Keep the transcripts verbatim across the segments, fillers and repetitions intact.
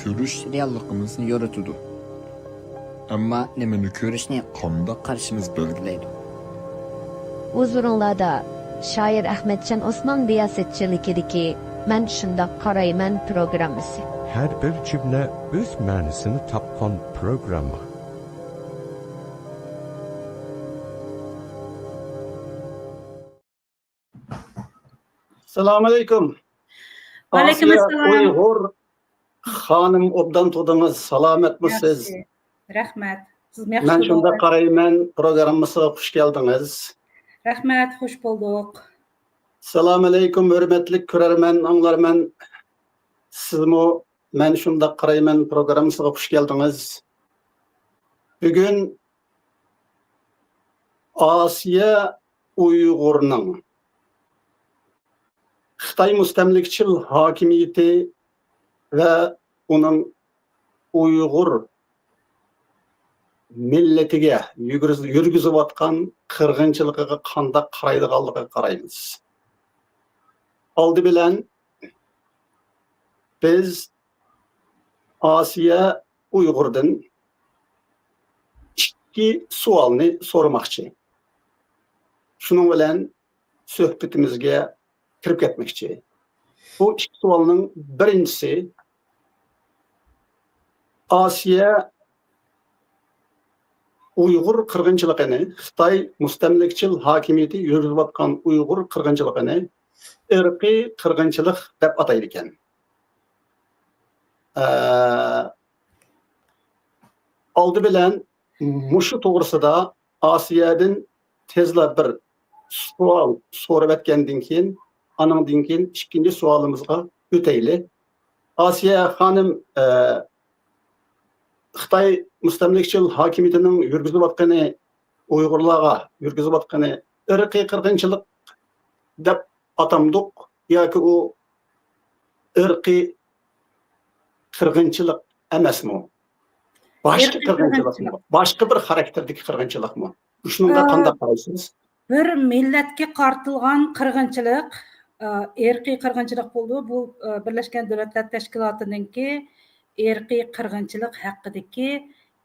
كۆرۈش رېئاللىقىمىزنى يورۇتىدۇ. ئەمما نېمىنى كۆرۈشنى، قانداق قارىشىمىز بەلگىلەيدۇ. ھۇزۇرۇڭلاردا شائىر ئەخمەتجان ئوسمان رىياسەتچىلىكىدىكى مەن شۇنداق قارايمەن پروگراممىسى. ھەر بىر جۈملە ئۆز مەنىسىنى تاپقان پروگرامما. سالام ئەلەيكۇم. ۋەئەلەيكۇم ئاسىيە ئەسسالام. ئۇيغۇر خانىم، ئوبدان تۇردىڭىز، سالامەتمۇسىز؟ ياخشى. رەھمەت. سىزمۇ ياخشى مەن شۇنداق قارايمەن پروگراممىسىغا خۇش كەلدىڭىز. رەھمەت، خۇش بولدۇق. سالام ئەلەيكۇم، ھۆرمەتلىك كۆرەرمەن، ئاڭلارمەن. سىزمۇ مەن شۇنداق قارايمەن پروگراممىسىغا خۇش كەلدىڭىز. بۈگۈن ئاسىيە ئۇيغۇرنىڭ خىتاي مۇستەملىكىچىل ھاكىمىيىتى ۋە ئۇنىڭ ئۇيغۇر مىللىتىگە يۈرگۈز-، يۈرگۈزۈۋاتقان قىرغىنچىلىقىغا قانداق قارايدىغانلىقىغا قارايمىز. ئالدى بىلەن بىز ئاسىيە ئۇيغۇردىن ئىككى سوئالنى سورىماقچى. شۇنىڭ بىلەن سۆھبىتىمىزگە كىرىپ كەتمەكچى. بۇ ئىككى سوئالنىڭ بىرىنچىسى، ئاسىيە ئۇيغۇر قىرغىنچىلىقىنى، خىتاي مۇستەملىكىچىل ھاكىمىيىتى يۈرگۈزۈۋاتقان ئۇيغۇر قىرغىنچىلىقىنى ئىرقىي قىرغىنچىلىق دەپ ئاتايدىكەن. ئە، ئالدى بىلەن مۇشۇ توغرىسىدا ئاسىيەدىن تېزلا بىر سوئال سورىۋەتكەندىن كېيىن، ئانىڭدىن كېيىن ئىككىنچى سوئالىمىزغا ئۆتەيلى. ئاسىيە خانىم، ئە، خىتاي مۇستەملىكىچىل ھاكىمىيىتىنىڭ يۈرگۈزۈۋاتقىنى، ئۇيغۇرلارغا يۈرگۈزۈۋاتقىنى ئىرقىي قىرغىنچىلىق دەپ ئاتامدۇق ياكى ئۇ ئىرقىي قىرغىنچىلىق ئەمەسمۇ؟ باشقا ئىرقىي قىرغىنچىلىقمۇ؟ قىرغىنچىلىق. باشقا بىر خاراكتېردىكى قىرغىنچىلىقمۇ؟ شۇنىڭغا ئە، قانداق قارايسىز؟ بىر مىللەتكە قارىتىلغان قىرغىنچىلىق، ئە، ئىرقىي قىرغىنچىلىق بولىدۇ. بۇ، ئە، بىرلەشكەن دۆلەتلەر تەشكىلاتىنىڭكى ئىرقىي قىرغىنچىلىق ھەققىدىكى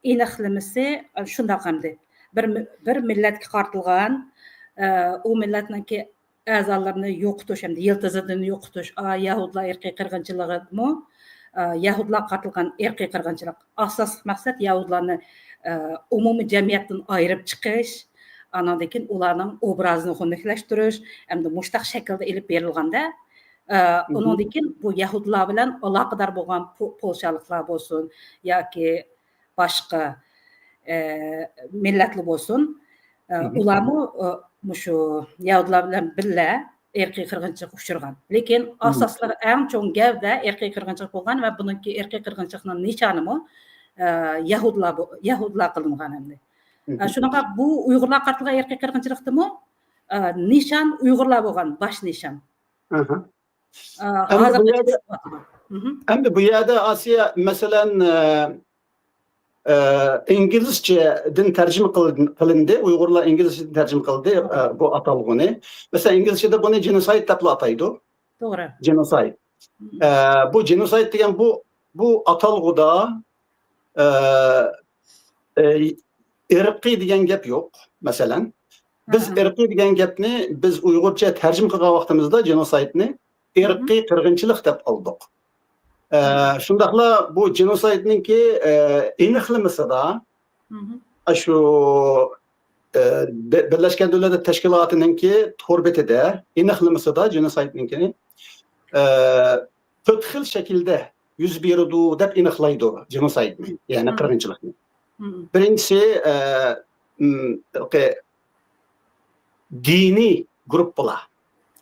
ئېنىقلىمىسى، ئە، شۇنداق ئەمدى. بىر مى-، بىر مىللەتكە قارىتىلغان، ئە، ئۇ مىللەتنىڭكى ئەزالىرىنى يوقىتىش ھەمدە يىلتىزىدىن يوقىتىش، ئا، يەھۇدىيلار ئىرقىي قىرغىنچىلىقىمۇ، ئا، يەھۇدىيلارغا قارىتىلغان ئىرقىي قىرغىنچىلىق. ئاساسلىق مەقسەت يەھۇدىيلارنى، ئا، ئومۇمىي جەمئىيەتتىن ئايرىپ چىقىش، ئاناندىن كېيىن ئۇلارنىڭ ئوبرازىنى خۇنۈكلەشتۈرۈش ھەمدە مۇشتاق شەكىلدە ئېلىپ بېرىلغاندا، ئا، مم. ئۇنىڭدىن كېيىن بۇ يەھۇدىيلار بىلەن ئالاقىدار بولغان پو-، پولشالىقلار بولسۇن ياكى باشقا، ئە، مىللەتلەر بولسۇن، ئە، مم. ئۇلارمۇ، ئە، مۇشۇ يەھۇدىيلار بىلەن بىللە ئىرقىي قىرغىنچىلىققا ئۇچرىغان. لېكىن مم. ئاساسلىق ئەڭ چوڭ گەۋدە ئىرقىي قىرغىنچىلىق بولغان ۋە بۇنىڭكى ئىرقىي قىرغىنچىلىقنىڭ نىشانىمۇ، ئە، يەھۇدىيلار بو-، يەھۇدىيلار قىلىنغان ئەمدى. مم. ئە، شۇنىڭغا بۇ ئۇيغۇرلارغا قارىتىلغان ئىرقىي قىرغىنچىلىقتىمۇ، ئە، نىشان ئۇيغۇرلار بولغان، باش نىشان. ئاھا. ئا، ئەمدى بۇ ھازىرغىچە يەردە، شۇ ئەمدى بۇ يەردە ئاسىيە، مەسىلەن، ئە، ئە، ئىنگلىزچىدىن تەرجىمە قىلىن-، قىلىندى. ئۇيغۇرلار ئىنگلىزچىدىن تەرجىمە قىلدى، ئە، بۇ ئاتالغۇنى. مەسىلەن، ئىنگلىزچىدە بۇنى جېنوسايد دەپلا ئاتايدۇ. توغرا. جېنوسايد. مم. ئە، بۇ جېنوسايد دېگەن بۇ، بۇ ئاتالغۇدا، ئە، ئە، ئىرقىي دېگەن گەپ يوق، مەسىلەن. بىز ھە، ھە. ئىرقىي دېگەن گەپنى بىز ئۇيغۇرچە تەرجىمە قىلغان ۋاقتىمىزدا جېنوسايدنى مم. ئىرقىي قىرغىنچىلىق دەپ ئالدۇق. ئە، مم. شۇنداقلا بۇ جېنوسايدنىڭكى، ئە، ئېنىقلىمىسىدا مم. ئاشۇ، ئە، بى-، بىرلەشكەن دۆلەتلەر تەشكىلاتىنىڭكى تور بېتىدە ئېنىقلىمىسىدا جېنوسايدنىڭكىنى، ئە، تۆت خىل شەكىلدە يۈز بېرىدۇ دەپ ئېنىقلايدۇ جېنوسايدنى، يەنى مم. قىرغىنچىلىقنى. مم. بىرىنچىسى، ئە، مم، دىنىي گۇرۇپپىلار.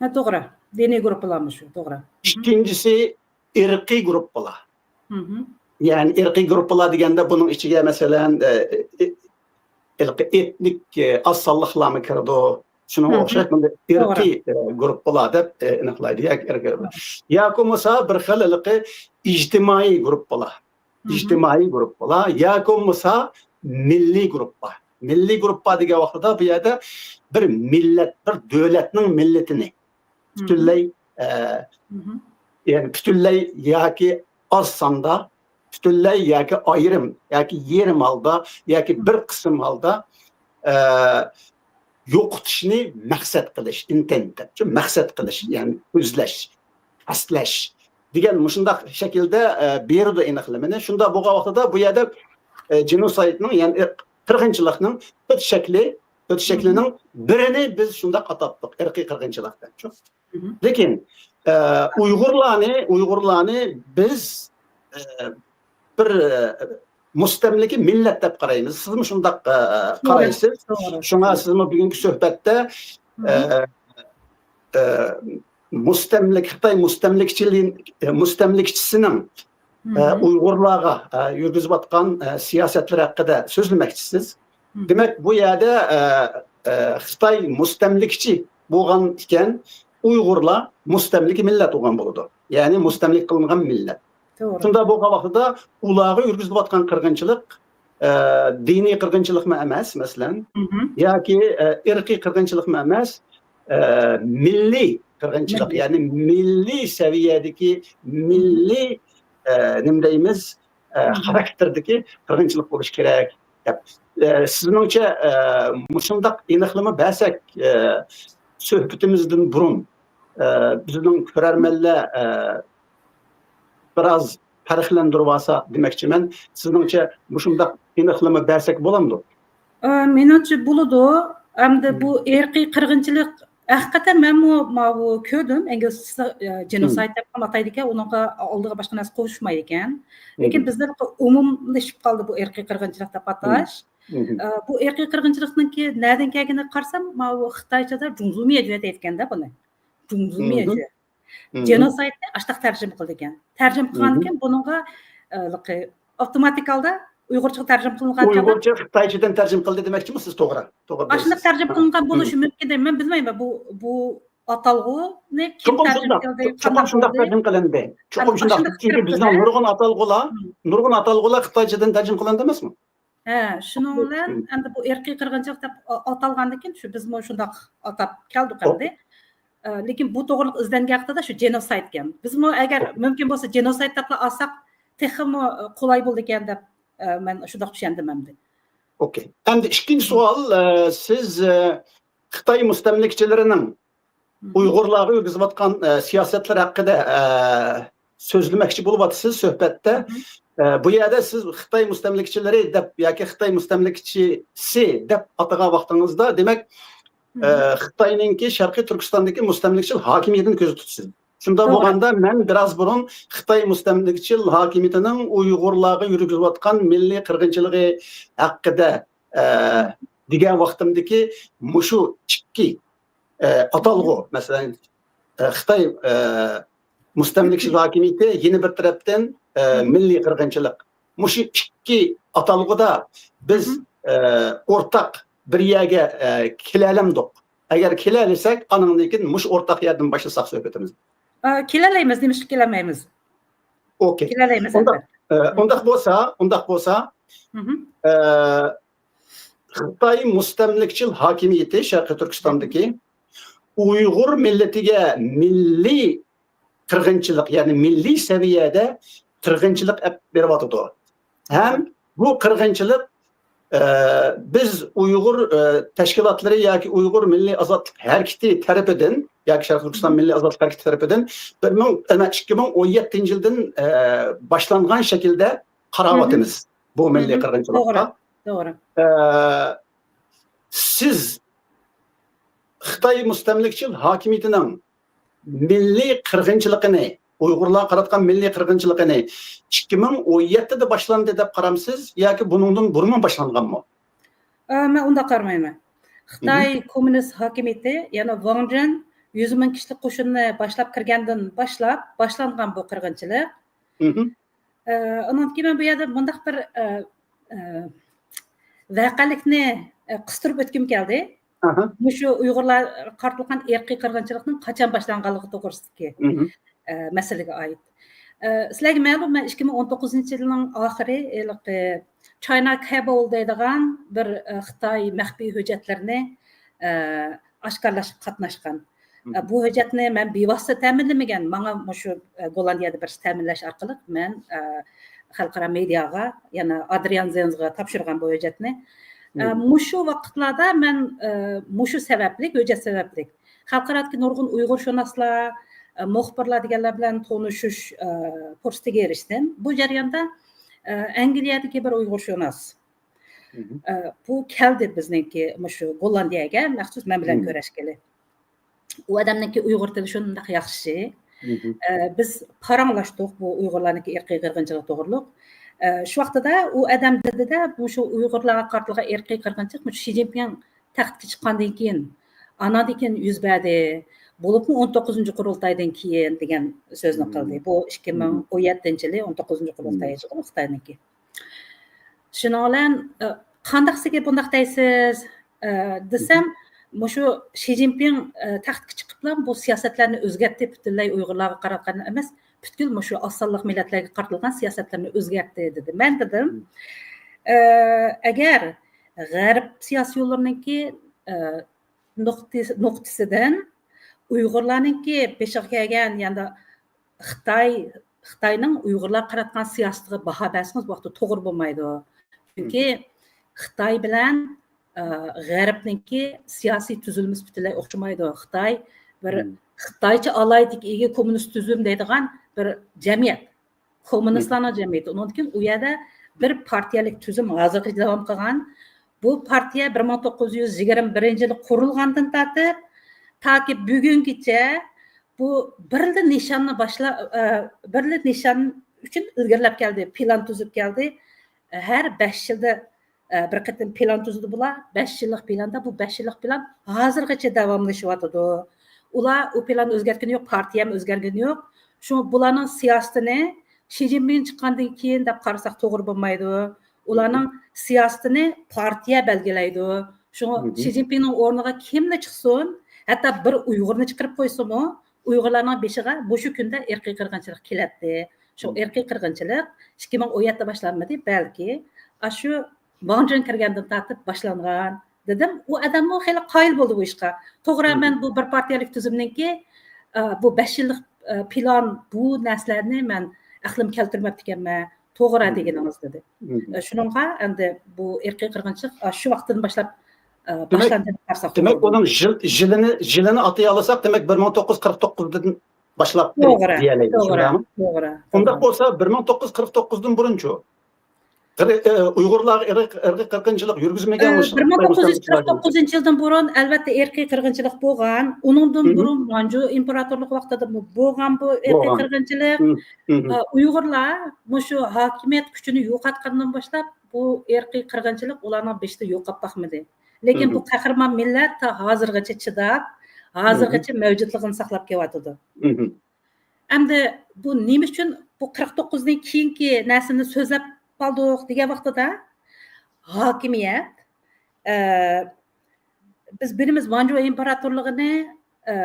ھە، توغرا. دىنىي گۇرۇپپىلارمۇ شۇ، توغرا. مم. ئىككىنچىسى، ئىرقىي گۇرۇپپىلار. مم. يەنى ئىرقىي گۇرۇپپىلار دېگەندە بۇنىڭ ئىچىگە، مەسىلەن، ئە، ئە، ئىرقىي ئېتنىك، ئە، ئاز سانلىقلارمۇ كىرىدۇ. شۇنىڭغا مم. ئوخشاش بۇنى توغرا. ئىرقىي، ئە، گۇرۇپپىلار دەپ، ئە، ئېنىقلايدۇ. ياكى ئىرقىي، توغرا. ياكى بولمىسا بىر خىل ھېلىقى ئىجتىمائىي گۇرۇپپىلار. مم. ئىجتىمائىي گۇرۇپپىلار ياكى بولمىسا مىللىي گۇرۇپپا. مىللىي گۇرۇپپا دېگەن ۋاقتىدا بۇ يەردە بىر مىللەت، بىر دۆلەتنىڭ مىللىتىنى مم. پۈتۈنلەي، ئە، مم. يەنى پۈتۈنلەي ياكى ئاز ساندا پۈتۈنلەي ياكى ئايرىم ياكى يېرىم ھالدا ياكى بىر قىسىم ھالدا، ئە، يوقىتىشنى مەقسەت قىلىش، ئىنتېنت دەپ، شۇ مەقسەت قىلىش، يەنى كۆزلەش، قەستلەش دېگەن مۇشۇنداق شەكىلدە، ئە، بېرىدۇ ئېنىقلىمىنى. شۇنداق بولغان ۋاقتىدا بۇ يەردە، ئە، جېنوسايدنىڭ، يەنى ئىرق-، قىرغىنچىلىقنىڭ تۆت شەكلى، تۆت شەكلىنىڭ بىرىنى بىز شۇنداق ئاتاپتۇق، ئىرقىي قىرغىنچىلىق دەپ. لېكىن، ئە، ئۇيغۇرلارنى، ئۇيغۇرلارنى بىز، ئە، بىر، ئە، مۇستەملىكە مىللەت دەپ قارايمىز. سىزمۇ شۇنداق، ئە، توغرا، قارايسىز. توغرا. شۇڭا سىزمۇ بۈگۈنكى سۆھبەتتە، ئە، ئە، مۇستەملىك-، خىتاي مۇستەملىكىچىلىك-، ئە، مۇستەملىكىچىسىنىڭ، ئە، ئۇيغۇرلارغا، ئە، يۈرگۈزۈۋاتقان، ئە، سىياسەتلىرى ھەققىدە سۆزلىمەكچىسىز. دېمەك، بۇ يەردە، ئە، ئە، خىتاي مۇستەملىكىچى بولغان ئىكەن، ئۇيغۇرلار مۇستەملىكە مىللەت بولغان بولىدۇ. يەنى مۇستەملىكە قىلىنغان مىللەت. توغرا. شۇنداق بولغان ۋاقتىدا ئۇلارغا يۈرگۈزۈلۈۋاتقان قىرغىنچىلىق، ئە، دىنىي قىرغىنچىلىقمۇ ئەمەس، مەسىلەن، ياكى، ئە، ئىرقىي قىرغىنچىلىقمۇ ئەمەس، ئە، مىللىي قىرغىنچىلىق، مىللىي. يەنى مىللىي سەۋىيەدىكى، مىللىي، ئە، نېمە دەيمىز، ئە، خاراكتېردىكى قىرغىنچىلىق بولۇشى كېرەك دەپ. ئە، سىزنىڭچە، ئە، مۇشۇنداق ئېنىقلىما بەرسەك، ئە، سۆھبىتىمىزدىن بۇرۇن، ئە، بىزنىڭ كۆرەرمەنلەر، ئە، بىراز پەرقلەندۈرۈۋالسا دېمەكچىمەن. سىزنىڭچە مۇشۇنداق ئېنىقلىما بەرسەك بولامدۇ؟ ئە، مېنىڭچە بولىدۇ. ئەمدى بۇ ئىرقىي قىرغىنچىلىق، ھەقىقەتەن مەنمۇ ماۋۇ كۆردۈم. ئەگەر سىز، ئە، جېنوسايد دەپ ئاتايدىكەن، ئۇنىڭغا ئالدىغا باشقا نەرسە قوشۇلمايدىكەن. لېكىن بىزلەر ئومۇملىشىپ قالدى بۇ ئىرقىي قىرغىنچىلىق دەپ ئاتاش. ئە، بۇ ئىرقىي قىرغىنچىلىقنىڭكى نەدىن كەلگىنىگە قارىسام، ماۋۇ خىتايچىدا جۇڭزۇمىيەجۈە دەيدىكەن-دە بۇنى. جۇڭزۇمىيەجۈە. جېنوسايدنى ئاشتاق تەرجىمە قىلىدىكەن. تەرجىمە قىلغاندىكىن بۇنىڭغا، ئە، ئاپتوماتىك ھالدا ئۇيغۇرچىغا تەرجىمە قىلىنغان چاغدا ئۇيغۇرچە خىتايچىدىن تەرجىمە قىلدى دېمەكچىمۇ سىز؟ توغرا، توغرا ئاشۇنداق دەيسىز. تەرجىمە قىلىنغان بولۇشى مۇمكىن دەيمەن. مەن بىلمەيمەن، بۇ، بۇ ئاتالغۇنى كىم چوقۇم تەرجىمە شۇنداق، قىلدى، چوقۇم قانداق شۇنداق بولدى؟ تەرجىمە قىلىندى. چوقۇم شۇنداق. ئاشۇنداق چۈنكى بىزنىڭ نۇرغۇن ئاتالغۇلار، نۇرغۇن ئاتالغۇلار خىتايچىدىن تەرجىمە قىلىندى ئەمەسمۇ؟ ھە، شۇنىڭ بىلەن ئەمدى بۇ ئىرقىي قىرغىنچىلىق دەپ ئا-، ئاتالغاندىكىن، شۇ بىزمۇ شۇنداق ئاتاپ كەلدۇق ئەمدى. ئە، لېكىن بۇ توغرىلىق ئىزدەنگەن ھەقتىدە شۇ جېنوسايد ئىكەن. بىزمۇ ئەگەر مۇمكىن بولسا جېنوسايد دەپلا ئالساق، تېخىمۇ، ئە، قولاي بولىدىكەن دەپ، ئە، مەن شۇنداق چۈشەندىم ئەمدى. ئوكەي. ئەمدى ئىككىنچى سوئال، ئە، سىز، ئە، خىتاي مۇستەملىكىچىلىرىنىڭ ئۇيغۇرلارغا يۈرگۈزۈۋاتقان، ئە، سىياسەتلەر ھەققىدە، ئە، سۆزلىمەكچى بولۇۋاتىسىز سۆھبەتتە. ئە، بۇ يەردە سىز خىتاي مۇستەملىكىچىلىرى دەپ ياكى خىتاي مۇستەملىكىچىسى دەپ ئاتىغان ۋاقتىڭىزدا، دېمەك، ئە، خىتاينىڭكى شەرقىي تۈركىستاندىكى مۇستەملىكىچىل ھاكىمىيىتىنى كۆزدە تۇتىسىز. شۇنداق بولغاندا، مەن بىراز بۇرۇن خىتاي مۇستەملىكىچىل ھاكىمىيىتىنىڭ ئۇيغۇرلارغا يۈرگۈزۈۋاتقان مىللىي قىرغىنچىلىقى ھەققىدە، ئە، دېگەن ۋاقتىمدىكى مۇشۇ ئىككى ئە، ئاتالغۇ، مەسىلەن، ئە، خىتاي، ئە، مۇستەملىكىچى ھاكىمىيىتى، يەنە بىر تەرەپتىن، ئە، مىللىي قىرغىنچىلىق. مۇشۇ ئىككى ئاتالغۇدا بىز، ئە، ئورتاق بىر يەرگە، ئە، كېلەلەمدۇق؟ ئەگەر كېلەلىسەك، ئانىڭدىن كېيىن مۇشۇ ئورتاق يەردىن باشلىساق سۆھبىتىمىزنى. ئە، كېلەلەيمىز، نېمىشقا كېلەلمەيمىز؟ ئوكەي. كېلەلەيمىز، ئۇنداق، ئەلۋەتتە. ئە، ئۇنداق بولسا، ئۇنداق بولسا، ئە، خىتاي مۇستەملىكىچىل ھاكىمىيىتى شەرقىي تۈركىستاندىكى ئۇيغۇر مىللىتىگە مىللىي قىرغىنچىلىق، يەنى مىللىي سەۋىيەدە قىرغىنچىلىق ئەپ بېرىۋاتىدۇ. ھەم بۇ قىرغىنچىلىق، ئە، بىز ئۇيغۇر، ئە، تەشكىلاتلىرى ياكى ئۇيغۇر مىللىي ئازادلىق ھەرىكىتى تەرىپىدىن، ياكى شەرقىي تۈركىستان مىللىي ئازادلىق ھەرىكىتى تەرىپىدىن بىر مىڭ، ئەمە، ئىككى مىڭ ئون يەتتىنچى يىلدىن، ئە، باشلانغان شەكىلدە قاراۋاتىمىز بۇ مىللىي قىرغىنچىلىققا. توغرا، توغرا. ئە، سىز خىتاي مۇستەملىكىچىل ھاكىمىيىتىنىڭ مىللىي قىرغىنچىلىقىنى، ئۇيغۇرلارغا قاراتقان مىللىي قىرغىنچىلىقىنى ئىككى مىڭ ئون يەتتىدە باشلاندى دەپ قارامسىز ياكى بۇنىڭدىن بۇرۇنمۇ باشلانغانمۇ؟ ئە، مەن ئۇنداق قارىمايمەن. خىتاي كوممۇنىست ھاكىمىيىتى، يەنى ۋاڭ جېن يۈز مىڭ كىشىلىك قوشۇننى باشلاپ كىرگەندىن باشلاپ باشلانغان بۇ قىرغىنچىلىق. ئە، ئۇنىڭدىن كېيىن مەن بۇ يەردە مۇنداق بىر، ئە، ئە، ۋەقەلىكنى، ئە، قىستۇرۇپ ئۆتكۈم كەلدى. ئاھا. مۇشۇ ئۇيغۇرلارغا قارىتىلغان ئىرقىي قىرغىنچىلىقنىڭ قاچان باشلانغانلىقى توغرىسىدىكى، ئە، مەسىلىگە ئائىت. ئە، سىلەرگە مەلۇم، مەن ئىككى مىڭ ئون توققۇزىنچى يىلنىڭ ئاخىرى ھېلىقى چاينا كەبول دەيدىغان بىر، ئە، خىتاي مەخپىي ھۆججەتلىرىنى، ئە، ئاشكارىلاشقا قاتناشقان. ئە، بۇ ھۆججەتنى مەن بىۋاسىتە تەمىنلىمىگەن. ماڭا مۇشۇ، ئە، گوللاندىيەدە بىرسى تەمىنلەش ئارقىلىق مەن، ئە، خەلقئارا مېدىياغا، يەنە ئادرىيان زېنزغا تاپشۇرغان بۇ ھۆججەتنى. ئە، مۇشۇ ۋاقىتلاردا مەن، ئە، مۇشۇ سەۋەبلىك، ھۆججەت سەۋەبلىك، خەلقئارادىكى نۇرغۇن ئۇيغۇرشۇناسلار، ئە، مۇخبىرلار دېگەنلەر بىلەن تونۇشۇش، ئە، پۇرسىتىگە ئېرىشتىم. بۇ جەرياندا، ئە، ئەنگلىيەدىكى بىر ئۇيغۇرشۇناس، ئە، بۇ كەلدى بىزنىڭكى مۇشۇ گوللاندىيەگە مەخسۇس مەن بىلەن كۆرۈشكىلى. ئۇ ئادەمنىڭكى ئۇيغۇر تىلى شۇنداق ياخشى. ئە، بىز پاراڭلاشتۇق بۇ ئۇيغۇرلارنىڭكى ئىرقىي قىرغىنچىلىقى توغرۇلۇق. ئە، شۇ ۋاقتىدا ئۇ ئادەم دېدى-دە، مۇشۇ ئۇيغۇرلارغا قارىتىلغان ئىرقىي قىرغىنچىلىق مۇشۇ شى جىنپىڭ تەختكە چىققاندىن كېيىن، ئاناندىن كېيىن يۈز بەردى. بولۇپمۇ ئون توققۇزىنچى قۇرۇلتايدىن كېيىن دېگەن سۆزنى قىلدى. بۇ ئىككى مىڭ ئون يەتتىنچى يىلى ئون توققۇزىنچى قۇرۇلتاي ئىدىغۇ خىتاينىڭكى. شۇنىڭ بىلەن، ئە، قانداق سىزگە بۇنداق دەيسىز، ئە، دېسەم، مۇشۇ شى جىنپىڭ، ئە، تەختكە چىقىپلا بۇ سىياسەتلەرنى ئۆزگەرتتى، پۈتۈنلەي ئۇيغۇرلارغا قاراتقان ئەمەس، پۈتكۈل مۇشۇ ئاز سانلىق مىللەتلەرگە قارىتىلغان سىياسەتلەرنى ئۆزگەرتتى، دېدى. مەن دېدىم، ئە، ئەگەر غەرب سىياسىيونلىرىنىڭكى، ئە، نۇقتىسى-، نۇقتىسىدىن ئۇيغۇرلارنىڭكى بېشىغا كەلگەن، يەنى خىتاي، خىتاينىڭ ئۇيغۇرلارغا قاراتقان سىياسىتىگە باھا بەرسىڭىز، بۇ ۋاقىتتا توغرا بولمايدۇ. چۈنكى خىتاي بىلەن، ئە، غەربنىڭكى سىياسىي تۈزۈلمىسى پۈتۈنلەي ئوخشىمايدۇ. خىتاي بىر خىتايچە ئالاھىدىلىككە ئىگە كوممۇنىست تۈزۈم دەيدىغان بىر جەمئىيەت. كوممۇنىستلارنىڭ جەمئىيىتى. ئۇنىڭدىن كېيىن ئۇ يەردە بىر پارتىيەلىك تۈزۈم ھازىرغىچە داۋام قىلغان. بۇ پارتىيە بىر مىڭ توققۇز يۈز يىگىرمە بىرىنچى يىلى قۇرۇلغاندىن تارتىپ، تاكى بۈگۈنگىچە بۇ بىرلا نىشاننى باشلا-، ئە، بىرلا نىشان ئۈچۈن ئىلگىرىلەپ كەلدى، پىلان تۈزۈپ كەلدى. ھەر بەش يىلدا، ئە، بىر قېتىم پىلان تۈزىدۇ بۇلار، بەش يىللىق پىلاندا، بۇ بەش يىللىق پىلان ھازىرغىچە داۋاملىشىۋاتىدۇ. ئۇلار ئۇ پىلاننى ئۆزگەرتكىنى يوق، پارتىيەمۇ ئۆزگەرگىنى يوق. شۇڭا بۇلارنىڭ سىياسىتىنى شى جىنپىڭ چىققاندىن كېيىن دەپ قارىساق توغرا بولمايدۇ. ئۇلارنىڭ سىياسىتىنى پارتىيە بەلگىلەيدۇ. شۇڭا شى جىنپىڭنىڭ ئورنىغا كىملا چىقسۇن، ھەتتا بىر ئۇيغۇرنى چىقىرىپ قويسىمۇ، ئۇيغۇرلارنىڭ بېشىغا مۇشۇ كۈندە ئىرقىي قىرغىنچىلىق كېلەتتى. شۇ ئىرقىي قىرغىنچىلىق ئىككى مىڭ ئون يەتتە باشلانمىدى، بەلكى ئاشۇ ۋاڭ جۈن كىرگەندىن تارتىپ باشلانغان دېدىم. ئۇ ئادەممۇ خېلى قايىل بولدى بۇ ئىشقا. توغرا، مەن بۇ بىر پارتىيەلىك تۈزۈمنىڭكى، ئە، بۇ بەش يىللىق، ئە، پىلان، بۇ نەرسىلەرنى مەن ئەقلىم كەلتۈرمەپتىكەنمەن. توغرا دېگىنىڭىز دېدى. ئە، شۇنىڭغا ئەمدى بۇ ئىرقىي قىرغىنچىلىق، ئە، شۇ ۋاقىتتىن باشلاپ، ئە، دېمەك، باشلاندى دەپ قارىساق دېمەك، توغرا. ئۇنىڭ يىل-، يىلىنى، يىلىنى ئاتىيالىساق، دېمەك، بىر مىڭ توققۇز يۈز قىرىق توققۇزدىن باشلاپتى توغرا، دېيەلەيمىز، توغرا، شۇنداقمۇ؟ توغرا، ئۇنداق توغرا. بولسا، بىر مىڭ توققۇز يۈز قىرىق توققۇزدىن بۇرۇنچۇ؟ ئىرقىي، ئە، ئۇيغۇرلارغا ئىرقىي، ئىرقىي قىرغىنچىلىق يۈرگۈزمىگەن ئە، مۇشۇ بىر مىڭ توققۇز يۈز قىرىق توققۇزىنچى يىلدىن بۇرۇن، ئەلۋەتتە، ئىرقىي قىرغىنچىلىق بولغان. ئۇنىڭدىن بۇرۇن مانجۇ ئىمپېراتورلۇقى ۋاقتىدىمۇ بولغان بۇ ئىرقىي قىرغىنچىلىق. ئە، ئۇيغۇرلار مۇشۇ ھاكىمىيەت كۈچىنى يوقاتقاندىن باشلاپ، بۇ ئىرقىي قىرغىنچىلىق ئۇلارنىڭ بېشىدا يوقاپ باقمىدى. لېكىن بۇ قەھرىمان مىللەت تا ھازىرغىچە چىداپ، ھازىرغىچە مەۋجۇتلۇقىنى ساقلاپ كېلىۋاتىدۇ. ئەمدى بۇ نېمە ئۈچۈن بۇ قىرىق توققۇزدىن كېيىنكى نەرسىنى سۆزلەپ قالدۇق دېگەن ۋاقتىدا، ھاكىمىيەت، ئە، بىز بىلىمىز، مانجۇ ئىمپېراتورلۇقىنى، ئە،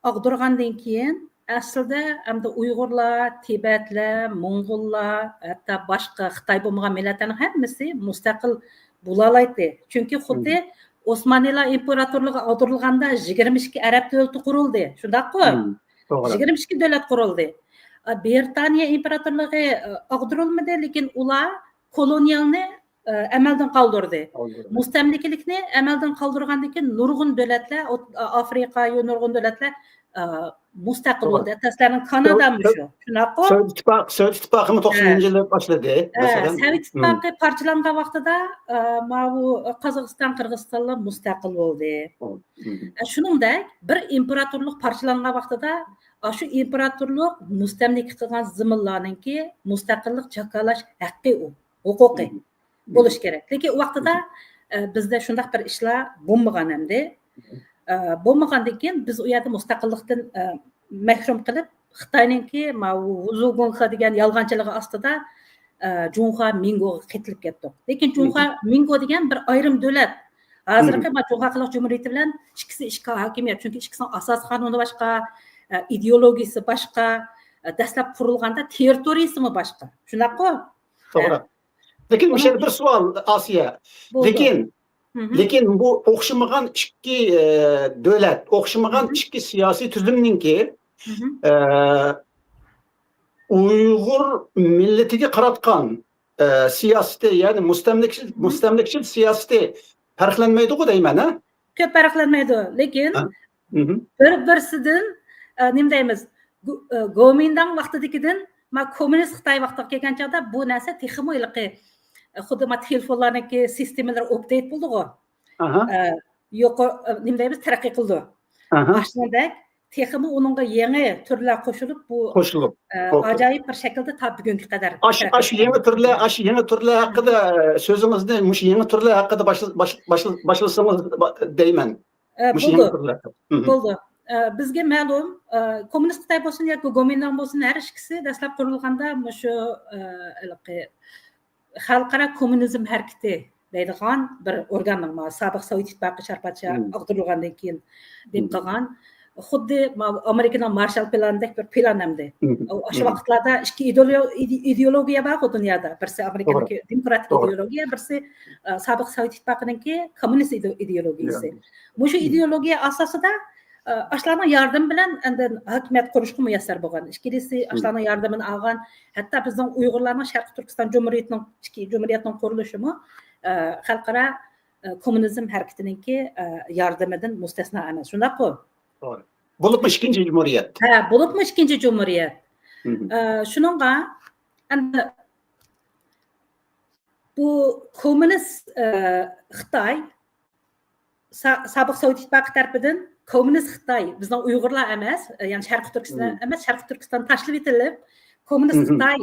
ئاغدۇرغاندىن كېيىن، ئەسلىدە ئەمدى ئۇيغۇرلار، تىبەتلەر، موڭغۇللار، ھەتتا باشقا خىتاي بولمىغان مىللەتلەرنىڭ ھەممىسى مۇستەقىل بولالايتتى. چۈنكى خۇددى ئوسمانلىلار ئىمپېراتورلۇقى ئاغدۇرۇلغاندا يىگىرمە ئىككى ئەرەب دۆلىتى قۇرۇلدى. شۇنداققۇ؟ توغرا. يىگىرمە ئىككى دۆلەت قۇرۇلدى. ئا، بىرىتانىيە ئىمپېراتورلۇقى، ئا، ئاغدۇرۇلمىدى، لېكىن ئۇلار كولونىيالنى، ئا، ئەمەلدىن قالدۇردى. قالدۇردى. مۇستەملىكىلىكنى ئەمەلدىن قالدۇرغاندىن كېيىن نۇرغۇن دۆلەتلەر، ئوت-، ئا، ئافرىقا، يو-، نۇرغۇن دۆلەتلەر، ئا، مۇستەقىل توغرا. بولدى. ئەتەسلەرنىڭ كانادا سو-، مۇشۇ. شۇنداققۇ؟ سوۋېت ئىتتىپاق-، سوۋېت ئىتتىپاقىمۇ توقسىنىنچى يىلى باشلىدى، ھە، مەسىلەن. سوۋېت ئىتتىپاقى پارچىلانغان ۋاقتىدا، ئا، ماۋۇ قازاقىستان، قىرغىزىستانلار مۇستەقىل بولدى. ئە، شۇنىڭدەك بىر ئىمپېراتورلۇق پارچىلانغان ۋاقتىدا، ئاشۇ ئىمپېراتورلۇق مۇستەملىكە قىلغان زېمىنلارنىڭكى مۇستەقىللىق جاكارلاش ھەققى ئۇ، ھوقۇقى بولۇشى كېرەك. لېكىن ئۇ ۋاقتىدا، ئە، بىزدە شۇنداق بىر ئىشلار بولمىغان ئەمدى. ئە، بولمىغاندىن كېيىن بىز ئۇ يەردە مۇستەقىللىقتىن، ئە، مەھرۇم قىلىپ، خىتاينىڭكى ماۋۇ ۋۇزۇگۇنخې دېگەن يالغانچىلىقى ئاستىدا، ئە، جۇڭخۇا مىڭگوغا قېتىلىپ كەتتۇق. لېكىن جۇڭخۇا مىڭگو دېگەن بىر ئايرىم دۆلەت. ھازىرقى ما جۇڭخۇا خەلق جۇمھۇرىيىتى بىلەن ئىككىسى ئىككى ھاكىمىيەت. چۈنكى ئىككىسىنىڭ ئاساسىي قانۇنى باشقا، ئە، ئىدېئولوگىيىسى باشقا، ئە، دەسلەپ قۇرۇلغاندا تېررىتورىيىسىمۇ باشقا. شۇنداققۇ؟ توغرا. ھە. لېكىن مۇشۇ يەردە بىر سوئال، ئاسىيە. بولدى. لېكىن، لېكىن بۇ ئوخشىمىغان ئىككى، ئە، دۆلەت، ئوخشىمىغان ئىككى سىياسىي تۈزۈمنىڭكى، ئە، ئۇيغۇر مىللىتىگە قاراتقان، ئە، سىياسىتى، يەنى مۇستەملىكىچىل، مۇستەملىكىچىل سىياسىتى پەرقلەنمەيدىغۇ دەيمەن، ھە؟ كۆپ پەرقلەنمەيدۇ، لېكىن ھە؟ مھم. بىر-بىرسىدىن، ئە، نېمە دەيمىز، گو-، ئە، گومىنداڭ ۋاقتىدىكىدىن، ما، كوممۇنىست خىتاي ۋاقتىغا كەلگەن چاغدا بۇ نەرسە تېخىمۇ ھېلىقى، ئە، خۇددى ما تېلېفونلارنىڭكى سىستېمىلىرى ئوپدېيت بولدىغۇ. ئاھا. ئە، يۇقىرى، ئە، نېمە دەيمىز، تەرەققىي قىلدى. ئاھا. ئاشۇنىڭدەك تېخىمۇ ئۇنىڭغا يېڭى تۈرلەر قوشۇلۇپ، بۇ، قوشۇلۇپ. ئە، توغرا. ئاجايىپ بىر شەكىلدە تا بۈگۈنگە قەدەر ئاشۇ، تەرەققىي ئاشۇ يېڭى قىلدى. تۈرلەر، ئاشۇ يېڭى تۈرلەر ھەققىدە، ئە، سۆزىڭىزنى مۇشۇ يېڭى تۈرلەر ھەققىدە باشلا-، باش-، باشلا-، باشلىسىڭىز با-، دەيمەن. ئە، مۇشۇ يېڭى بولدى. تۈرلەر ھەققىدە. مھم. بولدى. ئە، بىزگە مەلۇم، ئە، كوممۇنىست خىتاي بولسۇن ياكى گومىنداڭ بولسۇن، ھەر ئىككىسى دەسلەپ قۇرۇلغاندا مۇشۇ، ئە، ھېلىقى خەلقئارا كوممۇنىزم ھەرىكىتى دەيدىغان بىر ئورگاننىڭ، ما، سابىق سوۋېت ئىتتىپاقى شارپاتچە مم. ئاغدۇرۇلغاندىن كېيىن دېيىپ مم. قالغان، خۇددى ما-، ئامېرىكىنىڭ مارشال پىلانىدەك بىر پىلان ئەمدى. مم. ئۇ، ئاشۇ مم. ۋاقىتلاردا ئىككى ئىدېئولو-، ئىدې-، ئىدېئولوگىيە بار غۇ دۇنيادا. بىرسى ئامېرىكىنىڭكى توغرا. دېموكراتىك توغرا. ئىدېئولوگىيە، بىرسى، ئە، سابىق سوۋېت ئىتتىپاقىنىڭكى كوممۇنىست ئىدې-، ئىدېئولوگىيىسى. يا. مۇشۇ مم. ئىدېئولوگىيە ئاساسىدا، ئە، ئاشۇلارنىڭ ياردىمى بىلەن ئاندىن ھاكىمىيەت قۇرۇشقا مۇيەسسەر بولغان. ئىككىلىسى مم. ئاشۇلارنىڭ ياردىمىنى ئالغان. ھەتتا بىزنىڭ ئۇيغۇرلارنىڭ شەرقىي تۈركىستان جۇمھۇرىيىتىنىڭ، ئىچكى جۇمھۇرىيەتنىڭ قۇرۇلۇشىمۇ، ئە، خەلقئارا، ئە، كوممۇنىزم ھەرىكىتىنىڭكى، ئە، ياردىمىدىن مۇستەسنا ئەمەس. شۇنداققۇ؟ توغرا. بولۇپمۇ ئىككىنچى جۇمھۇرىيەت. ھە، بولۇپمۇ ئىككىنچى جۇمھۇرىيەت. مم. ئە، شۇنىڭغا ئەمدى بۇ كوممۇنىست، ئە، خىتاي سا-، سابىق سوۋېت ئىتتىپاقى تەرىپىدىن كوممۇنىست خىتاي، بىزنىڭ ئۇيغۇرلار ئەمەس، يەنى شەرقىي تۈركىستان مم. ئەمەس، شەرقىي تۈركىستان تاشلىۋېتىلىپ، كوممۇنىست مم. خىتاي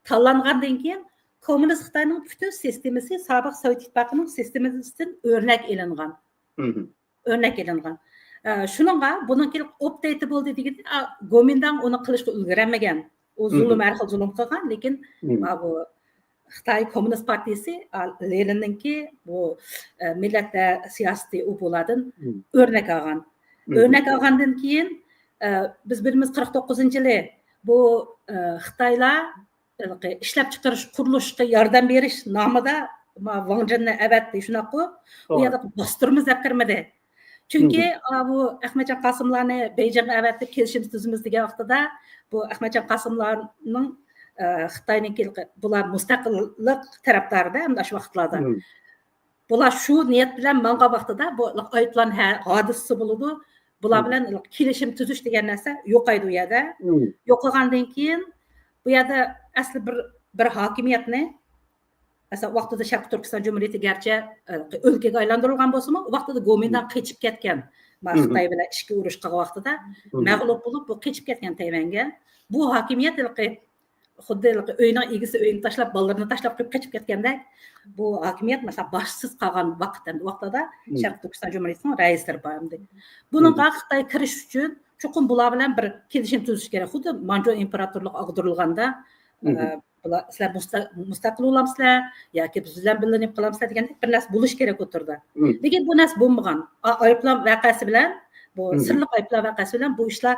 تاللانغاندىن كېيىن، كوممۇنىست خىتاينىڭ پۈتۈن سىستېمىسى سابىق سوۋېت ئىتتىپاقىنىڭ سىستېمىسىدىن ئۆرنەك ئېلىنغان. مم. ئۆرنەك ئېلىنغان. ئە، شۇنىڭغا بۇنىڭكى ئوپدېيتى بولدى دېگەندە، ئا، گومىنداڭ ئۇنى قىلىشقا ئۈلگۈرەلمىگەن. ئۇ مم. زۇلۇم، ھەر خىل زۇلۇم قىلغان، لېكىن مم. ما بۇ خىتاي كوممۇنىست پارتىيىسى، ئا، لېنىننىڭكى بۇ، ئە، مىللەت سىياسىتى، ئۇ بۇلاردىن مم. ئۆرنەك ئالغان. مم. ئۆرنەك ئالغاندىن كېيىن، ئە، بىز بىلىمىز، قىرىق توققۇزىنچى يىلى بۇ، ئە، خىتايلار ھېلىقى ئىشلەپچىقىرىش، قۇرۇلۇشقا ياردەم بېرىش نامىدا ما ۋاڭ جىننى ئەۋەتتى، شۇنداققۇ؟ ئۇ توغرا. يەردە باستۇرىمىز دەپ كىرمىدى. چۈنكى، مم. ئا، بۇ ئەخمەتجان قاسىملارنى بېيجىڭغا ئەۋەتىپ كېلىشىم تۈزىمىز دېگەن ۋاقتىدا، بۇ ئەخمەتجان قاسىملارنىڭ، ئە، خىتاينىڭكى، بۇلار مۇستەقىللىق تەرەپدارىدا ئەمدى ئاشۇ ۋاقىتلاردا. مم. بۇلار شۇ نىيەت بىلەن ماڭغان ۋاقتىدا، بۇ ئايروپىلان ھە-، ھادىسىسى بولىدۇ. بۇلار مم. بىلەن كېلىشىم تۈزۈش دېگەن نەرسە يوقايدۇ ئۇ يەردە. مم. يوقىغاندىن كېيىن، بۇ يەردە ئەسلى بىر، بىر ھاكىمىيەتنى، مەسىلەن، ۋاقتىدا شەرقىي تۈركىستان جۇمھۇرىيىتى گەرچە، ئە، ئۆلكىگە ئايلاندۇرۇلغان بولسىمۇ، ۋاقتىدا گومىنداڭ مم. قېچىپ كەتكەن. ما مم. خىتاي بىلەن ئىچكى ئۇرۇش قىلغان ۋاقتىدا مم. مەغلۇپ بولۇپ، بۇ قېچىپ كەتكەن تەيۋەنگە. بۇ ھاكىمىيەت ھېلىقى خۇددى ھېلىقى ئۆينىڭ ئىگىسى ئۆيىنى تاشلاپ، بالىلىرىنى تاشلاپ قويۇپ قېچىپ كەتكەندەك، بۇ ھاكىمىيەت، مەسىلەن، باشسىز قالغان ۋاقىت، ئەمدى ۋاقتىدا مم. شەرقىي تۈركىستان جۇمھۇرىيىتىنىڭ رەئىسلىرى بار ئەمدى. بۇنىڭغا مم. خىتاي كىرىش ئۈچۈن چوقۇم بۇلار بىلەن بىر كېلىشىم تۈزۈش كېرەك. خۇددى مانجۇ ئىمپېراتورلۇقى ئاغدۇرۇلغاندا، مم. ئە، بۇلار، «سىلەر مۇستە-، مۇستەقىل بولامسىلەر ياكى بىز بىلەن بىللە نېمە قىلامسىلەر؟» دېگەندەك بىر نەرسە بولۇش كېرەك ئوتتۇرىدا. مم. لېكىن بۇ نەرسە بولمىغان. ئا-، ئايروپىلان ۋەقەسى بىلەن، بۇ مم. سىرلىق ئايروپىلان ۋەقەسى بىلەن بۇ ئىشلار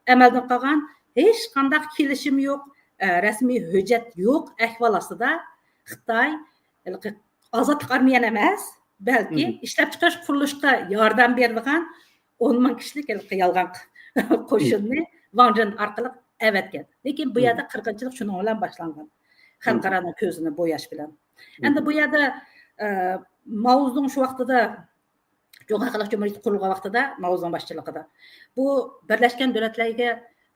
ئەمەلدىن قالغان، ھېچقانداق كېلىشىم يوق، ئە، رەسمىي ھۆججەت يوق ئەھۋال ئاستىدا خىتاي ھېلىقى ئازادلىق ئارمىيەنى ئەمەس، بەلكى مم. ئىشلەپچىقىرىش، قۇرۇلۇشقا ياردەم بېرىدىغان ئون مىڭ كىشىلىك ھېلىقى يالغان قوشۇننى مم. ۋاڭ جىن ئارقىلىق ئەۋەتكەن. لېكىن بۇ مم. يەردە قىرغىنچىلىق شۇنىڭ بىلەن باشلانغان. مم. خەلقئارانىڭ كۆزىنى بوياش بىلەن. مم. ئەمدى بۇ يەردە، ئە، ماۋزېدۇڭ شۇ ۋاقتىدا جۇڭخۇا خەلق جۇمھۇرىيىتى قۇرۇلغان ۋاقتىدا ماۋزېدۇڭ باشچىلىقىدا. بۇ بىرلەشكەن دۆلەتلەرگە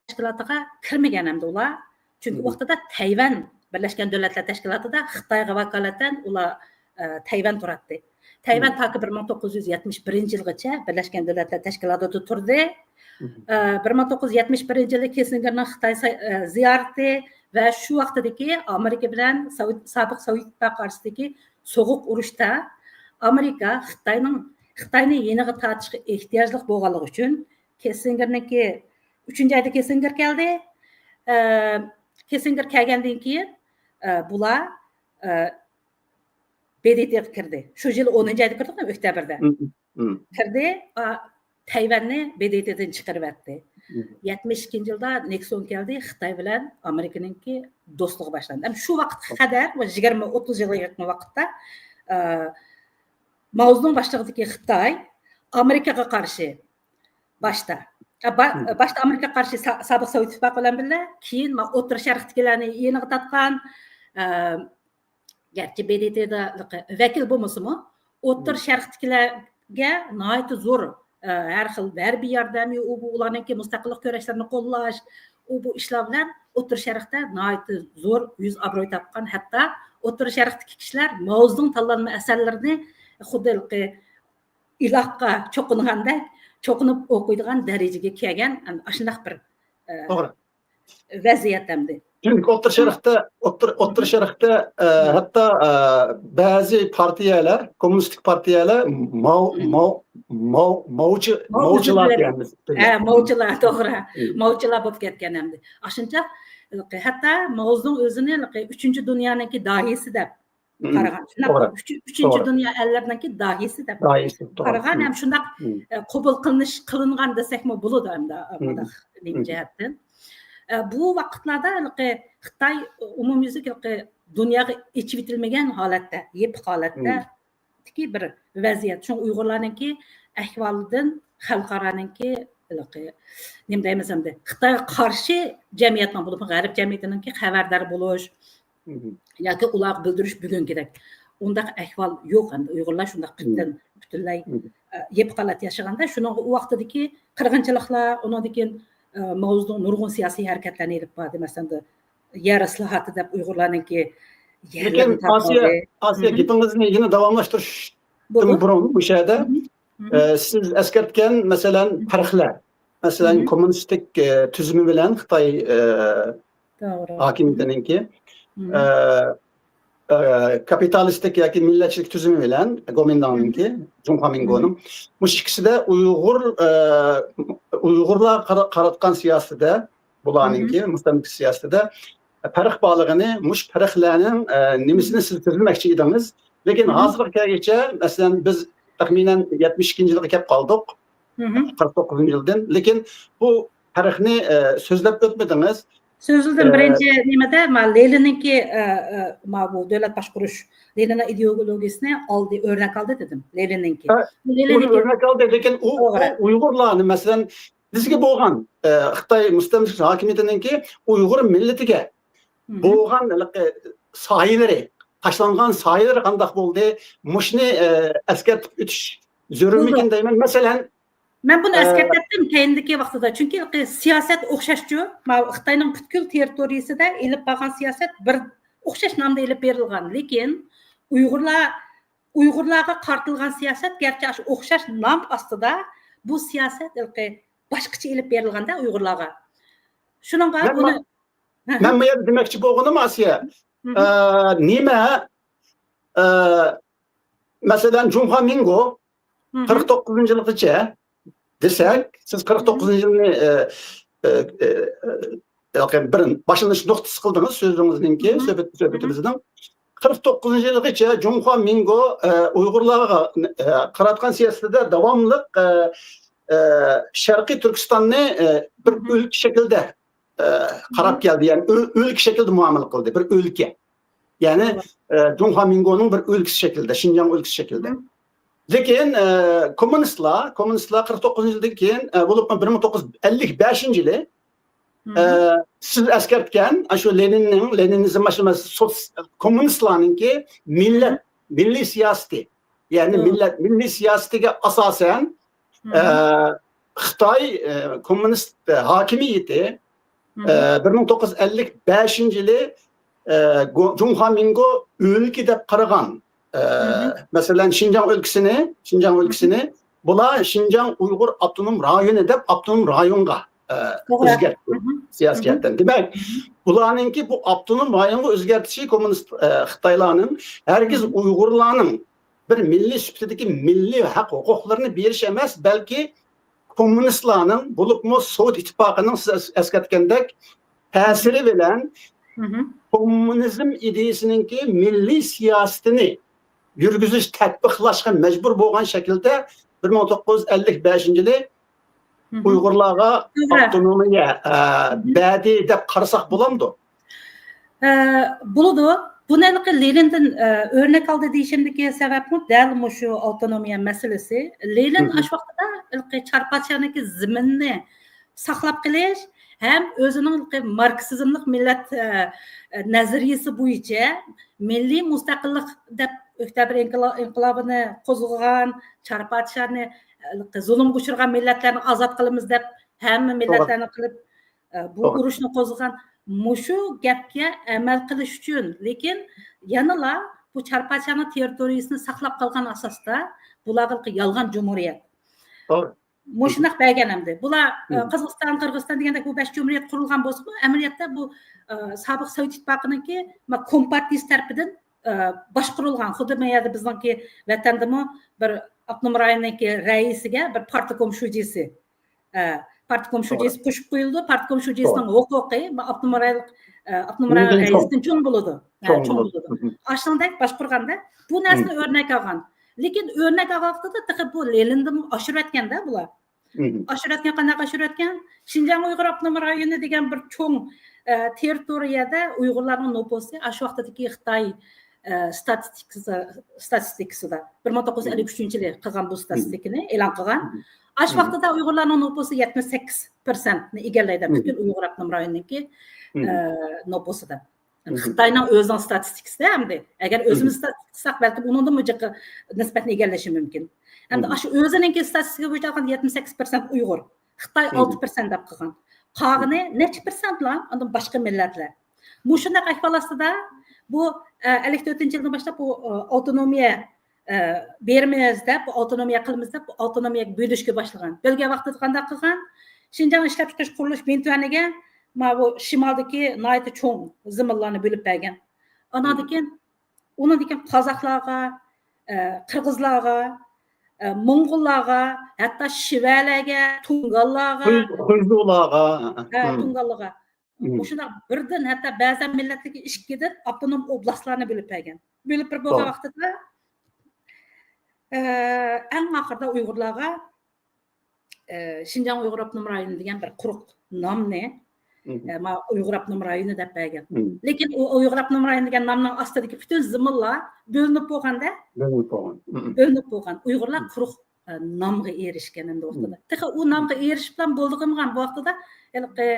تەشكىلاتىغا كىرمىگەن ئەمدى ئۇلار. چۈنكى مم. ۋاقتىدا تەيۋەن بىرلەشكەن دۆلەتلەر تەشكىلاتىدا خىتايغا ۋاكالىتەن ئۇلار، ئە، تەيۋەن تۇراتتى. تەيۋەن مم. تاكى بىر مىڭ توققۇز يۈز يەتمىش بىرىنچى يىلغىچە بىرلەشكەن دۆلەتلەر تەشكىلاتىدا تۇردى. مم. ئە، بىر مىڭ توققۇز يۈز يەتمىش بىرىنچى يىلى كىسسىنگېرنىڭ خىتاي ساي-، ئە، زىيارىتى ۋە شۇ ۋاقتىدىكى ئامېرىكا بىلەن سوۋېت، سابىق سوۋېت ئىتتىپاقى ئارىسىدىكى سوغۇق ئۇرۇشتا ئامېرىكا خىتاينىڭ، خىتاينى يېنىغا تارتىشقا ئېھتىياجلىق بولغانلىقى ئۈچۈن كىسسىنگېرنىڭكى، ئۈچىنچى ئايدا كىسسىنگېر كەلدى. ئە، كىسسىنگېر كەلگەندىن كېيىن، ئە، بۇلار، ئە، ب د ت غا كىردى. شۇ يىل ئونىنچى ئايدا كىردۇق، ئۆكتەبىردە. مم، مم. كىردى، ئا، تەيۋەننى ب د ت دىن چىقىرىۋەتتى. مم. يەتمىش ئىككىنچى يىلدا نىكسون كەلدى، خىتاي بىلەن ئامېرىكىنىڭكى دوستلۇقى باشلاندى. ئەمما شۇ ۋاقىتقا قەدەر، يىگىرمە، ئوتتۇز يىلغا يېقىن ۋاقىتتا، ئا، ماۋزېدۇڭ باشچىلىقىدىكى خىتاي ئامېرىكىغا قارشى باشتا. ئە، با-، باشتا ئامېرىكا قارشى سا-، سابىق سوۋېت ئىتتىپاقى بىلەن بىللە، كېيىن ما-، ئوتتۇرا شەرقتىكىلەرنى يېنىغا تارتقان، ئە، گەرچە ب د ت دا ۋەكىل بولمىسىمۇ، ئوتتۇرا شەرقتىكىلەرگە ناھايىتى زور، ئە، ھەر خىل ھەربىي ياردەم، ئۇ بۇ ئۇلارنىڭكى مۇستەقىللىق كۈرەشلىرىنى قوللاش، ئۇ بۇ ئىشلار بىلەن ئوتتۇرا شەرقتە ناھايىتى زور يۈز ئابروي تاپقان، ھەتتا ئوتتۇرا شەرقتىكى كىشىلەر ماۋزېدۇڭ تاللانما ئەسەرلىرىنى خۇددى ھېلىقى ئىلاھقا چوقۇنغاندەك چوقۇنۇپ ئوقۇيدىغان دەرىجىگە كەلگەن، ئاشۇنداق بىر، ئە، توغرا. ۋەزىيەت ئەمدى. چۈنكى ئوتتۇرا شەرقتە، ئوتتۇرا، ئوتتۇرا شەرقتە، ئە، ھەتتا، ئە، بەزى پارتىيەلەر، كوممۇنىستىك پارتىيەلەر ماۋ-، ماۋ-، ماۋ-، ماۋچى-، ماۋچىلار دېگەن. ھە، ماۋچىلار، توغرا. ماۋچىلار بولۇپ كەتكەن ئەمدى. ئاشۇنچە، ھەتتا ماۋزېدۇڭ ئۆزىنى ئۈچىنچى دۇنيانىڭكى داھىيسى دەپ قارىغان. شۇنداق، توغرا. ئۈچ-، ئۈچىنچى دۇنيا ئەللىرىنىڭكى داھىيسى دەپ قارىغان ھەم شۇنداق، ئە، قوبۇل قىلىنىش، قىلىنغان دېسەكمۇ بولىدۇ ئەمدى، مۇنداق نېمە جەھەتتىن. ئە، بۇ ۋاقىتلاردا ھېلىقى خىتاي ئومۇميۈزلۈك ھېلىقى دۇنياغا ئېچىۋېتىلمىگەن ھالەتتە، يېپىق ھالەتتە، بىر ۋەزىيەت. شۇڭا ئۇيغۇرلارنىڭكى ئەھۋالىدىن خەلقئارانىڭكى ھېلىقى، نېمە دەيمىز ئەمدى، خىتايغا قارشى جەمئىيەتنىڭ، بولۇپمۇ غەرب جەمئىيىتىنىڭكى خەۋەردار بولۇش، ياكى ئۇلارغا بىلدۈرۈش بۈگۈنكىدەك ئۇنداق ئەھۋال يوق. ئەمدى ئۇيغۇرلار شۇنداق پۈتۈن، پۈتۈنلەي، ئە، يېپىق ھالەتتە ياشىغاندا، شۇنىڭغا ئۇ ۋاقتىدىكى قىرغىنچىلىقلار، ئۇنىڭدىن كېيىن، ئە، ماۋزېدۇڭ نۇرغۇن سىياسىي ھەرىكەتلەرنى ئېلىپ باردى. مەسىلەن، يەر ئىسلاھاتى دەپ ئۇيغۇرلارنىڭكى يەرلىرىنى لېكىن تارتىپ ئاسىيە، ئالدى. ئاسىيە، گېپىڭىزنى يەنە داۋاملاشتۇرۇشتىن بۇرۇن مۇشۇ يەردە، ئە، سىز ئەسكەرتكەن، مەسىلەن، پەرقلەر. مەسىلەن، كوممۇنىستىك، ئە، تۈزۈمى بىلەن خىتاي، ئە، توغرا. ھاكىمىيىتىنىڭكى، ئە، ئە، كاپىتالىستىك ياكى مىللەتچىلىك تۈزۈمى بىلەن گومىنداڭنىڭكى، جۇڭخۇا مىنگونىڭ، مۇشۇ ئىككىسىدە ئۇيغۇر، ئە، ئۇيغۇرلار قارا-، قاراتقان سىياسىتىدە، بۇلارنىڭكى مۇستەملىكە سىياسىتىدە پەرق بارلىقىنى، مۇشۇ پەرقلەرنىڭ، ئە، نېمىسىنى سىز سۆزلىمەكچى ئىدىڭىز؟ لېكىن ھازىرغا كەلگۈچە، مەسىلەن، بىز تەخمىنەن يەتمىش ئىككىنچى يىلغا كەپ قالدۇق. قىرىق توققۇزىنچى يىلدىن. لېكىن بۇ پەرقنى، ئە، سۆزلەپ ئۆتمىدىڭىز. سۆزلىدىم. ئە، بىرىنچى نېمىدە، ما، لېنىننىڭكى، ئە، ئە، ما، بۇ دۆلەت باشقۇرۇش، لېنىننىڭ ئىدېئولوگىيىسىنى ئالدى، ئۆرنەك ئالدى دېدىم. لېنىننىڭكى. ئە، بۇ لېنىننىڭكى ئۇنى ئۆرنەك ئالدى، لېكىن ئۇ، توغرا. ئۇ ئۇيغۇرلارنى، مەسىلەن، بىزگە بولغان، ئە، خىتاي مۇستەملىكە ھاكىمىيىتىنىڭكى ئۇيغۇر مىللىتىگە بولغان ھېلىقى سايىلىرى، تاشلانغان سايىلىرى قانداق بولدى؟ مۇشۇنى، ئە، ئەسكەرتىپ ئۆتۈش زۆرۈرمىكىن دەيمەن. مەسىلەن، مەن بۇنى ئە، ئەسكەرتەتتىم كەينىدىكى ۋاقتىدا، چۈنكى سىياسەت ئوخشاشچۇ. ماۋۇ خىتاينىڭ پۈتكۈل تېررىتورىيىسىدە ئېلىپ بارغان سىياسەت بىر ئوخشاش نامدا ئېلىپ بېرىلغان، لېكىن ئۇيغۇرلار، ئۇيغۇرلارغا قارىتىلغان سىياسەت گەرچە ئاشۇ ئوخشاش نام ئاستىدا، بۇ سىياسەت ھېلىقى باشقىچە ئېلىپ بېرىلغاندا ئۇيغۇرلارغا. شۇنىڭغا مەن بۇنى، ما-، مەن بۇ يەردە دېمەكچى بولغىنىم، ئاسىيە، ئە، نېمە، ئە، مەسىلەن، جۇڭخۇا مىنگو قىرىق توققۇزىنچى يىلغىچە دېسەك، سىز قىرىق توققۇزىنچى يىلنى، ئە، ئە، ئە، ئە، بىر باشلىنىش نۇقتىسى قىلدىڭىز سۆزىڭىزنىڭكى، سۆھبەت، سۆھبىتىمىزنىڭ. قىرىق توققۇزىنچى يىلغىچە جۇڭخۇا مىنگو، ئە، ئۇيغۇرلارغا، ئە، قاراتقان سىياسىتىدە داۋاملىق، ئە، ئە، شەرقىي تۈركىستاننى، ئە، بىر ئۆلكە شەكلىدە، ئە، قاراپ كەلدى. يەنى ئۆ-، ئۆلكە شەكلىدە مۇئامىلە قىلدى. بىر ئۆلكە. يەنى، ئە، جۇڭخۇا مىنگونىڭ بىر ئۆلكىسى شەكلىدە، شىنجاڭ ئۆلكىسى شەكلىدە. لېكىن، ئە، كوممۇنىستلار، كوممۇنىستلار قىرىق توققۇزىنچى يىلدىن كېيىن، ئە، بولۇپمۇ بىر مىڭ توققۇز يۈز ئەللىك بەشىنچى يىلى، ئە، سىز ئەسكەرتكەن، ئاشۇ لېنىننىڭ، لېنىنىزم، ماشۇ سوتس-، كوممۇنىستلارنىڭكى مىللەت، مىللىي سىياسىتى، يەنى مىللەت، مىللىي سىياسىتىگە ئاساسەن، ئە، خىتاي، ئە، كوممۇنىست، ئە، ھاكىمىيىتى، ئە، بىر مىڭ توققۇز يۈز ئەللىك بەشىنچى يىلى، ئە، گو-، جۇڭخۇا مىنگو ئۆلكە دەپ قارىغان، ئە، مەسىلەن، شىنجاڭ ئۆلكىسىنى، شىنجاڭ ئۆلكىسىنى، بۇلار شىنجاڭ ئۇيغۇر ئاپتونوم رايونى دەپ ئاپتونوم رايونغا، ئە، ئۆزگەرتتى سىياسىي جەھەتتىن. دېمەك، بۇلارنىڭكى بۇ ئاپتونوم رايونغا ئۆزگەرتىشى كوممۇنىست، ئە، خىتايلارنىڭ ھەرگىز ئۇيغۇرلارنىڭ بىر مىللىي سۈپىتىدىكى مىللىي ھەق ھوقۇقلىرىنى بېرىش ئەمەس، بەلكى كوممۇنىستلارنىڭ، بولۇپمۇ سوۋېت ئىتتىپاقىنىڭ سىز ئەس-، ئەسكەرتكەندەك تەسىرى بىلەن كوممۇنىزم ئىدىيىسىنىڭكى مىللىي سىياسىتىنى يۈرگۈزۈش، تەتبىقلاشقا مەجبۇر بولغان شەكىلدە بىر مىڭ توققۇز يۈز ئەللىك بەشىنچى يىلى ئۇيغۇرلارغا ئاپتونومىيە، ئە، بەردى دەپ قارىساق بولامدۇ؟ ئە، بولىدۇ. بۇنى ھېلىقى لېنىندىن، ئە، ئۆرنەك ئالدى دېيىشىمدىكى سەۋەبمۇ دەل مۇشۇ ئاپتونومىيە مەسىلىسى. لېنىن ئاشۇ ۋاقتىدا ھېلىقى چارپاشانىڭكى زېمىنىنى، ساقلاپ قېلىش ھەم ئۆزىنىڭ ماركسىزملىق مىللەت، ئە، ئە، نەزەرىيىسى بويىچە مىللىي مۇستەقىللىق دەپ ئۆكتەبىر ئىنقىلا-، ئىنقىلابىنى قوزغىغان، چار پادىشاھنى، ئە، زۇلۇمغا ئۇچرىغان مىللەتلەرنى ئازاد قىلىمىز دەپ ھەممە توغرا. مىللەتلەرنى قىلىپ، ئە، بۇ توغرا. ئۇرۇشنى قوزغىغان مۇشۇ گەپكە ئەمەل قىلىش ئۈچۈن، لېكىن يەنىلا بۇ چار پادىشاھنىڭ تېررىتورىيىسىنى ساقلاپ قالغان ئاساستا بۇلارغا يالغان جۇمھۇرىيەت. توغرا. مۇشۇنداق بەرگەن ئەمدى. بۇلار، ئە، مم. قازاقىستان، قىرغىزىستان دېگەندەك بۇ بەش جۇمھۇرىيەت قۇرۇلغان بولسىمۇ، ئەمەلىيەتتە بۇ، ئە، سابىق سوۋېت ئىتتىپاقىنىڭكى، ما، كومپارتىيىسى تەرىپىدىن، ئە، باشقۇرۇلغان. خۇددى ما يەردە بىزنىڭكى ۋەتەندىمۇ بىر ئاپتونوم رايوننىڭكى رەئىسىگە بىر پارتكوم شۇجىسى، ئە، پارتكوم توغرا. شۇجىسى قوشۇپ قويۇلىدۇ. پارتكوم شۇجىسىنىڭ توغرا. ھوقۇقى، ما، ئاپتونوم رايون، ئە، ئاپتونوم رايون ئۇنىڭدىن چوڭ. رەئىسىدىن چوڭ بولىدۇ. ئە، چوڭ چوڭ بولىدۇ. بولىدۇ. مم. ئاشۇندەك باشقۇرغاندا بۇ نەرسىنى مم. ئۆرنەك ئالغان. لېكىن ئۆرنەك ئالغان ۋاقتىدا تېخى بۇ لېنىندىن ئاشۇرۇۋەتكەندە بۇلار. مم. ئاشۇرۇۋەتكەن، قانداق ئاشۇرۇۋەتكەن؟ شىنجاڭ ئۇيغۇر ئاپتونوم رايونى دېگەن بىر چوڭ، ئە، تېررىتورىيەدە ئۇيغۇرلارنىڭ نوپۇسى ئاشۇ ۋاقتىدىكى خىتاي، ئە، ستاتىستىكىسى، ستاتىستىكىسىدا، بىر مىڭ توققۇز يۈز ئەللىك ئۈچىنچى يىلى قىلغان بۇ مم. ستاتىستىكىنى ئېلان قىلغان. مم. ئاشۇ مم. ۋاقتىدا ئۇيغۇرلارنىڭ نوپۇسى يەتمىش سەككىز پىرسەنتنى ئىگىلەيدۇ مم. پۈتۈن ئۇيغۇر ئاپتونوم رايونىنىڭكى، مم. ئە، نوپۇسىدا. مم. خىتاينىڭ ئۆزىنىڭ ستاتىستىكىسىدا ئەمدى. ئەگەر مم. ئۆزىمىز ستاتىستىكا قىلساق، بەلكىم ئۇنىڭدىنمۇ جىق نىسبەتنى ئىگىلىشى مۇمكىن. ئەمدى مم. ئاشۇ ئۆزىنىڭكى ستاتىستىكا بويىچە ئالغاندا يەتمىش سەككىز پىرسەنت ئۇيغۇر. خىتاي مم. ئالتە پىرسەنت دەپ قىلغان. قالغىنى مم. نەچچە پىرسەنتلا ئاندىن باشقا مىللەتلەر. مۇشۇنداق ئەھۋال ئاستىدا بۇ، ئە، ئەللىك تۆتىنچى يىلدىن باشلاپ بۇ، ئە، ئاپتونومىيە، ئە، بېرىمىز دەپ، بۇ ئاپتونومىيە قىلىمىز دەپ، بۇ ئاپتونومىيەگە بۆلۈشكە باشلىغان. بۆلگەن ۋاقتىدا قانداق قىلغان؟ شىنجاڭ ئىشلەپچىقىرىش قۇرۇلۇش بىڭتۈەنىگە ما بۇ شىمالدىكى ناھايىتى چوڭ زېمىنلارنى بۆلۈپ بەرگەن. ئاناندىن مم. كېيىن، ئۇنىڭدىن كېيىن قازاقلارغا، ئە، قىرغىزلارغا، ئە، موڭغۇللارغا، ھەتتا شىۋەلەرگە، تۇڭگانلارغا، خۇي-، خۇيزۇلارغا، ھە، مم. تۇڭگانلارغا. مم. مۇشۇنداق بىردىن، ھەتتا بەزەن مىللەتلەرگە ئىككىدىن ئاپتونوم ئوبلاستلارنى بۆلۈپ بەرگەن. بۆلۈپ بېرىپ بولغان توغرا. ۋاقتىدا، ئە، ئەڭ ئاخىرىدا ئۇيغۇرلارغا، ئە، شىنجاڭ ئۇيغۇر ئاپتونوم رايونى دېگەن بىر قۇرۇق نامنى، مم. ئە، ما ئۇيغۇر ئاپتونوم رايونى دەپ بەرگەن. مم. لېكىن ئۇ ئۇيغۇر ئاپتونوم رايونى دېگەن نامنىڭ ئاستىدىكى پۈتۈن زېمىنلار بۆلۈنۈپ بولغاندا، بۆلۈنۈپ بولغان. مم. بۆلۈنۈپ بولغان. ئۇيغۇرلار مم. قۇرۇق، ئە، نامغا ئېرىشكەن ئەمدى ۋاقتىدا. مم. تېخى ئۇ نامغا ئېرىشىپلا بولىدىغان بولغان بۇ ۋاقتىدا ھېلىقى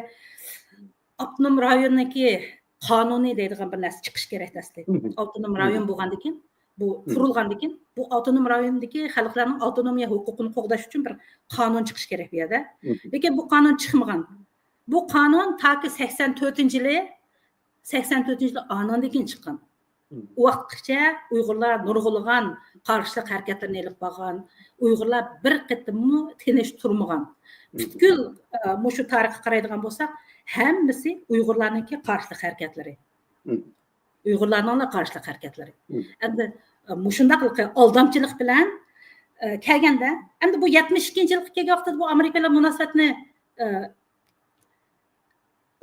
ئاپتونوم رايوننىڭكى قانۇنى دەيدىغان بىر نەرسە چىقىش كېرەك ئەسلى. مم. ئاپتونوم مم. رايون بولغاندىكىن، بۇ مم. قۇرۇلغاندىكىن، بۇ ئاپتونوم رايوندىكى خەلقلەرنىڭ ئاپتونومىيە ھوقۇقىنى قوغداش ئۈچۈن بىر قانۇن چىقىش كېرەك بۇ يەردە. مم. لېكىن بۇ قانۇن چىقمىغان. بۇ قانۇن تاكى سەكسەن تۆتىنچى يىلى، سەكسەن تۆتىنچى يىلى ئانىڭدىن كېيىن چىققان. مم. ئۇ ۋاقىتقىچە ئۇيغۇرلار نۇرغۇنلىغان قارشىلىق ھەرىكەتلىرىنى ئېلىپ بارغان. ئۇيغۇرلار بىر قېتىممۇ تىنچ تۇرمىغان. مم. پۈتكۈل، ئە، مۇشۇ تارىخقا قارايدىغان بولساق، ھەممىسى ئۇيغۇرلارنىڭكى قارشىلىق ھەرىكەتلىرى. مم. ئۇيغۇرلارنىڭلا قارشىلىق ھەرىكەتلىرى. مم. ئەمدى، ئە، مۇشۇنداق ئالدامچىلىق بىلەن، ئە، كەلگەندە، ئەمدى بۇ يەتمىش ئىككىنچى يىلغا كەلگەن ۋاقتىدا بۇ ئامېرىكا بىلەن مۇناسىۋەتنى، ئە،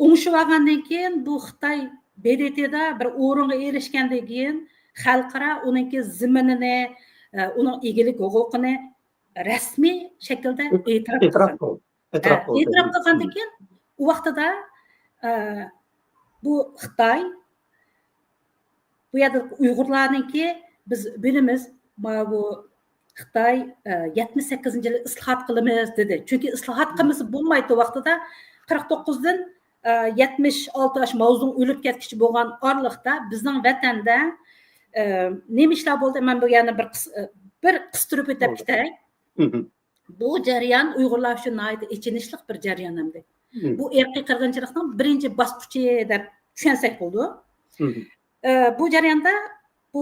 ئوڭشىۋالغاندىن كېيىن بۇ خىتاي ب د ت دا بىر ئورۇنغا ئېرىشكەندىن كېيىن خەلقئارا ئۇنىڭكى زېمىنىنى، ئە، ئۇنىڭ ئىگىلىك ھوقۇقىنى رەسمىي شەكىلدە ئېتىراپ ئېتىراپ قىلغان. قىل-، ھە، ئېتىراپ قىلدى. ئېتىراپ قىلغاندىن كېيىن ئۇ ۋاقتىدا، ئە، بۇ خىتاي بۇ يەردە ئۇيغۇرلارنىڭكى بىز بىلىمىز، ماۋۇ خىتاي، ئە، يەتمىش سەككىزىنچى يىلى ئىسلاھات قىلىمىز دېدى. چۈنكى ئىسلاھات قىلمىسا بولمايتتى ۋاقتىدا، قىرىق توققۇزدىن، ئە، يەتمىش ئالتە ئاش ماۋزېدۇڭ ئۆلۈپ كەتكۈچە بولغان ئارىلىقتا بىزنىڭ ۋەتەندە، ئە، نېمە ئىشلار بولدى؟ مەن بۇ يەرنى بىر قىس-، ئە، بىر قىستۇرۇپ ئۆتۈپ كېتەي. مم. بۇ جەريان ئۇيغۇرلار ئۈچۈن ناھايىتى ئېچىنىشلىق بىر جەريان ئەمدى. مم. بۇ ئىرقىي قىرغىنچىلىقنىڭ بىرىنچى باسقۇچى دەپ چۈشەنسەك بولىدۇ. مم. ئە، بۇ جەرياندا بۇ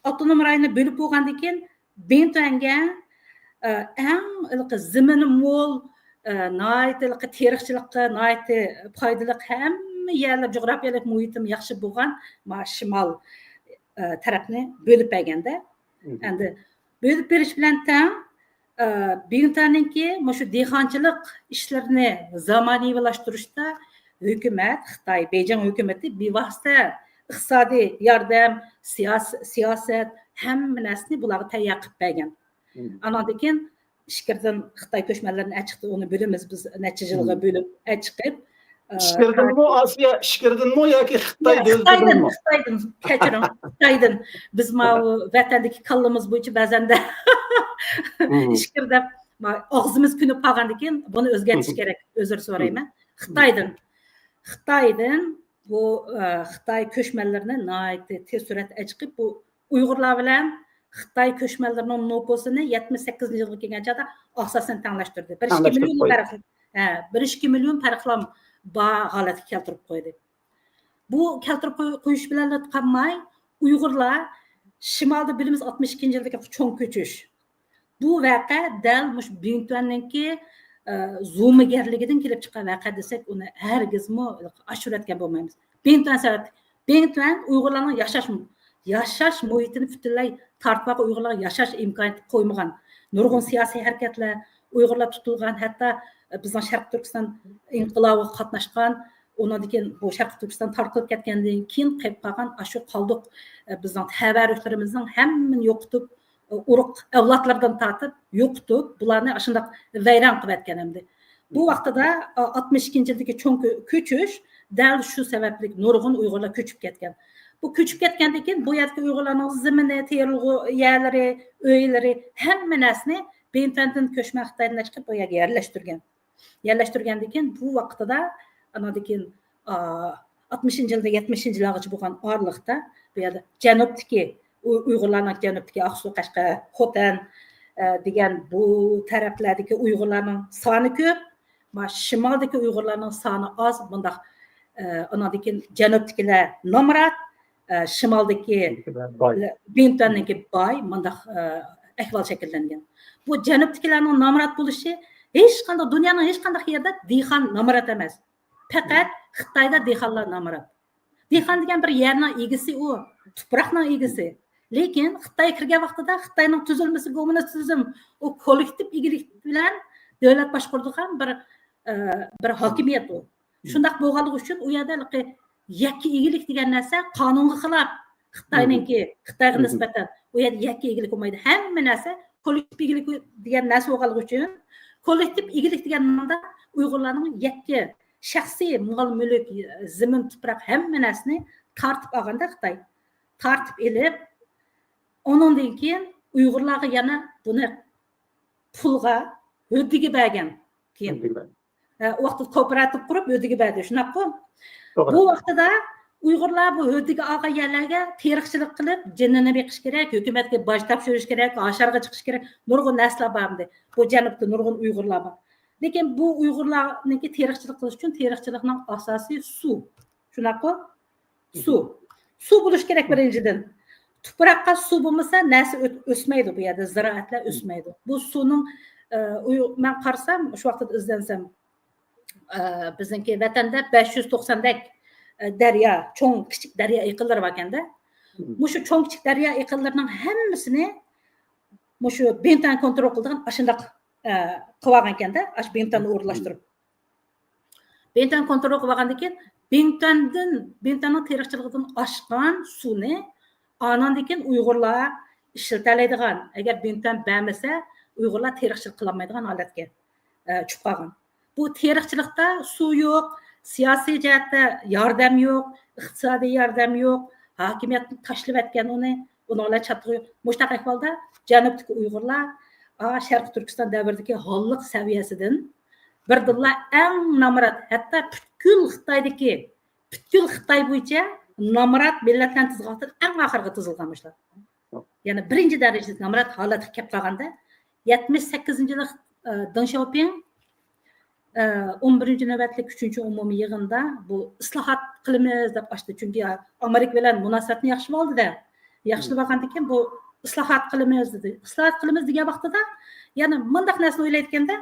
ئاپتونوم رايوننى بۆلۈپ بولغاندىن كېيىن بىڭتۈەنگە، ئە، ئەڭ ھېلىقى زېمىنى مول، ئە، ناھايىتى ھېلىقى تېرىقچىلىققا ناھايىتى پايدىلىق، ھەممە يەرلەر جۇغراپىيەلىك مۇھىتىمۇ ياخشى بولغان ما شىمال، ئە، تەرەپنى بۆلۈپ بەرگەندە، مم. ئەمدى بۆلۈپ بېرىش بىلەن تەڭ، ئە، بىڭتۈەننىڭكى مۇشۇ دېھقانچىلىق ئىشلىرىنى زامانىۋىلاشتۇرۇشتا ھۆكۈمەت، خىتاي، بېيجىڭ ھۆكۈمىتى بىۋاسىتە ئىقتىسادىي ياردەم، سىياس-، سىياسەت، ھەممە نەرسىنى بۇلارغا تەييار قىلىپ بەرگەن. مم. ئاناندىن كېيىن ئىچكىرىدىن خىتاي كۆچمەنلىرىنى ئەچىقتى، ئۇنى بىلىمىز بىز، نەچچە يىلغا مم. بۆلۈپ ئەچىقىپ، ئە، ئىچكىرىدىنمۇ، ئاسىيا ئىچكىرىدىنمۇ ياكى خىتاي ياق، خىتايدىن، دۆلىتىدىنمۇ؟ خىتايدىن، كەچۈرۈڭ، خىتايدىن. بىز ماۋۇ ۋەتەندىكى كاللىمىز بويىچە بەزەندە مم. ئىچكىرى دەپ ئاغزىمىز كۆنۈپ قالغاندىن كېيىن بۇنى ئۆزگەرتىش كېرەك. ئۆزۈر سورايمەن. خىتايدىن، خىتايدىن بۇ، ئە، خىتاي كۆچمەنلىرىنى ناھايىتى تېز سۈرئەتتە چىقىپ، بۇ ئۇيغۇرلار بىلەن خىتاي كۆچمەنلىرىنىڭ نوپۇسىنى يەتمىش سەككىزىنچى يىلغا كەلگەن چاغدا ئاساسەن تەڭلەشتۈردى. بىر ئىككى مىليون پەرق، ھە، بىر ئىككى مىليون پەرقلام بار ھالەتكە كەلتۈرۈپ قويدى. بۇ كەلتۈرۈپ قوي-، قويۇش بىلەنلا قالماي، ئۇيغۇرلار شىمالدا بىلىمىز ئاتمىش ئىككىنچى يىلدىكى چوڭ كۆچۈش. بۇ ۋەقە دەل مۇشۇ بىڭتۈەننىڭكى، ئە، زومىگەرلىكىدىن كېلىپ چىققان ۋەقە دېسەك، ئۇنى ھەرگىزمۇ ئاشۇرۇۋەتكەن بولمايمىز. بىڭتۈەن سەۋەبلىك. بىڭتۈەن ئۇيغۇرلارنىڭ ياشاش، ياشاش مۇھىتىنى پۈتۈنلەي تارتىپ ئالغان، ئۇيغۇرلارغا ياشاش ئىمكانىيىتى قويمىغان. نۇرغۇن سىياسىي ھەرىكەتلەر، ئۇيغۇرلار تۇتۇلغان، ھەتتا بىزنىڭ شەرقىي تۈركىستان ئىنقىلابىغا قاتناشقان، ئۇنىڭدىن كېيىن بۇ شەرقىي تۈركىستان تارقىلىپ كەتكەندىن كېيىن قېلىپ قالغان ئاشۇ قالدۇق، بىزنىڭ تەۋەررۈكلىرىمىزنىڭ ھەممىنى يوقىتىپ، ئۇرۇق ئەۋلادلىرىدىن تارتىپ يوقىتىپ، بۇلارنى ئاشۇنداق ۋەيران قىلىۋەتكەن ئەمدى. بۇ ۋاقتىدا، ئاتمىش ئىككىنچى يىلدىكى چوڭ كۆ-، كۆچۈش، دەل شۇ سەۋەبلىك نۇرغۇن ئۇيغۇرلار كۆچۈپ كەتكەن. بۇ كۆچۈپ كەتكەندىن كېيىن بۇ يەردىكى ئۇيغۇرلارنىڭ زېمىنى، تېرىلغۇ يەرلىرى، ئۆيلىرى، ھەممە نەرسىنى بىڭتۈەندىن كۆچمەن خىتايدىن چىقىپ بۇ يەرگە يەرلەشتۈرگەن. يەرلەشتۈرگەندىن كېيىن بۇ ۋاقتىدا، ئاناندىن كېيىن، ئا، ئاتمىشىنچى يىلدىن يەتمىشىنچى يىللارغىچە بولغان ئارىلىقتا بۇ يەردە جەنۇبتىكى، ئۇ-، ئۇيغۇرلارنىڭ جەنۇبتىكى ئاقسۇ، قەشقەر، خوتەن، ئە، دېگەن بۇ تەرەپلەردىكى ئۇيغۇرلارنىڭ سانى كۆپ، ما-، شىمالدىكى ئۇيغۇرلارنىڭ سانى ئاز، بۇنداق، ئە، ئاناندىن كېيىن جەنۇبتىكىلەر نامرات، ئە، شىمالدىكى بىڭتۈەننىڭكى باي، مۇنداق، ئە، ئەھۋال شەكىللەنگەن. بۇ جەنۇبتىكىلەرنىڭ نامرات بولۇشى ھېچقانداق، دۇنيانىڭ ھېچقانداق يېرىدە دېھقان نامرات ئەمەس. پەقەت خىتايدا دېھقانلار نامرات. دېھقان دېگەن بىر يەرنىڭ ئىگىسى ئۇ، تۇپراقنىڭ ئىگىسى. لېكىن خىتاي كىرگەن ۋاقتىدا خىتاينىڭ تۈزۈلمىسى، كوممۇنىست تۈزۈم، ئۇ كوللېكتىپ ئىگىلىك بىلەن دۆلەت باشقۇرىدىغان بىر، ئە، بىر ھاكىمىيەت ئۇ. شۇنداق بولغانلىقى ئۈچۈن ئۇ يەردە ھېلىقى يەككە ئىگىلىك دېگەن نەرسە قانۇنغا خىلاپ. خىتاينىڭكى، خىتايغا نىسبەتەن ئۇ يەردە يەككە ئىگىلىك بولمايدۇ. ھەممە نەرسە كوللېكتىپ ئىگىلىك دېگەن نەرسە بولغانلىقى ئۈچۈن، كوللېكتىپ ئىگىلىك دېگەن مانا ئۇيغۇرلارنىڭ يەككە شەخسىي مال-مۈلۈك، زېمىن، تۇپراق، ھەممە نەرسىنى تارتىپ ئالغاندا خىتاي. تارتىپ ئېلىپ، ئۇنىڭدىن كېيىن ئۇيغۇرلارغا يەنە بۇنى پۇلغا، ھۆددىگە بەرگەن كېيىن. ھە، ئۇ ۋاقىتتا كوپىراتىپ قۇرۇپ ھۆددىگە بەردى، شۇنداققۇ؟ بۇ ۋاقتىدا ئۇيغۇرلار بۇ ھۆددىگە ئالغان يەرلەرگە تېرىقچىلىق قىلىپ، جېنىنى بېقىش كېرەك، ھۆكۈمەتكە باج تاپشۇرۇش كېرەك، ھاشارغا چىقىش كېرەك، نۇرغۇن نەرسىلەر بار ئىدى. بۇ جەنۇبتا نۇرغۇن ئۇيغۇرلار بار. لېكىن بۇ ئۇيغۇرلارنىڭكى تېرىقچىلىق قىلىش ئۈچۈن تېرىقچىلىقنىڭ ئاساسى سۇ. شۇنداققۇ؟ سۇ. سۇ بولۇش كېرەك بىرىنچىدىن. تۇپراققا سۇ بولمىسا، نەرسە ئۆت-، ئۆسمەيدۇ بۇ يەردە، زىرائەتلەر ئۆسمەيدۇ. بۇ سۇنىڭ، ئە، ئۇيۇ-، مەن قارىسام، شۇ ۋاقىتتا ئىزدەنسەم، ئە، بىزنىڭكى ۋەتەندە بەش يۈز توقساندەك، ئە، دەريا، چوڭ، كىچىك دەريا ئېقىنلىرى باركەندە. مۇشۇ چوڭ، كىچىك دەريا ئېقىنلىرىنىڭ ھەممىسىنى مۇشۇ بىڭتۈەن كونترول قىلىدىغان ئاشۇنداق، ئە، قىلىۋالغانكەندە، ئاشۇ بىڭتۈەننى ئورۇنلاشتۇرۇپ. بىڭتۈەن كونترول قىلىۋالغاندىن كېيىن، بىڭتۈەندىن، بىڭتۈەننىڭ تېرىقچىلىقىدىن ئاشقان سۇنى ئاناندىن كېيىن ئۇيغۇرلار ئىشلىتەلەيدىغان، ئەگەر بىڭتۈەن بەرمىسە، ئۇيغۇرلار تېرىقچىلىق قىلالمايدىغان ھالەتكە، ئە، چۈشۈپ قالغان. بۇ تېرىقچىلىقتا سۇ يوق، سىياسىي جەھەتتە ياردەم يوق، ئىقتىسادىي ياردەم يوق، ھاكىمىيەت تاشلىۋەتكەن ئۇنى، ئۇنىڭ بىلەن چاتىقى يوق. مۇشۇنداق ئەھۋالدا جەنۇبتىكى ئۇيغۇرلار، ئا، شەرقىي تۈركىستان دەۋرىدىكى ھاللىق سەۋىيەسىدىن بىردىنلا ئەڭ نامرات، ھەتتا پۈتكۈل خىتايدىكى، پۈتكۈل خىتاي بويىچە نامرات مىللەتلەرنى تىزغان ۋاقتىدا ئەڭ ئاخىرىغا تىزىلغان مۇشۇلار. يەنى بىرىنچى دەرىجىلىك نامرات ھالەتكە كەپ قالغاندا، يەتمىش سەككىزىنچى يىلى، ئە، دېڭ شياۋپىڭ، ئە، ئون بىرىنچى نۆۋەتلىك ئۈچىنچى ئومۇمىي يىغىندا بۇ ئىسلاھات قىلىمىز دەپ ئاچتى. چۈنكى ئامېرىكا بىلەن مۇناسىۋەتنى ياخشىلاۋالدى-دە. ياخشىلىۋالغاندىن كېيىن بۇ ئىسلاھات قىلىمىز دېدى. ئىسلاھات قىلىمىز دېگەن ۋاقتىدا يەنە مۇنداق نەرسىنى ئويلايدىكەندە،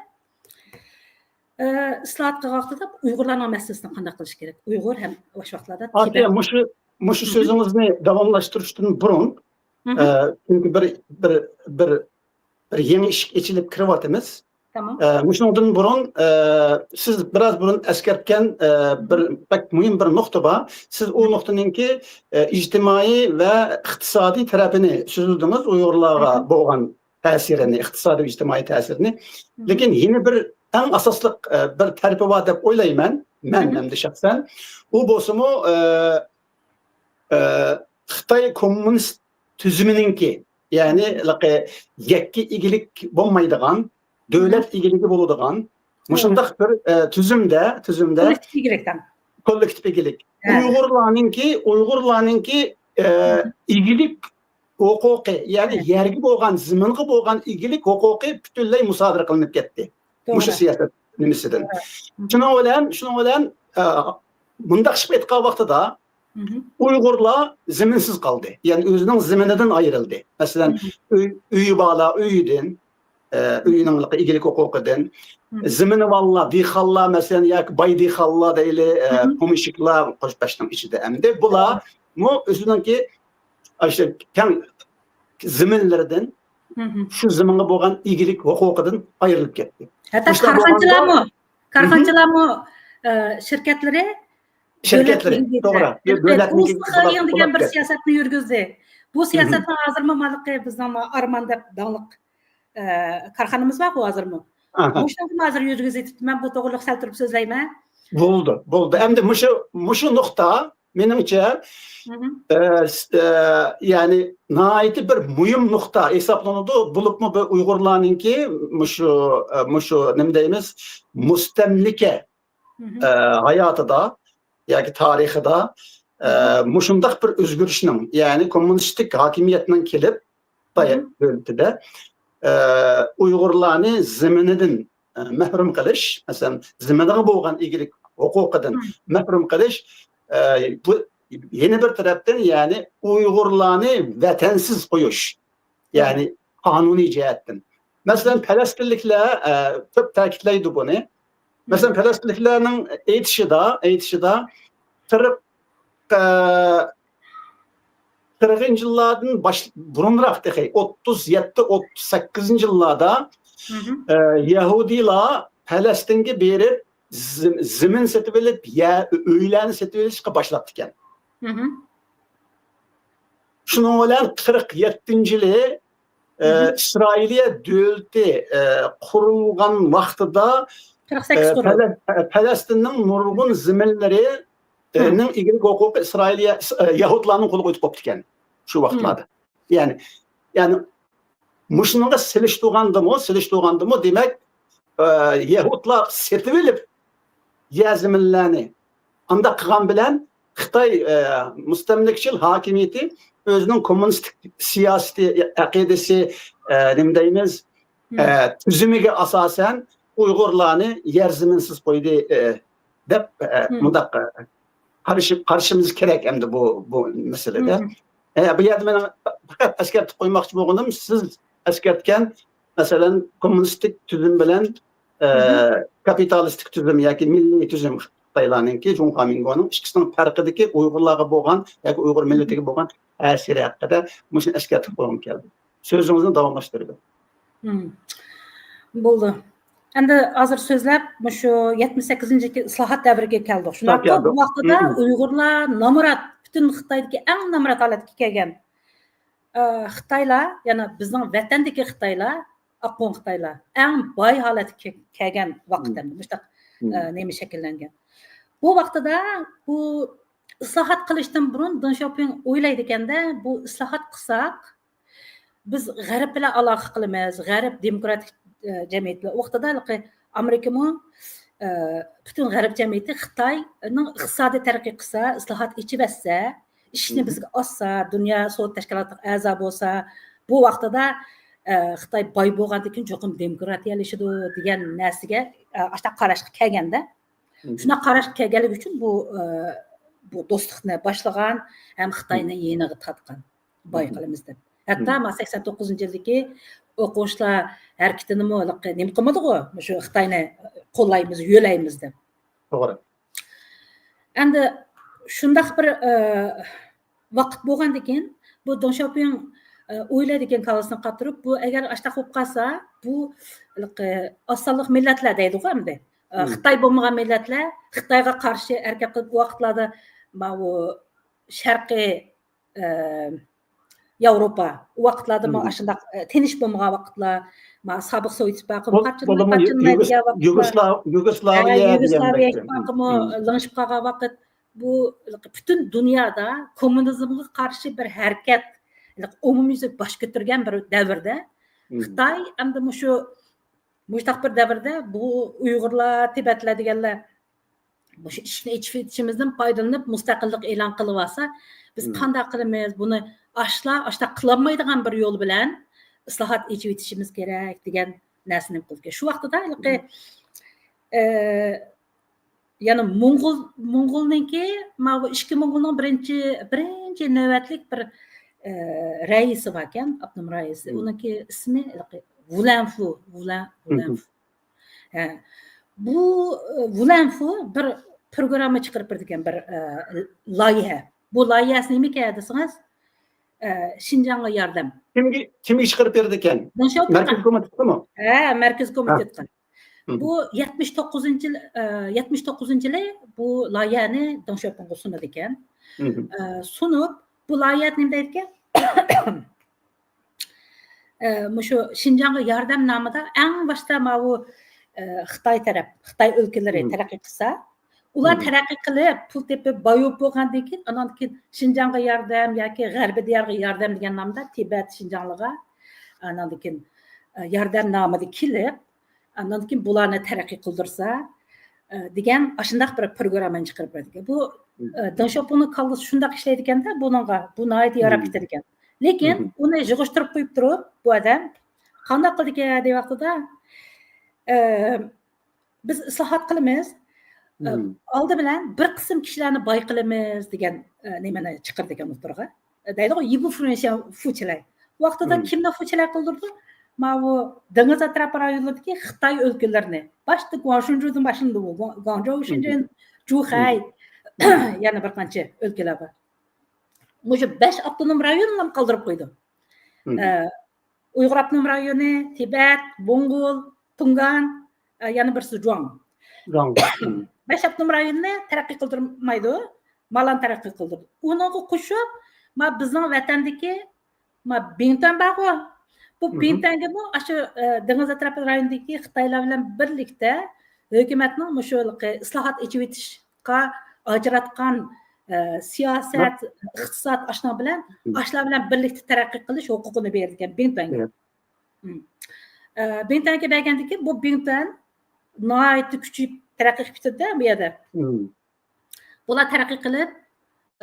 ئە، ئىسلاھات قىلغان ۋاقتىدا ئۇيغۇرلارنىڭ مەسىلىسىنى قانداق قىلىش كېرەك؟ ئۇيغۇر ھەم ئاشۇ ۋاقىتلاردا ئاتىيە، تىبەت. مۇشۇ، مۇشۇ سۆزىڭىزنى داۋاملاشتۇرۇشتىن بۇرۇن، ئە، چۈنكى بىر، بىر، بىر، بىر يېڭى ئىشىك ئېچىلىپ كىرىۋاتىمىز. تامام. ئە، مۇشۇنىڭدىن بۇرۇن، ئە، سىز بىراز بۇرۇن ئەسكەرتكەن، ئە، بىر بەك مۇھىم بىر نۇقتا بار. سىز ئۇ نۇقتىنىڭكى، ئە، ئىجتىمائىي ۋە ئىقتىسادىي تەرىپىنى سۆزلىدىڭىز، ئۇيغۇرلارغا بولغان تەسىرىنى، ئىقتىسادىي ۋە ئىجتىمائىي تەسىرىنى. لېكىن يەنە بىر ئەڭ ئاساسلىق، ئە، بىر تەرىپى بار دەپ ئويلايمەن، مەن ئەمدى شەخسەن. ئۇ بولسىمۇ، ئە، ئە، خىتاي كوممۇنىست تۈزۈمىنىڭكى، يەنى ھېلىقى يەككە ئىگىلىك بولمايدىغان، دۆلەت ئىگىلىكى بولىدىغان مۇشۇنداق بىر، ئە، تۈزۈمدە، تۈزۈمدە كوللېكتىپ ئىگىلىكتىن. كوللېكتىپ ئىگىلىك. ھە. ئۇيغۇرلارنىڭكى، ئۇيغۇرلارنىڭكى، ئە، ئىگىلىك ھوقۇقى، يەنى ھە. يەرگە بولغان، زېمىنغا بولغان ئىگىلىك ھوقۇقى پۈتۈنلەي مۇسادىرە قىلىنىپ كەتتى. توغرا. مۇشۇ سىياسەت نېمىسىدىن. توغرا. شۇنىڭ بىلەن، شۇنىڭ بىلەن، ئە، مۇنداق قىلىپ ئېيتقان ۋاقتىدا، ئۇيغۇرلار زېمىنسىز قالدى. يەنى ئۆزىنىڭ زېمىنىدىن ئايرىلدى. مەسىلەن، ئۆي، ئۆيى بارلار ئۆيىدىن، ئە، ئۆيىنىڭ ئىگىلىك ھوقۇقىدىن، زېمىنى بارلار، دېھقانلار، مەسىلەن، ياكى باي دېھقانلار دەيلى، ئە، پومېشچىكلار قوش بەشنىڭ ئىچىدە ئەمدى. بۇلارمۇ ئۆزىنىڭكى، ئاشۇ كەڭ زېمىنلىرىدىن، شۇ زېمىنغا بولغان ئىگىلىك ھوقۇقىدىن ئايرىلىپ كەتتى. ھەتتا كارخانىچىلارمۇ، كارخانىچىلارمۇ، ئە، شىركەتلىرى شىركەتلىرى، توغرا. دۆلەتنىڭكى دېگەن بىر سىياسەتنى يۈرگۈزدى. بۇ سىياسەتنىڭ ھازىرمۇ مالىقى بىزنىڭ ئارمان دەپ داڭلىق، ئە، كارخانىمىز بارغۇ ھازىرمۇ. ئاھا. مۇشۇنىڭ ھازىر يۈرگۈزۈۋېتىپتىمەن، بۇ توغرىلىق سەل تۇرۇپ سۆزلەيمەن. بولدى، بولدى. ئەمدى مۇشۇ، مۇشۇ نۇقتا، مېنىڭچە، ئە، س-، ئە، يەنى ناھايىتى بىر مۇھىم نۇقتا ھېسابلىنىدۇ. بولۇپمۇ بۇ ئۇيغۇرلارنىڭكى مۇشۇ، ئە، مۇشۇ نېمە دەيمىز، مۇستەملىكە ئە، ھاياتىدا ياكى تارىخىدا، ئە، مۇشۇنداق بىر ئۆزگىرىشنىڭ، يەنى كوممۇنىستىك ھاكىمىيەتنىڭ كېلىپ، خىتاي دۆلىتىدە، ئە، ئۇيغۇرلارنى زېمىنىدىن، ئە، مەھرۇم قىلىش، مەسىلەن، زېمىنىغا بولغان ئىگىلىك ھوقۇقىدىن مەھرۇم قىلىش، ئە، بۇ يەنە بىر تەرەپتىن، يەنى ئۇيغۇرلارنى ۋەتەنسىز قويۇش، يەنى قانۇنىي جەھەتتىن. مەسىلەن، پەلەستىنلىكلەر، ئە، كۆپ تەكىتلەيدۇ بۇنى. مەسىلەن، پەلەستىنلىكلەرنىڭ ئېيتىشىدا، ئېيتىشىدا، قىرىق، ئە، قىرىقىنچى يىللاردىن باش-، بۇرۇنراق تېخى، ئوتتۇز يەتتە، ئوتتۇز سەككىزىنچى يىللاردا، ئە، يەھۇدىيلار پەلەستىنگە بېرىپ، زېم-، زېمىن سېتىۋېلىپ، يە-، ئۆيلەرنى سېتىۋېلىشقا باشلاپتىكەن. شۇنىڭ بىلەن قىرىق يەتتىنچى يىلى، ئە، ئىسرائىلىيە دۆلىتى، ئە، قۇرۇلغان ۋاقتىدا، قىرىق سەككىز ئە، قۇرۇلدى. پەلە-، پەلەستىننىڭ نۇرغۇن زېمىنلىرى، ئە، نىڭ ئىگىلىك ھوقۇقى ئىسرائىلىيە، ئىس-، ئە، يەھۇدلارنىڭ قولىغا ئۆتۈپ قاپتىكەن شۇ ۋاقىتلاردا. يەنى، يەنى مۇشۇنىڭغا سېلىشتۇرغاندىمۇ، سېلىشتۇرغاندىمۇ، دېمەك، ئە، يەھۇدلار سېتىۋېلىپ يەر زېمىنلەرنى ئانداق قىلغان بىلەن خىتاي، ئە، مۇستەملىكىچىل ھاكىمىيىتى ئۆزىنىڭ كوممۇنىستىك سىياسىتى، ئەقىدىسى، ئە، نېمە دەيمىز، ئە، تۈزۈمىگە ئاساسەن ئۇيغۇرلارنى يەر زېمىنسىز قويدى، ئە، دەپ، ئە، مۇنداق، ئە، قارىشى-، قارىشىمىز كېرەك ئەمدى بۇ، بۇ مەسىلىدە. ئە، بۇ يەردە مېنىڭ پەقەت ئەسكەرتىپ قويماقچى بولغىنىم، سىز ئەسكەرتكەن، مەسىلەن، كوممۇنىستىك تۈزۈم بىلەن، ئە، كاپىتالىستىك تۈزۈم ياكى مىللىي تۈزۈم خىتايلارنىڭكى، جۇڭخۇا مىنگونىڭ ئىككىسىنىڭ پەرقىدىكى ئۇيغۇرلارغا بولغان ياكى ئۇيغۇر مىللىتىگە بولغان تەسىرى ھەققىدە مۇشۇنى ئەسكەرتىپ قويغۇم كەلدى. سۆزىڭىزنى داۋاملاشتۇرۇۋېرىڭ. بولدى. ئەمدى ھازىر سۆزلەپ، مۇشۇ يەتمىش سەككىزىنچى يىلدىكى ئىسلاھات دەۋرىگە كەلدۇق. شۇنداققۇ، بۇ ۋاقتىدا ئۇيغۇرلار نامرات، پۈتۈن خىتايدىكى ئەڭ نامرات ھالەتكە كەلگەن. ئە، خىتايلار، يەنى بىزنىڭ ۋەتەندىكى خىتايلار، ئاققۇن خىتايلار، ئەڭ باي ھالەتكە كە-، كەلگەن ۋاقىت ئەمدى مۇشۇنداق، ئە، نېمە شەكىللەنگەن. بۇ ۋاقتىدا بۇ ئىسلاھات قىلىشتىن بۇرۇن دېڭ شياۋپىڭ ئويلايدىكەندە، بۇ ئىسلاھات قىلساق، بىز غەرب بىلەن ئالاقە قىلىمىز، غەرب دېموكراتىك، ئە، جەمئىيەت بىلەن. ئۇ ۋاقتىدا ھېلىقى ئامېرىكىمۇ، ئە، پۈتۈن غەرب جەمئىيىتى خىتاينىڭ ئىقتىسادى تەرەققىي قىلسا، ئىسلاھات ئېچىۋەتسە، ئىشىكنى بىزگە ئاچسا، دۇنيا سودا تەشكىلاتىغا ئەزا بولسا، بۇ ۋاقتىدا، ئە، خىتاي باي بولغاندىن كېيىن چوقۇم دېموكراتىيەلىشىدۇ دېگەن نەرسىگە، ئە، ئاشۇنداق قاراشقا كەلگەندە، شۇنداق قاراشقا كەلگەنلىكى ئۈچۈن بۇ، ئە، بۇ دوستلۇقنى باشلىغان ھەم خىتاينى يېنىغا تارتقان، باي قىلىمىز دەپ. ھەتتا مانا سەكسەن توققۇزىنچى يىلدىكى ئوقۇغۇچىلار ھەرىكىتىنىمۇ ھېلىقى نېمە قىلمىدىغۇ، مۇشۇ خىتاينى قوللايمىز، يۆلەيمىز دەپ. توغرا. ئەمدى شۇنداق بىر، ئە، ۋاقىت بولغاندىكىن، بۇ دېڭ شياۋپىڭ، ئە، ئويلايدىكەن كاللىسىنى قاتۇرۇپ، بۇ ئەگەر ئاشۇنداق بولۇپ قالسا، بۇ، ئە، ئاز سانلىق مىللەتلەر دەيدىغۇ ئەمدى. ئە، خىتاي بولمىغان مىللەتلەر خىتايغا قارشى ھەرىكەت قىلىپ، ئۇ ۋاقىتلاردا ماۋۇ شەرقىي، ئە، ياۋروپا، ئۇ ۋاقىتلاردا مانا ئاشۇنداق، ئە، تىنچ بولمىغان ۋاقىتلار، مانا سابىق سوۋېت ئىتتىپاقى پارچىلىنىپ، پارچىلىنىپ دېگەن ۋاقىتلار، يۇگوسلاۋىيە، يۇگوسلاۋىيە ئىتتىپاقىمۇ لىڭشىپ قالغان ۋاقىت، بۇ پۈتۈن دۇنيادا كوممۇنىزمغا قارشى بىر ھەرىكەت ئومۇميۈزلۈك باش كۆتۈرگەن بىر دەۋردە خىتاي ئەمدى مۇشۇ مۇشۇنداق بىر دەۋردە بۇ ئۇيغۇرلار، تىبەتلەر دېگەنلەر مۇشۇ ئىشىكنى ئېچىۋېتىشىمىزدىن پايدىلىنىپ، مۇستەقىللىق ئېلان قىلىۋالسا، بىز قانداق قىلىمىز؟ بۇنى ئاشۇلار ئاشۇنداق قىلالمايدىغان بىر يول بىلەن ئىسلاھات ئېچىۋېتىشىمىز كېرەك دېگەن نەرسىنى قىلدى. شۇ ۋاقتىدا ھېلىقى، ئە، يەنە موڭغۇل، موڭغۇلنىڭكى، ماۋۇ ئىككى موڭغۇلنىڭ بىرىنچى، بىرىنچى نۆۋەتلىك بىر، ئە، رەئىسى باركەن، ئاپتونوم رەئىسى. ئۇنىڭكى ئىسمى ھېلىقى ۋۇلەنفۇ، ۋۇلەن-، ۋۇلەنفۇ. ھە. بۇ، ئە، ۋۇلەنفۇ بىر پروگرامما چىقىرىپ بېرىدىكەن، بىر، ئە، لايىھە. بۇ لايىھەسى نېمىكەن دېسىڭىز، ئە، شىنجاڭغا ياردەم. كىمگە، كىمگە چىقىرىپ بېرىدىكەن؟ دېڭ شياۋپىڭغا. مەركىزىي كومىتېتقىمۇ؟ ھە، مەركىزىي كومىتېتقا. بۇ يەتمىش توققۇزىنچى يىل، ئە، يەتمىش توققۇزىنچى يىلى بۇ لايىھەنى دېڭ شياۋپىڭغا سۇنىدىكەن. ئە، سۇنۇپ، بۇ لايىھە نېمە دەيدىكەن؟ ئە، مۇشۇ شىنجاڭغا ياردەم نامىدا ئەڭ باشتا ماۋۇ، ئە، خىتاي تەرەپ، خىتاي ئۆلكىلىرى تەرەققىي قىلسا، ئۇلار تەرەققىي قىلىپ، پۇل تېپىپ، بايوپ بولغاندىن كېيىن، ئانان كېيىن شىنجاڭغا ياردەم ياكى غەربىي دىيارغا ياردەم دېگەن نامدا تىبەت، شىنجاڭلىغا، ئانان كېيىن، ئە، ياردەم نامىدا كېلىپ، ئاندىن كېيىن بۇلارنى تەرەققىي قىلدۇرسا، ئە، دېگەن ئاشۇنداق بىر پروگراممىنى چىقىرىپ بەردىكەن. بۇ، ئە، دېڭ شياۋپىڭنىڭ كاللىسى شۇنداق ئىشلەيدىكەندە، بۇنىڭغا، بۇ ناھايىتى ياراپ كېتىدىكەن. لېكىن ئۇنى يىغىشتۇرۇپ قويۇپ تۇرۇپ، بۇ ئادەم قانداق قىلدىكەن دېگەن ۋاقتىدا، ئە، بىز ئىسلاھات قىلىمىز، ئە، ئالدى بىلەن بىر قىسىم كىشىلەرنى باي قىلىمىز دېگەن، ئە، نېمىنى چىقىردىكەن ئوتتۇرىغا. دەيدىغۇ، يىبۇ فۇرۇنشيا فۇچىلەي. ۋاقتىدا كىمنى فۇچىلەي قىلدۇردى؟ ماۋۇ دېڭىز ئەتراپى رايونلىرىدىكى خىتاي ئۆلكىلىرىنى. باشتا گۇاڭشۇنجۇدىن باشلىنىدۇ بۇ. گۇاڭ-، گۇاڭجۇ، شېنجېن، جۇخەي، يەنە بىر قانچە ئۆلكىلەر بار. مۇشۇ بەش ئاپتونوم رايوننى قالدۇرۇپ قويدى. ئە، ئۇيغۇر ئاپتونوم رايونى، تىبەت، موڭغۇل، تۇڭگان، ئە، يەنە بىرسى جۇاڭ. جۇاڭ. بەش ئاپتونوم رايوننى تەرەققىي قىلدۇرمايدۇ، مالان تەرەققىي قىلدۇردى. ئۇنىڭغا قوشۇپ، ما بىزنىڭ ۋەتەندىكى، ما بىڭتۈەن بارغۇ. بۇ بىڭتۈەنگىمۇ ئاشۇ، ئە، دېڭىز ئەتراپى رايونىدىكى خىتايلار بىلەن بىرلىكتە ھۆكۈمەتنىڭ مۇشۇ ئىسلاھات ئېچىۋېتىشقا ئاجراتقان، ئە، سىياسەت، ئىقتىساد ئاشۇنىڭ بىلەن، ئاشۇلار بىلەن بىرلىكتە تەرەققىي قىلىش ھوقۇقىنى بېرىدىكەن بىڭتۈەنگە. ئە، بىڭتۈەنگە بەرگەندىن كېيىن، بۇ بىڭتۈەن ناھايىتى كۈچىيىپ تەرەققىي قىلىپ كېتىدۇ بۇ يەردە. بۇلار تەرەققىي قىلىپ،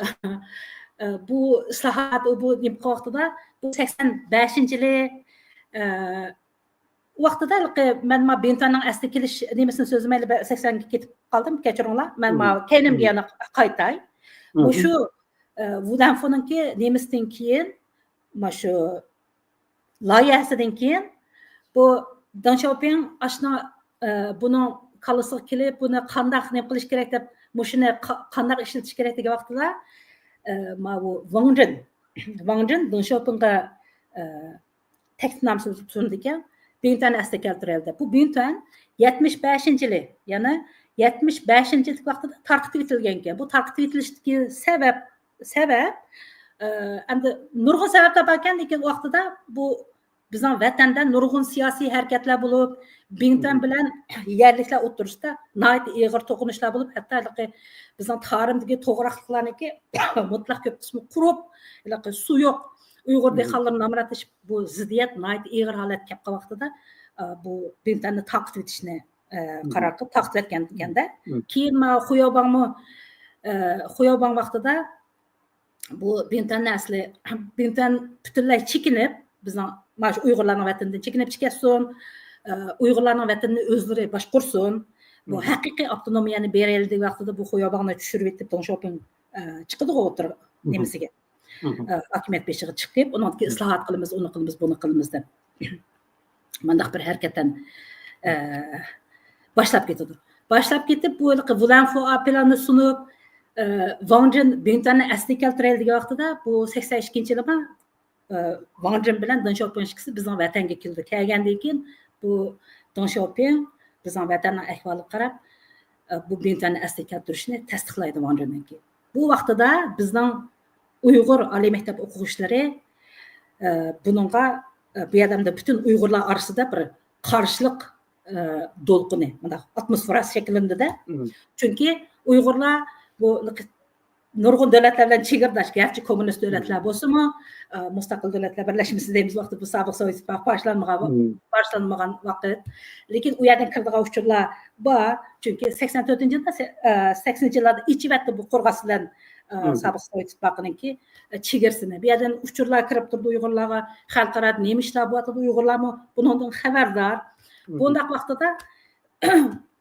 ئە، بۇ ئىسلاھات، بۇ نېمە قىلغان ۋاقتىدا، بۇ سەكسەن بەشىنچى يىلى، ئە، ئۇ ۋاقتىدا ھېلىقى مەن ما بىڭتۈەننىڭ ئەسلىگە كېلىش نېمىسىنى سۆزلىمەيلا، سەكسەنگە كېتىپ قالدىم، كەچۈرۈڭلار. مەن ما كەينىمگە يەنە قايتاي. مۇشۇ، ئە، ۋۇلەنفۇنىڭكى نېمىسىدىن كېيىن، مۇشۇ لايىھەسىدىن كېيىن بۇ دېڭ شياۋپىڭ ئاشۇنىڭ، ئە، بۇنىڭ كاللىسىغا كېلىپ، بۇنى قانداق نېمە قىلىش كېرەك دەپ، مۇشۇنى قا-، قانداق ئىشلىتىش كېرەك دېگەن ۋاقتىدا، ئە، ماۋۇ ۋاڭ جىن، ۋاڭ جىن دېڭ شياۋپىڭغا، ئە، تەكلىپنامىسىنى سۇنىدىكەن، بىڭتۈەننى ئەسلىگە كەلتۈرەيلى دەپ. بۇ بىڭتۈەن يەتمىش بەشىنچى يىلى، يەنى يەتمىش بەشىنچى يىلدىكى ۋاقتىدا تارقىتىۋېتىلگەنىكەن. بۇ تارقىتىۋېتىلىشتىكى سەۋەب، سەۋەب، ئە، ئەمدى نۇرغۇن سەۋەبلەر باركەن، لېكىن ئۇ ۋاقتىدا بۇ بىزنىڭ ۋەتەندە نۇرغۇن سىياسىي ھەرىكەتلەر بولۇپ، بىڭتۈەن بىلەن يەرلىكلەر ئوتتۇرىسىدا ناھايىتى ئېغىر توقۇنۇشلار بولۇپ، ھەتتا ھېلىقى بىزنىڭ تارىمدىكى توغراقلىقلارنىڭكى مۇتلەق كۆپ قىسمى قۇرۇپ، ھېلىقى سۇ يوق، ئۇيغۇر دېھقانلىرى نامراتلىشىپ، بۇ زىددىيەت ناھايىتى ئېغىر ھالەتكە كەپ قالغان ۋاقتىدا، ئە، بۇ بىڭتۈەننى تارقىتىۋېتىشنى، ئە، قارار قىلىپ تارقىتىۋەتكەن ئىكەندە. كېيىن ما خۇياۋباڭمۇ، ئە، خۇياۋباڭ ۋاقتىدا بۇ بىڭتۈەننى ئەسلى، بىڭتۈەن پۈتۈنلەي چېكىنىپ، بىزنىڭ مانا شۇ ئۇيغۇرلارنىڭ ۋەتىنىدىن چېكىنىپ چىقىپ كەتسۇن، ئە، ئۇيغۇرلارنىڭ ۋەتىنىنى ئۆزلىرى باشقۇرسۇن، بۇ ھەقىقىي ئاپتونومىيەنى بېرەيلى دېگەن ۋاقتىدا بۇ خۇياۋباڭنى چۈشۈرۈۋېتىپ، دېڭ شياۋپىڭ، ئە، چىقىدىغۇ ئوتتۇرا نېمىسىگە، ئە، ھاكىمىيەت بېشىغا چىقىپ، ئۇنىڭدىن كېيىن ئىسلاھات قىلىمىز، ئۇنى قىلىمىز، بۇنى قىلىمىز دەپ. مانداق بىر ھەرىكەتتىن، ئە، باشلاپ كېتىدۇ. باشلاپ كېتىپ، بۇ ھېلىقى ۋۇلەنفۇ پىلاننى سۇنۇپ، ئە، ۋاڭ جىن بىڭتۈەننى ئەسلىگە كەلتۈرەيلى دېگەن ۋاقتىدا، بۇ سەكسەن ئىككىنچى يىلىما، ئە، ۋاڭ جىن بىلەن دېڭ شياۋپىڭ ئىككىسى بىزنىڭ ۋەتەنگە كېلىدۇ. كەلگەندىن كېيىن، بۇ دېڭ شياۋپىڭ بىزنىڭ ۋەتەننىڭ ئەھۋالىغا قاراپ، ئە، بۇ بىڭتۈەننى ئەسلىگە كەلتۈرۈشنى تەستىقلايدۇ ۋاڭ جىننىڭكى. بۇ ۋاقتىدا بىزنىڭ ئۇيغۇر ئالىي مەكتەپ ئوقۇغۇچىلىرى، ئە، بۇنىڭغا، ئە، بۇ يەردە پۈتۈن ئۇيغۇرلار ئارىسىدا بىر قارشىلىق، ئە، دولقۇنى، مۇنداق ئاتموسفېراسى شەكىللىنىدۇ-دە. چۈنكى ئۇيغۇرلار بۇ نۇرغۇن دۆلەتلەر بىلەن چېگرىداش، گەرچە كوممۇنىست دۆلەتلەر بولسىمۇ، ئە، مۇستەقىل دۆلەتلەر بىرلەشمىسى دەيمىز ۋاقتى، بۇ سابىق سوۋېت ئىتتىپاقى پارچىلانمىغان، پارچىلانمىغان ۋاقىت. لېكىن ئۇ يەردىن كىرىدىغان ئۇچۇرلار بار. چۈنكى سەكسەن تۆتىنچى يىلدا، سە-، ئە، سەكسىنىنچى يىللاردا ئېچىۋەتتى بۇ قورغاس بىلەن، ئە، سابىق سوۋېت ئىتتىپاقىنىڭكى، ئە، چېگرىسىنى. بۇ يەردىن ئۇچۇرلار كىرىپ تۇرىدۇ ئۇيغۇرلارغا، خەلقئارادا نېمە ئىشلار بولۇۋاتىدۇ، ئۇيغۇرلارمۇ بۇنىڭدىن خەۋەردار. بۇنداق ۋاقتىدا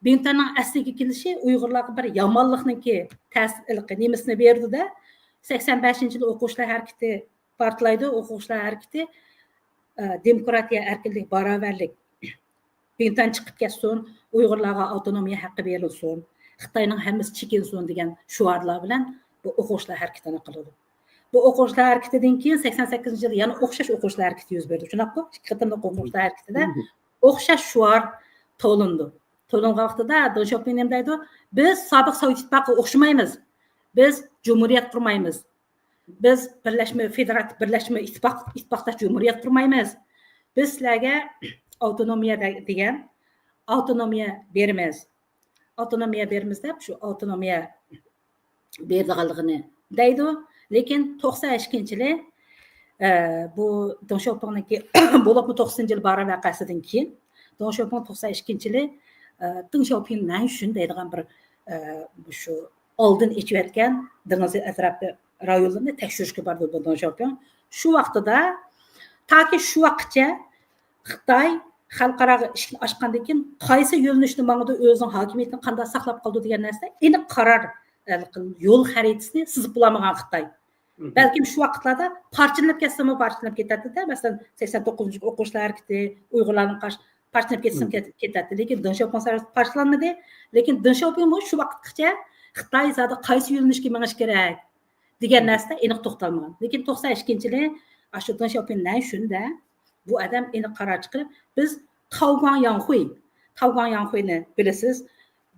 بىڭتۈەننىڭ ئەسلىگە كېلىشى ئۇيغۇرلارغا بىر يامانلىقنىڭكى تەس-، ھېلىقى نېمىسىنى بېرىدۇ-دە، سەكسەن بەشىنچى يىلى ئوقۇغۇچىلار ھەرىكىتى پارتلايدۇ، ئوقۇغۇچىلار ھەرىكىتى، ئە، دېموكراتىيە، ئەركىنلىك، باراۋەرلىك، بىڭتۈەن چىقىپ كەتسۇن، ئۇيغۇرلارغا ئاپتونومىيە ھەققى بېرىلسۇن، خىتاينىڭ ھەممىسى چېكىنسۇن دېگەن شوئارلار بىلەن بۇ ئوقۇغۇچىلار ھەرىكىتىنى قىلىدۇ. بۇ ئوقۇغۇچىلار ھەرىكىتىدىن كېيىن سەكسەن سەككىزىنچى يىلى يەنە ئوخشاش ئوقۇغۇچىلار ھەرىكىتى يۈز بېرىدۇ. شۇنداققۇ؟ ئىككى قېتىملىق ئوقۇغۇچىلار ھەرىكىتىدە ئوخشاش شوئار توۋلىنىدۇ. توۋلانغان ۋاقتىدا دېڭ شياۋپىڭ نېمە دەيدۇ؟ «بىز سابىق سوۋېت ئىتتىپاقىغا ئوخشىمايمىز. بىز جۇمھۇرىيەت قۇرمايمىز. بىز بىرلەشمە، فېدېراتىپ بىرلەشمە، ئىتتىپاق، ئىتتىپاقداش جۇمھۇرىيەت قۇرمايمىز. بىز سىلەرگە ئاپتونومىيە دە-، دېگەن، ئاپتونومىيە بېرىمىز. ئاپتونومىيە بېرىمىز» دەپ، شۇ ئاپتونومىيە بېرىدىغانلىقىنى دەيدۇ. لېكىن توقسان ئىككىنچى يىلى، ئە، بۇ دېڭ شياۋپىڭنىڭكى، بولۇپمۇ توقسىنىنچى يىلى بارا ۋەقەسىدىن كېيىن، دېڭ شياۋپىڭ توقسان ئىككىنچى يىلى، ئە، دېڭ شياۋپىڭ نەنشۈن دەيدىغان بىر، ئە، شۇ ئالدىن ئېچىۋەتكەن دېڭىز ئەتراپى رايونلىرىنى تەكشۈرۈشكە بارىدۇ بۇ دېڭ شياۋپىڭ. شۇ ۋاقتىدا، تاكى شۇ ۋاقىتقىچە خىتاي خەلقئاراغا ئىشىكنى ئاچقاندىن كېيىن قايسى يۆنىلىشتە ماڭىدۇ، ئۆزىنىڭ ھاكىمىيىتىنى قانداق ساقلاپ قالىدۇ دېگەن نەرسىدە ئېنىق قارار، ئە، يول خەرىتىسىنى سىزىپ بولالمىغان خىتاي. بەلكىم شۇ ۋاقىتلاردا پارچىلىنىپ كەتسىمۇ پارچىلىنىپ كېتەتتى-دە، مەسىلەن، سەكسەن توققۇزىنچى ئوقۇغۇچىلار ھەرىكىتى، ئۇيغۇرلارنىڭ قارشى پارچىلىنىپ كەتسىمۇ كېتەتتى. لېكىن دېڭ شياۋپىڭ پارچىلانمىدى. لېكىن دېڭ شياۋپىڭمۇ شۇ ۋاقىتقىچە خىتاي زادى قايسى يۆنىلىشكە مېڭىش كېرەك دېگەن نەرسىدە ئېنىق توختالمىغان. لېكىن توقسان ئىككىنچى يىلى ئاشۇ دېڭ شياۋپىڭ نەنشۈندە بۇ ئادەم ئېنىق قارار چىقىرىپ، بىز تاۋگاڭ ياڭخۇي، تاۋگاڭ ياڭخۇينى بىلىسىز.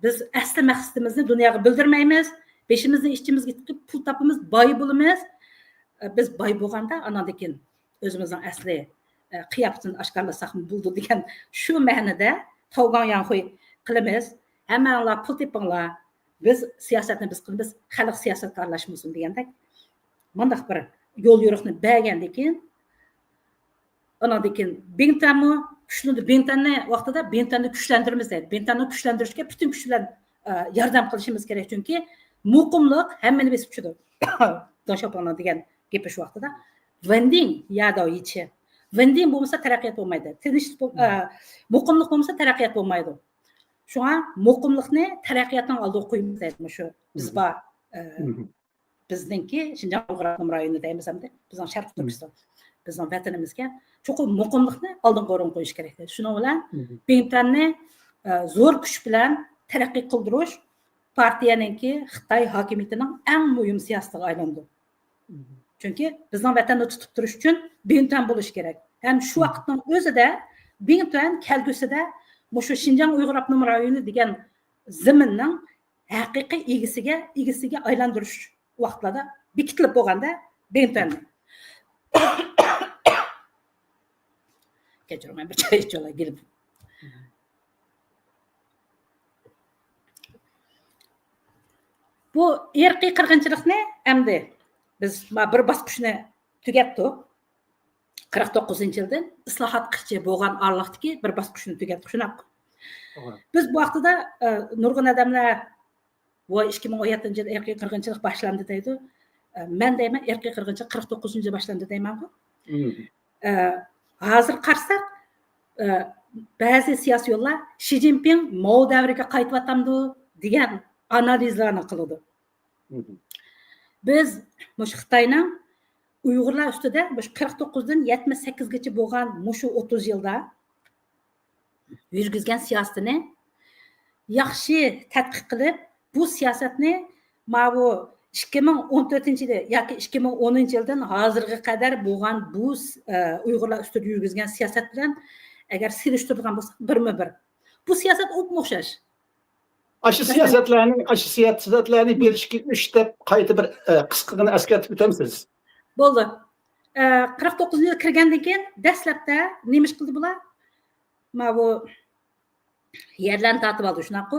بىز ئەسلى مەقسىتىمىزنى دۇنياغا بىلدۈرمەيمىز. بېشىمىزنى ئىچىمىزگە تىقىپ پۇل تاپىمىز، باي بولىمىز. بىز باي بولغاندا ئاناندىن كېيىن ئۆزىمىزنىڭ ئەسلى، ئە، قىياپىتىنى ئاشكارىلىساقمۇ بولىدۇ دېگەن شۇ مەنىدە تاۋگاڭ ياڭخۇي قىلىمىز. ھەممەڭلار پۇل تېپىڭلار. بىز سىياسەتنى بىز قىلىمىز، خەلق سىياسەتكە ئارىلاشمىسۇن دېگەندەك مۇنداق بىر يول يورۇقنى بەرگەندىن كېيىن، ئاناندىن كېيىن بىڭتۈەنمۇ كۈچلىنىدۇ. بىڭتۈەننى ۋاقتىدا بىڭتۈەننى كۈچلەندۈرىمىز دەيدۇ. بىڭتۈەننى كۈچلەندۈرۈشكە پۈتۈن كۈچ بىلەن، ئە، ياردەم قىلىشىمىز كېرەك. چۈنكى مۇقىملىق ھەممىنى بېسىپ چۈشىدۇ. دېڭ شياۋپىڭنىڭ دېگەن گېپى شۇ ۋاقتىدا. ۋېندىڭ ياداۋ يىچى. ۋېندىڭ بولمىسا تەرەققىيات بولمايدۇ. تىنچلىق بول-، ئە، مۇقىملىق بولمىسا تەرەققىيات بولمايدۇ. شۇڭا مۇقىملىقنى تەرەققىياتنىڭ ئالدىغا قويىمىز دەيدۇ. مۇشۇ بىز بار، ئە، بىزنىڭكى شىنجاڭ ئۇيغۇر ئاپتونوم رايونى دەيمىز ئەمدى. بىزنىڭ شەرقىي تۈركىستان، بىزنىڭ ۋەتىنىمىزگە چوقۇم مۇقىملىقنى ئالدىنقى ئورۇنغا قويۇش كېرەك. شۇنىڭ بىلەن بىڭتۈەننى، ئە، زور كۈچ بىلەن تەرەققىي قىلدۇرۇش پارتىيەنىڭكى خىتاي ھاكىمىيىتىنىڭ ئەڭ مۇھىم سىياسىتىگە ئايلاندى. چۈنكى بىزنىڭ ۋەتەننى تۇتۇپ تۇرۇش ئۈچۈن بىڭتۈەن بولۇش كېرەك. ھەم شۇ ۋاقىتنىڭ ئۆزىدە بىڭتۈەن كەلگۈسىدە مۇشۇ شىنجاڭ ئۇيغۇر ئاپتونوم رايونى دېگەن زېمىننىڭ ھەقىقىي ئىگىسىگە، ئىگىسىگە ئايلاندۇرۇش ۋاقىتلاردا بېكىتىلىپ بولغاندا بىڭتۈەننى. كەچۈرۈڭ، مەن بىر چاي ئىچىۋالاي، گېلىپ. بۇ ئىرقىي قىرغىنچىلىقنى ئەمدى بىز ما بىر باسقۇچنى تۈگەتتۇق. قىرىق توققۇزىنچى يىلدىن ئىسلاھاتقىچە بولغان ئارىلىقتىكى بىر باسقۇچنى تۈگەتتۇق. شۇنداققۇ؟ توغرا. بىز بۇ ۋاقتىدا، ئە، نۇرغۇن ئادەملەر، «ۋاي، ئىككى مىڭ ئون يەتتىنچى يىل ئىرقىي قىرغىنچىلىق باشلاندى» دەيدۇ. ئە، مەن دەيمەن، ئىرقىي قىرغىنچىلىق قىرىق توققۇزىنچى يىل باشلاندى دەيمەنغۇ. ئە، ھازىر قارىساق، ئە، بەزى سىياسىي يوللار شى جىنپىڭ ماۋ دەۋرىگە قايتىۋاتامدۇ دېگەن ئانالىزلارنى قىلىدۇ. بىز مۇشۇ خىتاينىڭ ئۇيغۇرلار ئۈستىدە مۇشۇ قىرىق توققۇزدىن يەتمىش سەككىزگىچە بولغان مۇشۇ ئوتتۇز يىلدا يۈرگۈزگەن سىياسىتىنى ياخشى تەتقىق قىلىپ، بۇ سىياسەتنى ماۋۇ ئىككى مىڭ ئون تۆتىنچى يىلى ياكى ئىككى مىڭ ئونىنچى يىلدىن ھازىرغا قەدەر بولغان بۇ س-، ئە، ئۇيغۇرلار ئۈستىدە يۈرگۈزگەن سىياسەت بىلەن ئەگەر سېلىشتۇرىدىغان بولساق، بىرمۇ بىر. بۇ سىياسەت ئوپمۇ ئوخشاش. ئاشۇ سىياسەتلەرنى، ئاشۇ سىياسەتلەرنى بىر، ئىككى، ئۈچ دەپ قايتا بىر، ئە، قىسقىغىنە ئەسكەرتىپ ئۆتەمسىز؟ بولدى. ئە، قىرىق توققۇزىنچى يىل كىرگەندىن كېيىن دەسلەپتە نېمە ئىش قىلدى بۇلار؟ ماۋۇ يەرلەرنى تارتىپ ئالدى، شۇنداققۇ؟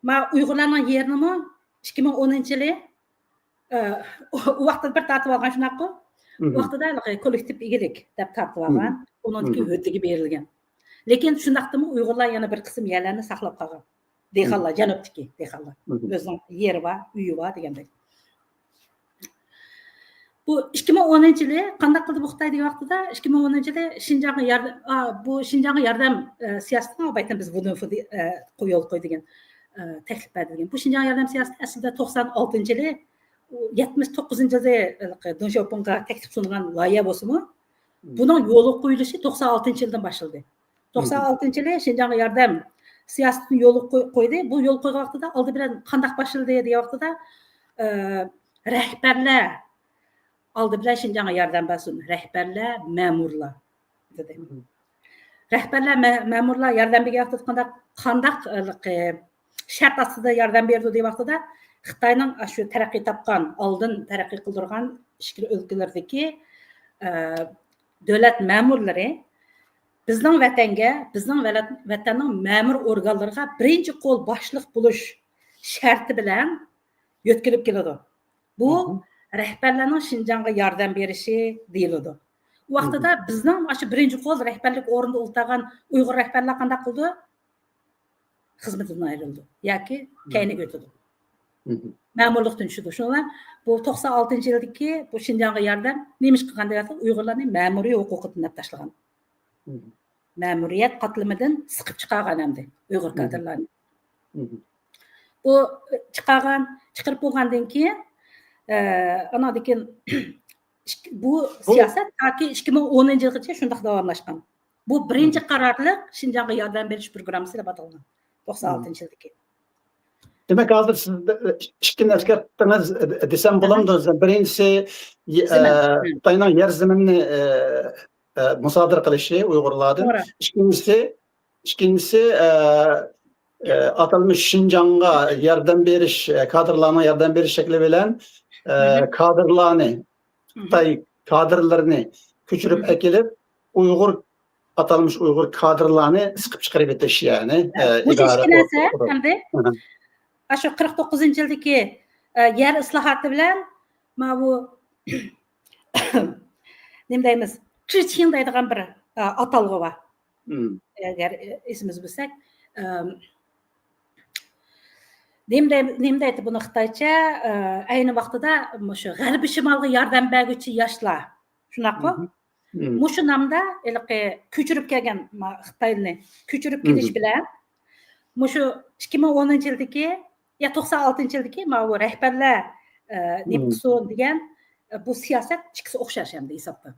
ما ئۇيغۇرلارنىڭ يېرىنىمۇ ئىككى مىڭ ئونىنچى يىلى ئە، ئۇ، ئۇ ۋاقىتتا بىر تارتىۋالغان، شۇنداققۇ؟ ئۇ ۋاقىتتا ھېلىقى كوللېكتىپ ئىگىلىك دەپ تارتىۋالغان. ئۇنىڭدىكى ھۆددىگە بېرىلگەن. لېكىن شۇنداقتىمۇ ئۇيغۇرلار يەنە بىر قىسىم يەرلەرنى ساقلاپ قالغان. دېھقانلار، جەنۇبتىكى دېھقانلار. ئۆزىنىڭ يېرى بار، ئۆيى بار دېگەندەك. بۇ ئىككى مىڭ ئونىنچى يىلى قانداق قىلدى بۇ خىتاي دېگەن ۋاقتىدا، ئىككى مىڭ ئونىنچى يىلى شىنجاڭغا ياردەم، ئا، بۇ شىنجاڭغا ياردەم، ئە، سىياسىتىنى ئاۋايتىن بىز ۋۇدۇنفۇ دې-، ئە، يول قوي دېگەن، ئە، تەكلىپ بەردى دېگەن. بۇ شىنجاڭغا ياردەم سىياسىتى ئەسلىدە توقسان ئالتىنچى يىلى، يەتمىش توققۇزىنچى يىلى، ئە، دېڭ شياۋپىڭغا تەكلىپ سۇنغان لايىھە بولسىمۇ، بۇنىڭ يولغا قويۇلۇشى توقسان ئالتىنچى يىلدىن باشلىدى. توقسان ئالتىنچى يىلى شىنجاڭغا ياردەم سىياسىتىنى يولغا قوي-، قويدى. بۇ يول قويغان ۋاقتىدا ئالدى بىلەن قانداق باشلىدى دېگەن ۋاقتىدا، ئە، رەھبەرلەر ئالدى بىلەن شىنجاڭغا ياردەم بەرسۇن. رەھبەرلەر، مەمۇرلار دېدى. رەھبەرلەر، مە-، مەمۇرلار ياردەم بەرگەن ۋاقتىدا قانداق، قانداق، ئە، شەرت ئاستىدا ياردەم بېرىدۇ دېگەن ۋاقتىدا، خىتاينىڭ شۇ تەرەققىي تاپقان، ئالدىن تەرەققىي قىلدۇرغان ئىچكىرى ئۆلكىلەردىكى، ئە، دۆلەت مەمۇرلىرى بىزنىڭ ۋەتەنگە، بىزنىڭ ۋەلەت-، ۋەتەننىڭ مەمۇر ئورگانلىرىغا بىرىنچى قول باشلىق بولۇش شەرتى بىلەن يۆتكىلىپ كېلىدۇ. بۇ رەھبەرلەرنىڭ شىنجاڭغا ياردەم بېرىشى دېيىلىدۇ. ئۇ ۋاقتىدا بىزنىڭ ئاشۇ بىرىنچى قول رەھبەرلىك ئورنىدا ئولتۇرغان ئۇيغۇر رەھبەرلەر قانداق قىلىدۇ؟ خىزمىتىدىن ئايرىلىدۇ ياكى كەينىگە ئۆتىدۇ. مەمۇرلۇقتىن چۈشىدۇ. شۇنىڭ بىلەن بۇ توقسان ئالتىنچى يىلدىكى بۇ شىنجاڭغا ياردەم نېمە ئىش قىلغان دېگەندە، ئۇيغۇرلارنى مەمۇرىي ھوقۇقىدىن ئەپ تاشلىغان. مەمۇرىيەت قاتلىمىدىن سىقىپ چىقارغان ئەمدى ئۇيغۇر كادىرلارنى. بۇ چىقارغان، چىقىرىپ بولغاندىن كېيىن، ئە، ئاناندىن كېيىن ئىك-، بۇ بۇ سىياسەت تاكى ئىككى مىڭ ئونىنچى يىلغىچە شۇنداق داۋاملاشقان. بۇ بىرىنچى قارارلىق شىنجاڭغا ياردەم بېرىش پروگراممىسى دەپ ئاتالغان. توقسان ئالتىنچى يىلدىكى. دېمەك، ھازىر سىز ئىككىنى ئەسكەرتتىڭىز، دېسەم بولامدۇ؟ بىرىنچىسى، ئە، خىتاينىڭ يەر زېمىنىنى، ئە، ئە، مۇسادىرە قىلىشى ئۇيغۇرلاردىن. توغرا. ئىككىنچىسى، ئىككىنچىسى، ئە، ئە، ئاتالمىش شىنجاڭغا ياردەم بېرىش، ئە، كادىرلارنىڭ ياردەم بېرىش شەكلى بىلەن، ئە، كادىرلارنى، خىتاي كادىرلىرىنى كۆچۈرۈپ ئەكېلىپ، ئۇيغۇر، ئاتالمىش ئۇيغۇر كادىرلارنى سىقىپ چىقىرىۋېتىش، يەنى، ئە، مۇشۇ ئىككى نەرسە ئەمدى، ئاشۇ قىرىق توققۇزىنچى يىلدىكى، ئە، يەر ئىسلاھاتى بىلەن ماۋۇ نېمە دەيمىز، چىچىڭ دەيدىغان بىر، ئە، ئاتالغۇ بار. ئەگەر، ئە، ئېسىمىزدە بولساق، ئەم، نېمە دەي-، نېمە دەيتتى بۇنى خىتايچە؟ ئە، ئەينى ۋاقتىدا مۇشۇ غەربىي شىمالغا ياردەم بەرگۈچى ياشلار. شۇنداققۇ؟ مۇشۇ نامدا ھېلىقى كۆچۈرۈپ كەلگەن ما-، خىتايلىنى كۆچۈرۈپ كېلىش بىلەن مۇشۇ ئىككى مىڭ ئونىنچى يىلدىكى يا توقسان ئالتىنچى يىلدىكى ماۋۇ رەھبەرلەر، ئە، نېمە قىلسۇن دېگەن، ئە، بۇ سىياسەت ئىككىسى ئوخشاش ئەمدى ھېسابتا.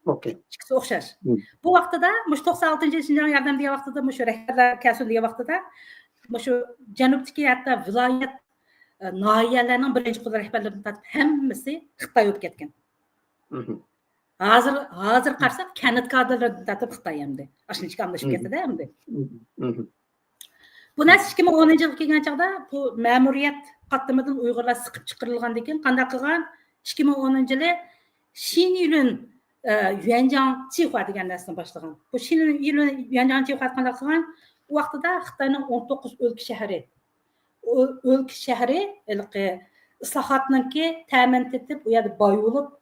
ئوكەي. ئىككىسى ئوخشاش. بۇ ۋاقتىدا، مۇشۇ توقسان ئالتىنچى يىل شىنجاڭ ياردەم دېگەن ۋاقتىدا، مۇشۇ رەھبەرلەر كەلسۇن دېگەن ۋاقتىدا، مۇشۇ جەنۇبتىكى ھەتتا ۋىلايەت، ئە، ناھىيەلەرنىڭ بىرىنچى قول رەھبەرلىرىدىن تارتىپ ھەممىسى خىتاي بولۇپ كەتكەن. ھازىر، ھازىر قارىساق، كەنت كادىرلىرىدىن تارتىپ خىتاي ئەمدى. ئاشۇنچىكى ئاملىشىپ كەتتى-دە ئەمدى. بۇ نەرسە ئىككى مىڭ ئونىنچى يىلغا كەلگەن چاغدا بۇ مەمۇرىيەت قاتلىمىدىن ئۇيغۇرلار سىقىپ چىقىرىلغاندىن كېيىن قانداق قىلغان؟ ئىككى مىڭ ئونىنچى يىلى شىنيۈلۈن، ئە، يۈەنجاڭ چىخۇا دېگەن نەرسىنى باشلىغان. بۇ شىنيۈلۈن يۈەنجاڭ چىخۇا قانداق قىلغان؟ ئۇ ۋاقتىدا خىتاينىڭ ئون توققۇز ئۆلكە شەھىرى، ئۆ-، ئۆلكە شەھىرى ھېلىقى ئىسلاھاتنىڭكى تەمىنى تېتىپ، ئۇ يەردە باي بولۇپ،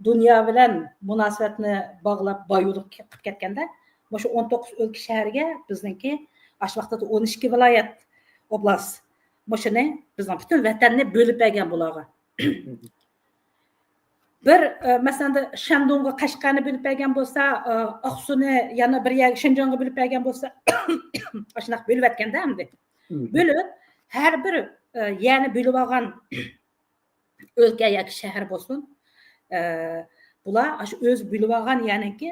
دۇنيا بىلەن مۇناسىۋەتنى باغلاپ، باي بولۇپ كېلىپ كەتكەندە، مۇشۇ ئون توققۇز ئۆلكە شەھەرگە بىزنىڭكى ئاشۇ ۋاقىتتا ئون ئىككى ۋىلايەت، ئوبلاست، مۇشۇنى بىزنىڭ پۈتۈن ۋەتەننى بۆلۈپ بەرگەن بۇلارغا. بىر، ئە، مەسىلەن، شەندۇڭغا قەشقەرنى بۆلۈپ بەرگەن بولسا، ئە، ئاقسۇنى يەنە بىر يەرگە شىنجاڭغا بۆلۈپ بەرگەن بولسا، ئاشۇنداق بۆلۈۋەتكەندە ئەمدى. بۆلۈپ، ھەر بىر، ئە، يەرنى بۆلۈۋالغان ئۆلكە ياكى شەھەر بولسۇن، ئە، بۇلار ئاشۇ ئۆزى بۆلۈۋالغان يەرنىڭكى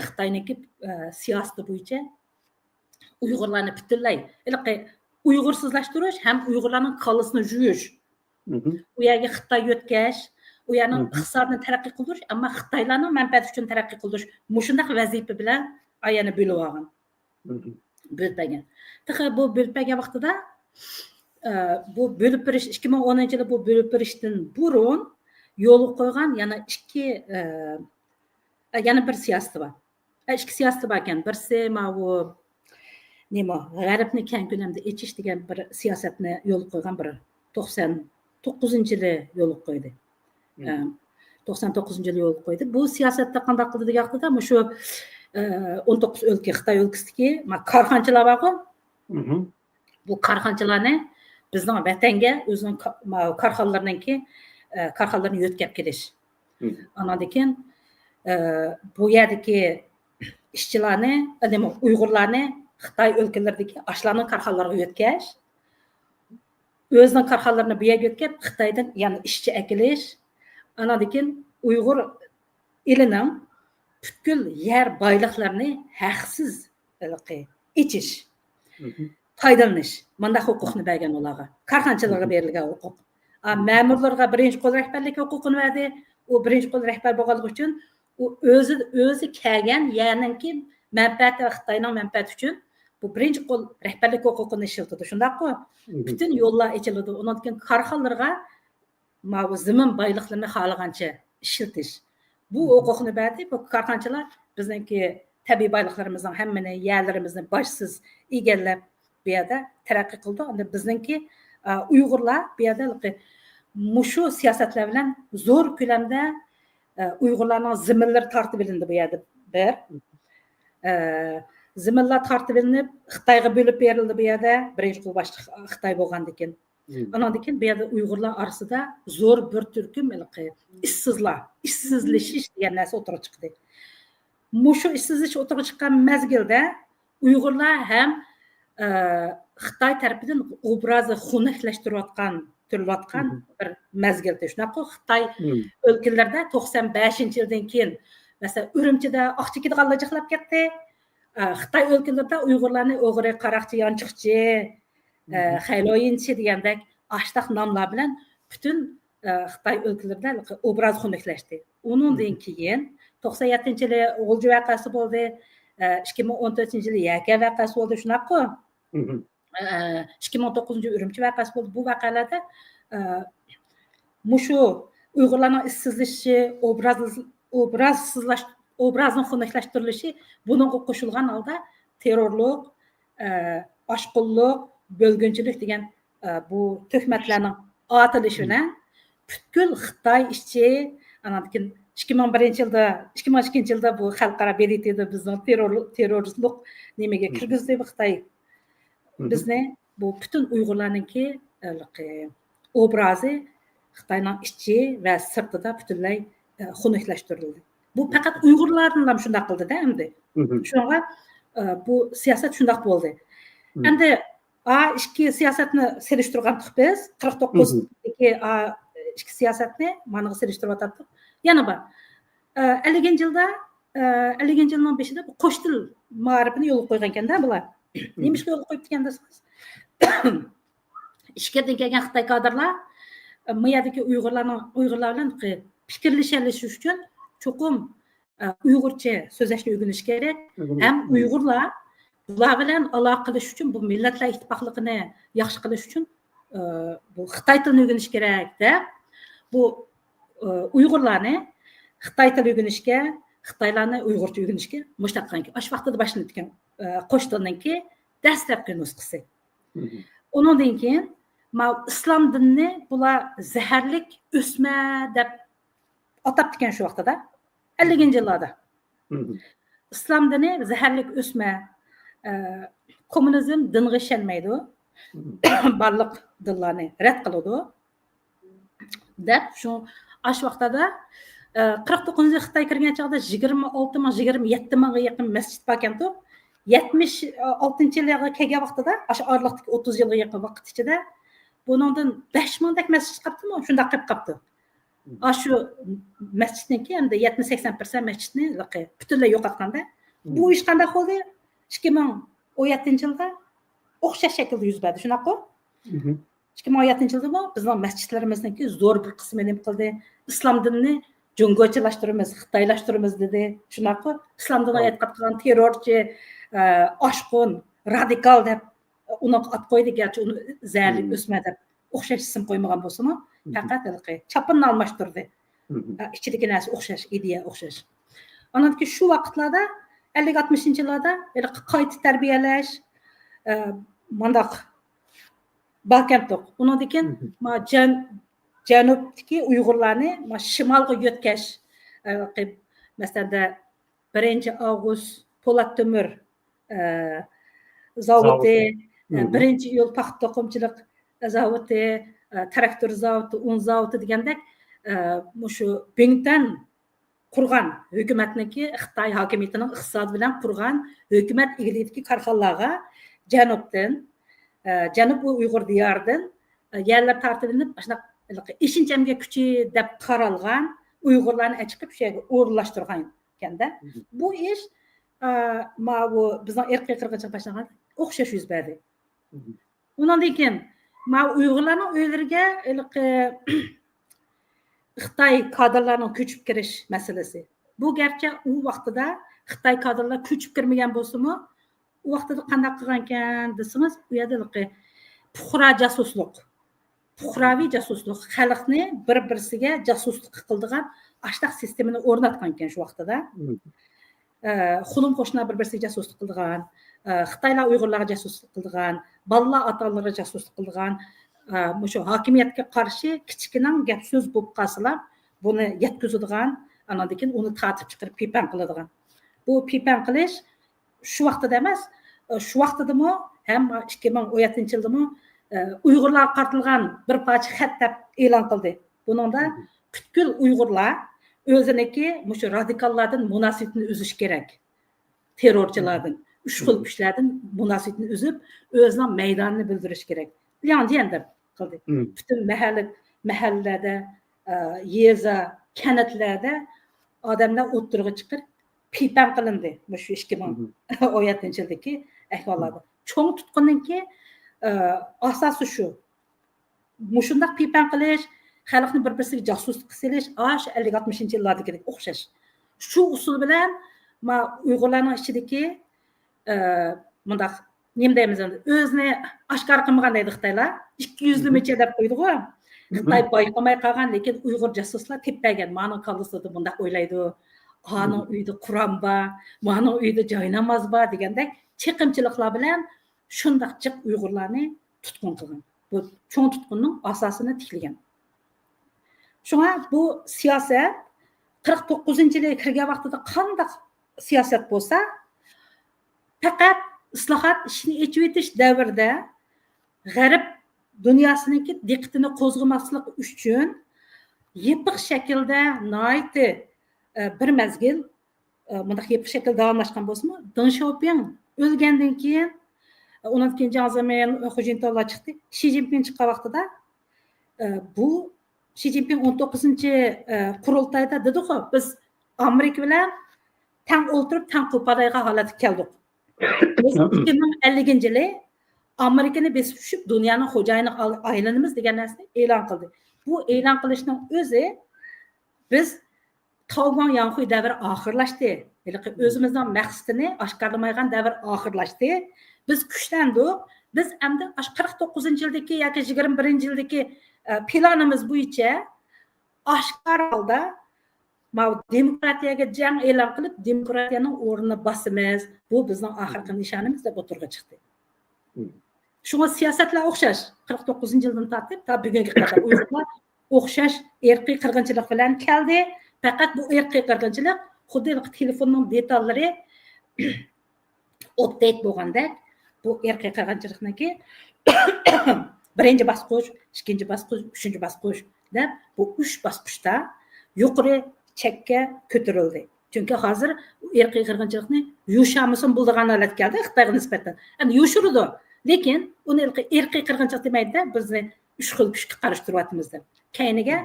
خىتاينىڭكى، ئە، سىياسىتى بويىچە ئۇيغۇرلارنى پۈتۈنلەي ھېلىقى ئۇيغۇرسىزلاشتۇرۇش ھەم ئۇيغۇرلارنىڭ كاللىسىنى يۇيۇش. ئۇ يەرگە خىتاي يۆتكەش، ئۇ يەرنىڭ ئىقتىسادىنى تەرەققىي قىلدۇرۇش، ئەمما خىتايلارنىڭ مەنپەئەتى ئۈچۈن تەرەققىي قىلدۇرۇش. مۇشۇنداق ۋەزىپە بىلەن ئايەنى بۆلۈۋالغان. بۆلۈپ بەرگەن. تېخى بۇ بۆلۈپ بەرگەن ۋاقتىدا، ئە، بۇ بۆلۈپ بېرىش، ئىككى مىڭ ئونىنچى يىلى بۇ بۆلۈپ بېرىشتىن بۇرۇن يولغا قويغان يەنە ئىككى، ئە، ئە، يەنە بىر سىياسىتى بار. ئە، ئىككى سىياسىتى باركەن. بىرسى ماۋۇ، نېمە، غەربنى كەڭ كۆلەمدە ئېچىش دېگەن بىر سىياسەتنى يولغا قويغان بىر توقسان توققۇزىنچى يىلى يولغا قويدى. ئە، توقسان توققۇزىنچى يىلى يولغا قويدى. بۇ سىياسەتتە قانداق قىلدى دېگەن ۋاقتىدا، مۇشۇ، ئە، ئون توققۇز ئۆلكە، خىتاي ئۆلكىسىدىكى ما-، كارخانىچىلار بارغۇ، بۇ كارخانىچىلارنى بىزنىڭ ۋەتەنگە ئۆزىنىڭ كا-، ما-، كارخانىلىرىنىڭكى، ئە، كارخانىلىرىنى يۆتكەپ كېلىش. ئاناندىن كېيىن، ئە، بۇ يەردىكى ئىشچىلارنى، نېمە، ئۇيغۇرلارنى خىتاي ئۆلكىلىرىدىكى ئاشۇلارنىڭ كارخانىلىرىغا يۆتكەش، ئۆزىنىڭ كارخانىلىرىنى بۇ يەرگە يۆتكەپ، خىتايدىن يەنە ئىشچى ئەكېلىش، ئاناندىن كېيىن ئۇيغۇر ئېلىنىڭ پۈتكۈل يەر بايلىقلىرىنى ھەقسىز ھېلىقى ئېچىش، پايدىلىنىش، مانداق ھوقۇقنى بەرگەن ئۇلارغا. كارخانىچىلارغا بېرىلگەن ھوقۇق. ئا، مەمۇرلارغا بىرىنچى قول رەھبەرلىك ھوقۇقىنى بەردى. ئۇ بىرىنچى قول رەھبەر بولغانلىقى ئۈچۈن ئۇ ئۆزى، ئۆزى كەلگەن يەرنىڭكى مەنپەئەتى ۋە خىتاينىڭ مەنپەئەتى ئۈچۈن بۇ بىرىنچى قول رەھبەرلىك ھوقۇقىنى ئىشلىتىدۇ، شۇنداققۇ؟ پۈتۈن يوللار ئېچىلىدۇ. ئۇنىڭدىن كېيىن كارخانىلىرىغا ماۋۇ زېمىن بايلىقلىرىنى خالىغانچە ئىشلىتىش. بۇ ھوقۇقنى بەردى. بۇ كارخانىچىلار بىزنىڭكى تەبىئىي بايلىقلىرىمىزنىڭ ھەممىنى، يەرلىرىمىزنى باشسىز ئىگىلەپ، بۇ يەردە تەرەققىي قىلىدۇ. ئەمدى بىزنىڭكى، ئا، ئۇيغۇرلار بۇ يەردە مۇشۇ سىياسەتلەر بىلەن زور كۆلەمدە، ئا، ئۇيغۇرلارنىڭ زېمىنلىرى تارتىپ ئېلىندى بۇ يەردە بىر. ئا، زېمىنلار تارتىپ ئېلىنىپ، خىتايغا بۆلۈپ بېرىلدى بۇ يەردە، بىرىنچى قول باشلىق خىتاي بولغاندىكىن. ئاناندىن كېيىن بۇ يەردە ئۇيغۇرلار ئارىسىدا زور بىر تۈركۈم ھېلىقى ئىشسىزلار، ئىشسىزلىشىش دېگەن نەرسە ئوتتۇرىغا چىقتى. مۇشۇ ئىشسىزلىشىش ئوتتۇرىغا چىققان مەزگىلدە ئۇيغۇرلار ھەم، ئە، خىتاي تەرىپىدىن ئوبرازى خۇنۈكلەشتۈرۈلۈۋاتقان، تۈرۈلۈۋاتقان بىر مەزگىلدە. شۇنداققۇ، خىتاي ئۆلكىلىرىدە توقسان بەشىنچى يىلدىن كېيىن، مەسىلەن، ئۈرۈمچىدە ئاقچىكىدىغانلار جىقلاپ كەتتى. ئە، خىتاي ئۆلكىلىرىدە ئۇيغۇرلارنى ئوغرى، قاراقچى، يانچۇقچى، ئە، خەيلويىنچى دېگەندەك ئاشتاق ناملار بىلەن پۈتۈن، ئە، خىتاي ئۆلكىلىرىدە ئوبراز خۇنۈكلەشتى. ئۇنىڭدىن كېيىن توقسان يەتتىنچى يىلى غۇلجا ۋەقەسى بولدى، ئە، ئىككى مىڭ ئون تۆتىنچى يىلى يەكە ۋەقەسى بولدى، شۇنداققۇ؟ ئە، ئىككى مىڭ توققۇزىنچى ئۈرۈمچى ۋەقەسى بولدى. بۇ ۋەقەلەردە، ئە، مۇشۇ ئۇيغۇرلارنىڭ ئىشسىزلىشىشى، ئوبراز-، ئوبرازسىزلاش-، ئوبرازنىڭ خۇنۈكلەشتۈرۈلۈشى، بۇنىڭغا قوشۇلغان ھالدا تېررورلۇق، ئە، ئاشقۇنلۇق، بۆلگۈنچىلىك دېگەن، ئە، بۇ تۆھمەتلەرنىڭ ئاتىلىشى بىلەن پۈتكۈل خىتاي ئىچى، ئاناندىن كېيىن ئىككى مىڭ بىرىنچى يىلدا، ئىككى مىڭ ئىككىنچى يىلدا بۇ خەلقئارا ب د ت دا بىزنىڭ تېررور-، تېررورلۇق نېمىگە كىرگۈزدى بۇ خىتاي. بىزنى بۇ پۈتۈن ئۇيغۇرلارنىڭكى، ئە، ئوبرازى خىتاينىڭ ئىچى ۋە سىرتىدا پۈتۈنلەي، ئە، خۇنۈكلەشتۈرۈلدى. بۇ پەقەت ئۇيغۇرلارنىلا شۇنداق قىلدى-دە ئەمدى. شۇڭا، ئە، بۇ سىياسەت شۇنداق بولدى. ئەمدى ئا ئىككى سىياسەتنى سېلىشتۇرغانتۇق بىز. قىرىق توققۇزدىكى ئا ئىككى سىياسەتنى مانىغا سېلىشتۇرۇۋاتاتتۇق. يەنە بار. ئە، ئەللىكىنچى يىلدا، ئە، ئەللىكىنچى يىلنىڭ بېشىدا بۇ قوش تىل مائارىپىنى يولغا قويغانكەن-دە بۇلار. نېمىشقا يولغا قويۇپتىكەن دېسىڭىز، ئىچكىرىدىن كەلگەن خىتاي كادىرلار، ئە، ما يەردىكى ئۇيغۇرلارنىڭ، ئۇيغۇرلار بىلەن پىكىرلىشەلىشىش ئۈچۈن چوقۇم، ئە، ئۇيغۇرچە سۆزلەشنى ئۆگىنىش كېرەك. ھەم ئۇيغۇرلار بۇلار بىلەن ئالاقە قىلىش ئۈچۈن، بۇ مىللەتلەر ئىتتىپاقلىقىنى ياخشى قىلىش ئۈچۈن، ئە، بۇ خىتاي تىلىنى ئۆگىنىش كېرەك دەپ، بۇ، ئە، ئۇيغۇرلارنى خىتاي تىلى ئۆگىنىشكە، خىتايلارنى ئۇيغۇرچە ئۆگىنىشكە مۇشۇنداق قىلغان. ئاشۇ ۋاقتىدا باشلىنىدىكەن، ئە، قوش تىلنىڭكى دەسلەپكى نۇسخىسى. ئۇنىڭدىن كېيىن ماۋۇ ئىسلام دىنىنى بۇلار زەھەرلىك ئۆسمە دەپ ئاتاپتىكەن شۇ ۋاقتىدا. ئەللىكىنچى يىللاردا. ئىسلام دىنى زەھەرلىك ئۆسمە، ئە، كوممۇنىزم دىنغا ئىشەنمەيدۇ. بارلىق دىنلارنى رەت قىلىدۇ دەپ، شۇ، ئاشۇ ۋاقتىدا، ئە، قىرىق توققۇزىنچى يىل خىتاي كىرگەن چاغدا يىگىرمە ئالتە مىڭ، يىگىرمە يەتتە مىڭغا يېقىن مەسچىت باركەنتۇ. يەتمىش ئالتىنچى يىلغا كەلگەن ۋاقتىدا، ئاشۇ ئارىلىقتىكى ئوتتۇز يىلغا يېقىن ۋاقىت ئىچىدە بۇنىڭدىن بەش مىڭدەك مەسچىت قاپتۇمۇ؟ شۇنداق قېلىپ قاپتۇ. ئاشۇ مەسچىتنىڭكى ئەمدى يەتمىش سەكسەن پىرسەنت مەسچىتنى پۈتۈنلەي يوقاتقاندا، بۇ ئىش قانداق بولدى؟ ئىككى مىڭ ئون يەتتىنچى يىلدا ئوخشاش شەكىلدە يۈز بەردى، شۇنداققۇ؟ ئىككى مىڭ ئون يەتتىنچى يىلدىمۇ بىزنىڭ مەسچىتلىرىمىزنىڭكى زور بىر قىسمى نېمە قىلدى؟ ئىسلام دىنىنى جۇڭگوچىلاشتۇرىمىز، خىتايلاشتۇرىمىز دېدى. شۇنداققۇ؟ ئىسلام دىنىغا ئېتىقاد قىلغان تېررورچى، ئە، ئاشقۇن، رادىكال دەپ ئۇنىڭغا ئات قويدى، گەرچە ئۇنى زەھەرلىك ئۆسمە دەپ ئوخشاش ئىسىم قويمىغان بولسىمۇ، پەقەت ھېلىقى چاپىنىنى ئالماشتۇردى. ئە، ئىچىدىكى نەرسە ئوخشاش، ئىدىيە ئوخشاش. ئانىڭدىن كېيىن شۇ ۋاقىتلاردا، ئەللىك، ئاتمىشىنچى يىللاردا ھېلىقى قايتا تەربىيەلەش، ئە، مانداق باركەنتۇق. ئۇنىڭدىن كېيىن ما جەن-، جەنۇبتىكى ئۇيغۇرلارنى ما شىمالغا يۆتكەش، ئە، مەسىلەن، بىرىنچى ئاۋغۇست پولات تۆمۈر، ئە، زاۋۇتى، زاۋۇتى. ئە، بىرىنچى ئىيۇل پاختا توقۇمىچىلىق زاۋۇتى، ئە، تىراكتور زاۋۇتى، ئۇن زاۋۇتى دېگەندەك، ئە، مۇشۇ بىڭتۈەن قۇرغان ھۆكۈمەتنىڭكى، خىتاي ھاكىمىيىتىنىڭ ئىقتىسادى بىلەن قۇرغان ھۆكۈمەت ئىگىلىكىدىكى كارخانىلارغا جەنۇبتىن، ئە، جەنۇب ئۇيغۇر دىيارىدىن، ئە، يەرلەر تارتىۋېلىنىپ، ئاشۇنداق ھېلىقى ئېشىنچا ئەمگەك كۈچى دەپ قارالغان ئۇيغۇرلارنى ئەچىقىپ شۇ يەرگە ئورۇنلاشتۇرغان ئىكەن-دە. بۇ ئىش، ئە، ماۋۇ بىزنىڭ ئىرقىي قىرغىنچىلىق باشلانغان ئوخشاش يۈز بەردى. ئۇنىڭدىن كېيىن ماۋۇ ئۇيغۇرلارنىڭ ئۆيلىرىگە ھېلىقى خىتاي كادىرلارنىڭ كۆچۈپ كىرىش مەسىلىسى. بۇ گەرچە ئۇ ۋاقتىدا خىتاي كادىرلار كۆچۈپ كىرمىگەن بولسىمۇ، ئۇ ۋاقتىدا قانداق قىلغانىكەن دېسىڭىز، ئۇ يەردە ھېلىقى پۇقرا جاسۇسلۇق، پۇقراۋى جاسۇسلۇق، خەلقنى بىر-بىرسىگە جاسۇسلۇق قىلىدىغان ئاشتاق سىستېمىنى ئورناتقانىكەن شۇ ۋاقتىدا. ئە، خۇلۇم قوشنىلار بىر-بىرسىگە جاسۇسلۇق قىلىدىغان، ئە، خىتايلار ئۇيغۇرلارغا جاسۇسلۇق قىلىدىغان، بالىلار ئاتا-ئانىلىرىغا جاسۇسلۇق قىلىدىغان، ئە، مۇشۇ ھاكىمىيەتكە قارشى كىچىككىنە گەپ سۆز بولۇپ قالسىلا، بۇنى يەتكۈزىدىغان، ئاناندىن كېيىن ئۇنى تارتىپ چىقىرىپ پىپەڭ قىلىدىغان. بۇ پىپەڭ قىلىش شۇ ۋاقتىدا ئەمەس، ئە، شۇ ۋاقتىدىمۇ ھەم ئىككى مىڭ ئون يەتتىنچى يىلدىمۇ، ئە، ئۇيغۇرلارغا قارىتىلغان بىر پارچە خەت دەپ ئېلان قىلدى. بۇنىڭدا پۈتكۈل ئۇيغۇرلار ئۆزىنىڭكى مۇشۇ رادىكاللاردىن مۇناسىۋىتىنى ئۈزۈش كېرەك. تېررورچىلاردىن، ئۈچ خىل كۈچلەردىن مۇناسىۋىتىنى ئۈزۈپ، ئۆزىنىڭ مەيدانىنى بىلدۈرۈش كېرەك. لياڭجيەن دەپ قىلدى. پۈتۈن مەھەللە، مەھەللىلەردە، ئە، يېزا، كەنتلەردە ئادەملەر ئوتتۇرىغا چىقىپ، پىپەڭ قىلىندى. مۇشۇ ئىككى مىڭ ئون يەتتىنچى يىلدىكى ئەھۋاللاردا. چوڭ تۇتقۇننىڭكى، ئە، ئاساسى شۇ. مۇشۇنداق پىپەڭ قىلىش، خەلقنى بىر-بىرسىگە جاسۇسلۇق سېلىش، ئاشۇ ئەللىك ئاتمىشىنچى يىللاردىكىگە ئوخشاش. شۇ ئۇسۇل بىلەن ما ئۇيغۇرلارنىڭ ئىچىدىكى، ئە، مۇنداق، نېمە دەيمىز ئەمدى، ئۆزىنى ئاشكارا قىلمىغان دەيدۇ خىتايلار. ئىككى يۈزلىمىچە دەپ قويىدىغۇ. خىتاي بايقىماي قالغان، لېكىن ئۇيغۇر جاسۇسلار تېپىپ بەرگەن. مانىڭ كاللىسىدا مۇنداق ئويلايدۇ. ئانىڭ ئۆيىدە قۇرئان بار، مانىڭ ئۆيىدە جايناماز بار دېگەندەك چېقىمچىلىقلار بىلەن شۇنداق جىق ئۇيغۇرلارنى تۇتقۇن قىلغان. بۇ چوڭ تۇتقۇننىڭ ئاساسىنى تىكلىگەن. شۇڭا بۇ سىياسەت قىرىق توققۇزىنچى يىلى كىرگەن ۋاقتىدا قانداق سىياسەت بولسا، پەقەت ئىسلاھات ئىشىكىنى ئېچىۋېتىش دەۋرىدە غەرب دۇنياسىنىڭكى دىققىتىنى قوزغىماسلىق ئۈچۈن يېپىق شەكىلدە ناھايىتى، ئە، بىر مەزگىل، ئە، مۇنداق يېپىق شەكىلدە داۋاملاشقان بولسىمۇ، دېڭ شياۋپىڭ ئۆلگەندىن كېيىن، ئە، ئۇنىڭدىن كېيىن جياڭ زېمىن، خۇ جىنتاۋلار چىقتى. شى جىنپىڭ چىققان ۋاقتىدا، ئە، بۇ شى جىنپىڭ ئون توققۇزىنچى، ئە، قۇرۇلتايدا دېدىغۇ، بىز ئامېرىكا بىلەن تەڭ ئولتۇرۇپ، تەڭ قوپالايدىغان ھالەتكە كەلدۇق. بىز ئىككى مىڭ ئەللىكىنچى يىلى ئامېرىكىنى بېسىپ چۈشۈپ، دۇنيانىڭ خوجايىنىغا ئايلىنىمىز دېگەن نەرسىنى ئېلان قىلدى. بۇ ئېلان قىلىشنىڭ ئۆزى بىز تاۋگۇاڭ ياڭخۇي دەۋرى ئاخىرلاشتى. ھېلىقى ئۆزىمىزنىڭ مەقسىتىنى ئاشكارىلىمايدىغان دەۋر ئاخىرلاشتى. بىز كۈچلەندۇق. بىز ئەمدى ئاشۇ قىرىق توققۇزىنچى يىلدىكى ياكى يىگىرمە بىرىنچى يىلدىكى، ئە، پىلانىمىز بويىچە ئاشكارا ھالدا ماۋۇ دېموكراتىيەگە جەڭ ئېلان قىلىپ، دېموكراتىيەنىڭ ئورنىنى باسىمىز. بۇ بىزنىڭ ئاخىرقى نىشانىمىز دەپ ئوتتۇرىغا چىقتى. شۇڭا سىياسەتلەر ئوخشاش. قىرىق توققۇزىنچى يىلدىن تارتىپ تا بۈگۈنگە قەدەر ئۇيغۇرلار ئوخشاش ئىرقىي قىرغىنچىلىق بىلەن كەلدى. پەقەت بۇ ئىرقىي قىرغىنچىلىق خۇددى تېلېفوننىڭ دېتاللىرى ئاپدېيت بولغاندەك، بۇ ئىرقىي قىرغىنچىلىقنىڭكى بىرىنچى باسقۇچ، ئىككىنچى باسقۇچ، ئۈچىنچى باسقۇچ دەپ، بۇ ئۈچ باسقۇچتا يۇقىرى چەككە كۆتۈرۈلدى. چۈنكى ھازىر ئىرقىي قىرغىنچىلىقنى يوشۇرمىسىمۇ بولىدىغان ھالەتكە كەلدى خىتايغا نىسبەتەن. ئەمدى يوشۇرىدۇ، لېكىن ئۇنى ئىرقىي قىرغىنچىلىق دېمەيدۇ-دە، بىزنى ئۈچ خىل كۈچكە قارشى تۇرۇۋاتىمىز دەپ. كەينىگە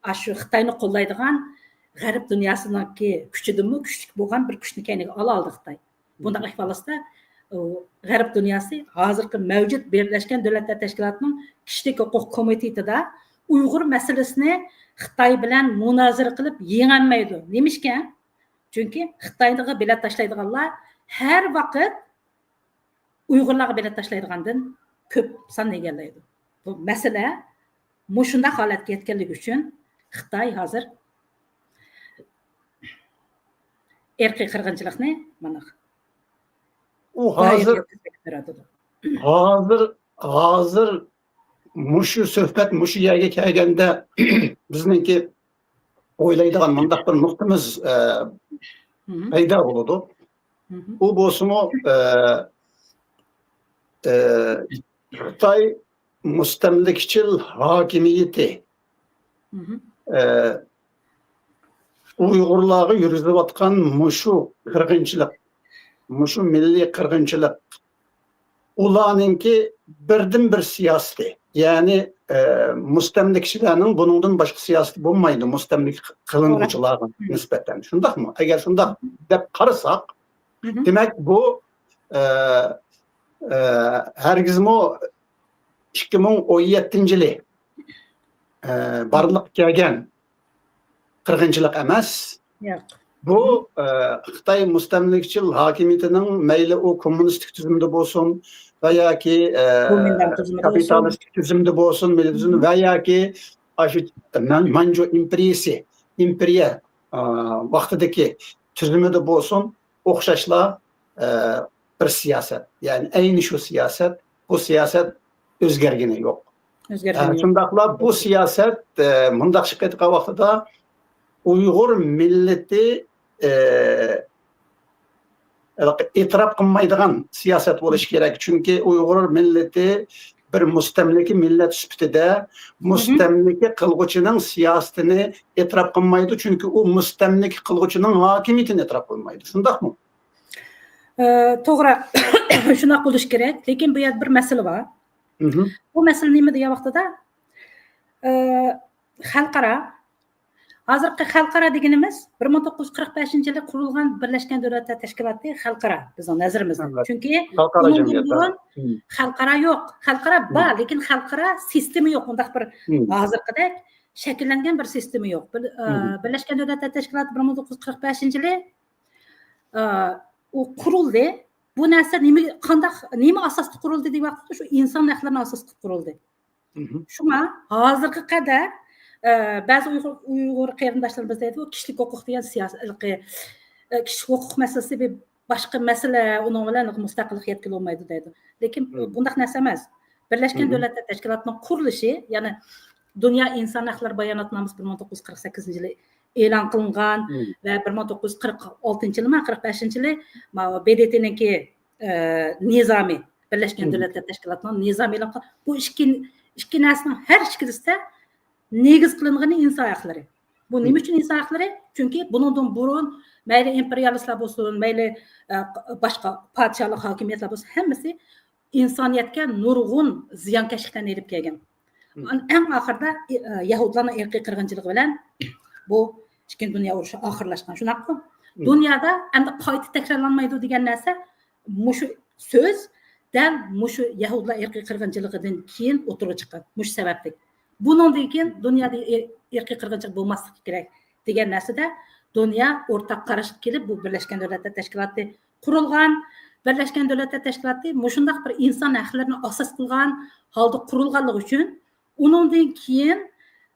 ئاشۇ خىتاينى قوللايدىغان غەرب دۇنياسىنىڭكى كۈچىدىنمۇ كۈچلۈك بولغان بىر كۈچنى كەينىگە ئالالىدى خىتاي. بۇنداق ئەھۋال ئاستىدا، ئۇ، غەرب دۇنياسى ھازىرقى مەۋجۇت بىرلەشكەن دۆلەتلەر تەشكىلاتىنىڭ كىشىلىك ھوقۇق كومىتېتىدا ئۇيغۇر مەسىلىسىنى خىتاي بىلەن مۇنازىرە قىلىپ يېڭەلمەيدۇ. نېمىشقا؟ چۈنكى خىتايغا بېلەت تاشلايدىغانلار ھەر ۋاقىت ئۇيغۇرلارغا بېلەت تاشلايدىغاندىن كۆپ سان ئىگىلەيدۇ. بۇ مەسىلە مۇشۇنداق ھالەتكە يەتكەنلىكى ئۈچۈن خىتاي ھازىر ئىرقىي قىرغىنچىلىقنى مانا ئۇ ھازىر، ھازىر، ھازىر، مۇشۇ سۆھبەت مۇشۇ يەرگە كەلگەندە بىزنىڭكى ئويلايدىغان مۇنداق بىر نۇقتىمىز، ئە، پەيدا بولىدۇ. ئۇ بولسىمۇ، ئە، ئە، خىتاي مۇستەملىكىچىل ھاكىمىيىتى، ئە، ئۇيغۇرلارغا يۈرگۈزۈلۈۋاتقان مۇشۇ قىرغىنچىلىق، مۇشۇ مىللىي قىرغىنچىلىق، ئۇلارنىڭكى بىردىنبىر سىياسىتى. يەنى، ئە، مۇستەملىكىچىلەرنىڭ بۇنىڭدىن باشقا سىياسىتى بولمايدۇ، مۇستەملىكە قىلىنغۇچىلارغا نىسبەتەن. شۇنداقمۇ؟ ئەگەر شۇنداق دەپ قارىساق، دېمەك، بۇ، ئە، ئە، ھەرگىزمۇ ئىككى مىڭ ئون يەتتىنچى يىلى، ئە، بارلىققا كەلگەن قىرغىنچىلىق ئەمەس. ياق. بۇ، ئە، خىتاي مۇستەملىكىچىل ھاكىمىيىتىنىڭ مەيلى ئۇ كوممۇنىستىك تۈزۈمدە بولسۇن ۋە ياكى، ئە، بۇ مىللەت تۈزۈمىدە بولسۇن. كاپىتالىستىك تۈزۈمدە بولسۇن، مىللىي تۈزۈمدە ۋە ياكى ئاشۇ مان-، مانجۇ ئىمپېرىيىسى، ئىمپېرىيە، ئە، ۋاقتىدىكى تۈزۈمىدە بولسۇن، ئوخشاشلا، ئە، بىر سىياسەت. يەنى ئەينى شۇ سىياسەت، بۇ سىياسەت ئۆزگەرگىنى يوق. ئۆزگەرگىنى ئە، يوق. شۇنداقلا بۇ سىياسەت، ئە، مۇنداقچە قېتىقان ۋاقتىدا ئۇيغۇر مىللىتى، ئە، ئېتىراپ قىلمايدىغان سىياسەت بولۇشى كېرەك. چۈنكى ئۇيغۇر مىللىتى بىر مۇستەملىكە مىللەت سۈپىتىدە مۇستەملىكە قىلغۇچىنىڭ سىياسىتىنى ئېتىراپ قىلمايدۇ. چۈنكى ئۇ مۇستەملىكە قىلغۇچىنىڭ ھاكىمىيىتىنى ئېتىراپ قىلمايدۇ. شۇنداقمۇ؟ ئە، توغرا. شۇنداق بولۇشى كېرەك. لېكىن بۇ يەردە بىر مەسىلە بار. بۇ مەسىلە نېمە دېگەن ۋاقتىدا، ئە، خەلقئارا، ھازىرقى خەلقئارا دېگىنىمىز بىر مىڭ توققۇز يۈز قىرىق بەشىنچى يىلى قۇرۇلغان بىرلەشكەن دۆلەتلەر تەشكىلاتى خەلقئارا بىزنىڭ نەزىرىمىزدە. ئەلۋەتتە. چۈنكى خەلقئارا بۇنىڭدىن جەمئىيەت بۇرۇن بار. خەلقئارا يوق. خەلقئارا بار، لېكىن خەلقئارا سىستېما يوق. ئۇنداق بىر ھازىرقىدەك شەكىللەنگەن بىر سىستېما يوق. بىر، ئە، بىرلەشكەن دۆلەتلەر تەشكىلاتى بىر مىڭ توققۇز يۈز قىرىق بەشىنچى يىلى، ئە، ئۇ قۇرۇلدى. بۇ نەرسە نېمە، قانداق، نېمە ئاساستا قۇرۇلدى دەيۋاتقاندا، شۇ ئىنسان ھەقلىرىنى ئاساس قىلىپ قۇرۇلدى. شۇڭا ھازىرغا قەدەر، ئە، بەزى ئۇيغۇر، ئۇيغۇر قېرىنداشلىرىمىز دەيدۇ، كىشىلىك ھوقۇق دېگەن سىياسىي، ئە، كىشىلىك ھوقۇق مەسىلىسى بىر باشقا مەسىلە، ئۇنىڭ بىلەن مۇستەقىللىق يەتكىلى بولمايدۇ دەيدۇ. لېكىن بۇنداق نەرسە ئەمەس. بىرلەشكەن دۆلەتلەر تەشكىلاتىنىڭ قۇرۇلۇشى، يەنى دۇنيا ئىنسان ھەقلىرى باياناتنامىسى بىر مىڭ توققۇز يۈز قىرىق سەككىزىنچى يىلى ئېلان قىلىنغان ۋە بىر مىڭ توققۇز يۈز قىرىق ئالتىنچى يىلىمۇ، قىرىق بەشىنچى يىلى ماۋۇ ب د ت نىڭكى، ئە، نىزامى، بىرلەشكەن دۆلەتلەر تەشكىلاتىنىڭ نىزامى ئېلان قىلىنغان. بۇ ئىككى، ئىككى نەرسىنىڭ ھەر ئىككىلىسىدە نېگىز قىلىنغىنى ئىنسان ھەقلىرى. بۇ نېمە ئۈچۈن ئىنسان ھەقلىرى؟ چۈنكى بۇنىڭدىن بۇرۇن مەيلى ئىمپېرىيالىستلار بولسۇن، مەيلى، ئە، باشقا پادىشاھلىق ھاكىمىيەتلەر بولسۇن، ھەممىسى ئىنسانىيەتكە نۇرغۇن زىيانكەشلىكلەرنى ئېلىپ كەلگەن. ئەڭ ئاخىرىدا، ئە، يەھۇدلارنىڭ ئىرقىي قىرغىنچىلىقى بىلەن بۇ ئىككىنچى دۇنيا ئۇرۇشى ئاخىرلاشقان، شۇنداقمۇ؟ دۇنيادا ئەمدى قايتا تەكرارلانمايدۇ دېگەن نەرسە مۇشۇ سۆز دەل مۇشۇ يەھۇدىيلار ئىرقىي قىرغىنچىلىقىدىن كېيىن ئوتتۇرىغا چىققان. مۇشۇ سەۋەبلىك. بۇنىڭدىن كېيىن دۇنيادا ئىر-، ئىرقىي قىرغىنچىلىق بولماسلىقى كېرەك دېگەن نەرسىدە دۇنيا ئورتاق قاراشقا كېلىپ، بۇ بىرلەشكەن دۆلەتلەر تەشكىلاتى قۇرۇلغان. بىرلەشكەن دۆلەتلەر تەشكىلاتى مۇشۇنداق بىر ئىنسان ھەقلىرىنى ئاساس قىلغان ھالدا قۇرۇلغانلىقى ئۈچۈن، ئۇنىڭدىن كېيىن،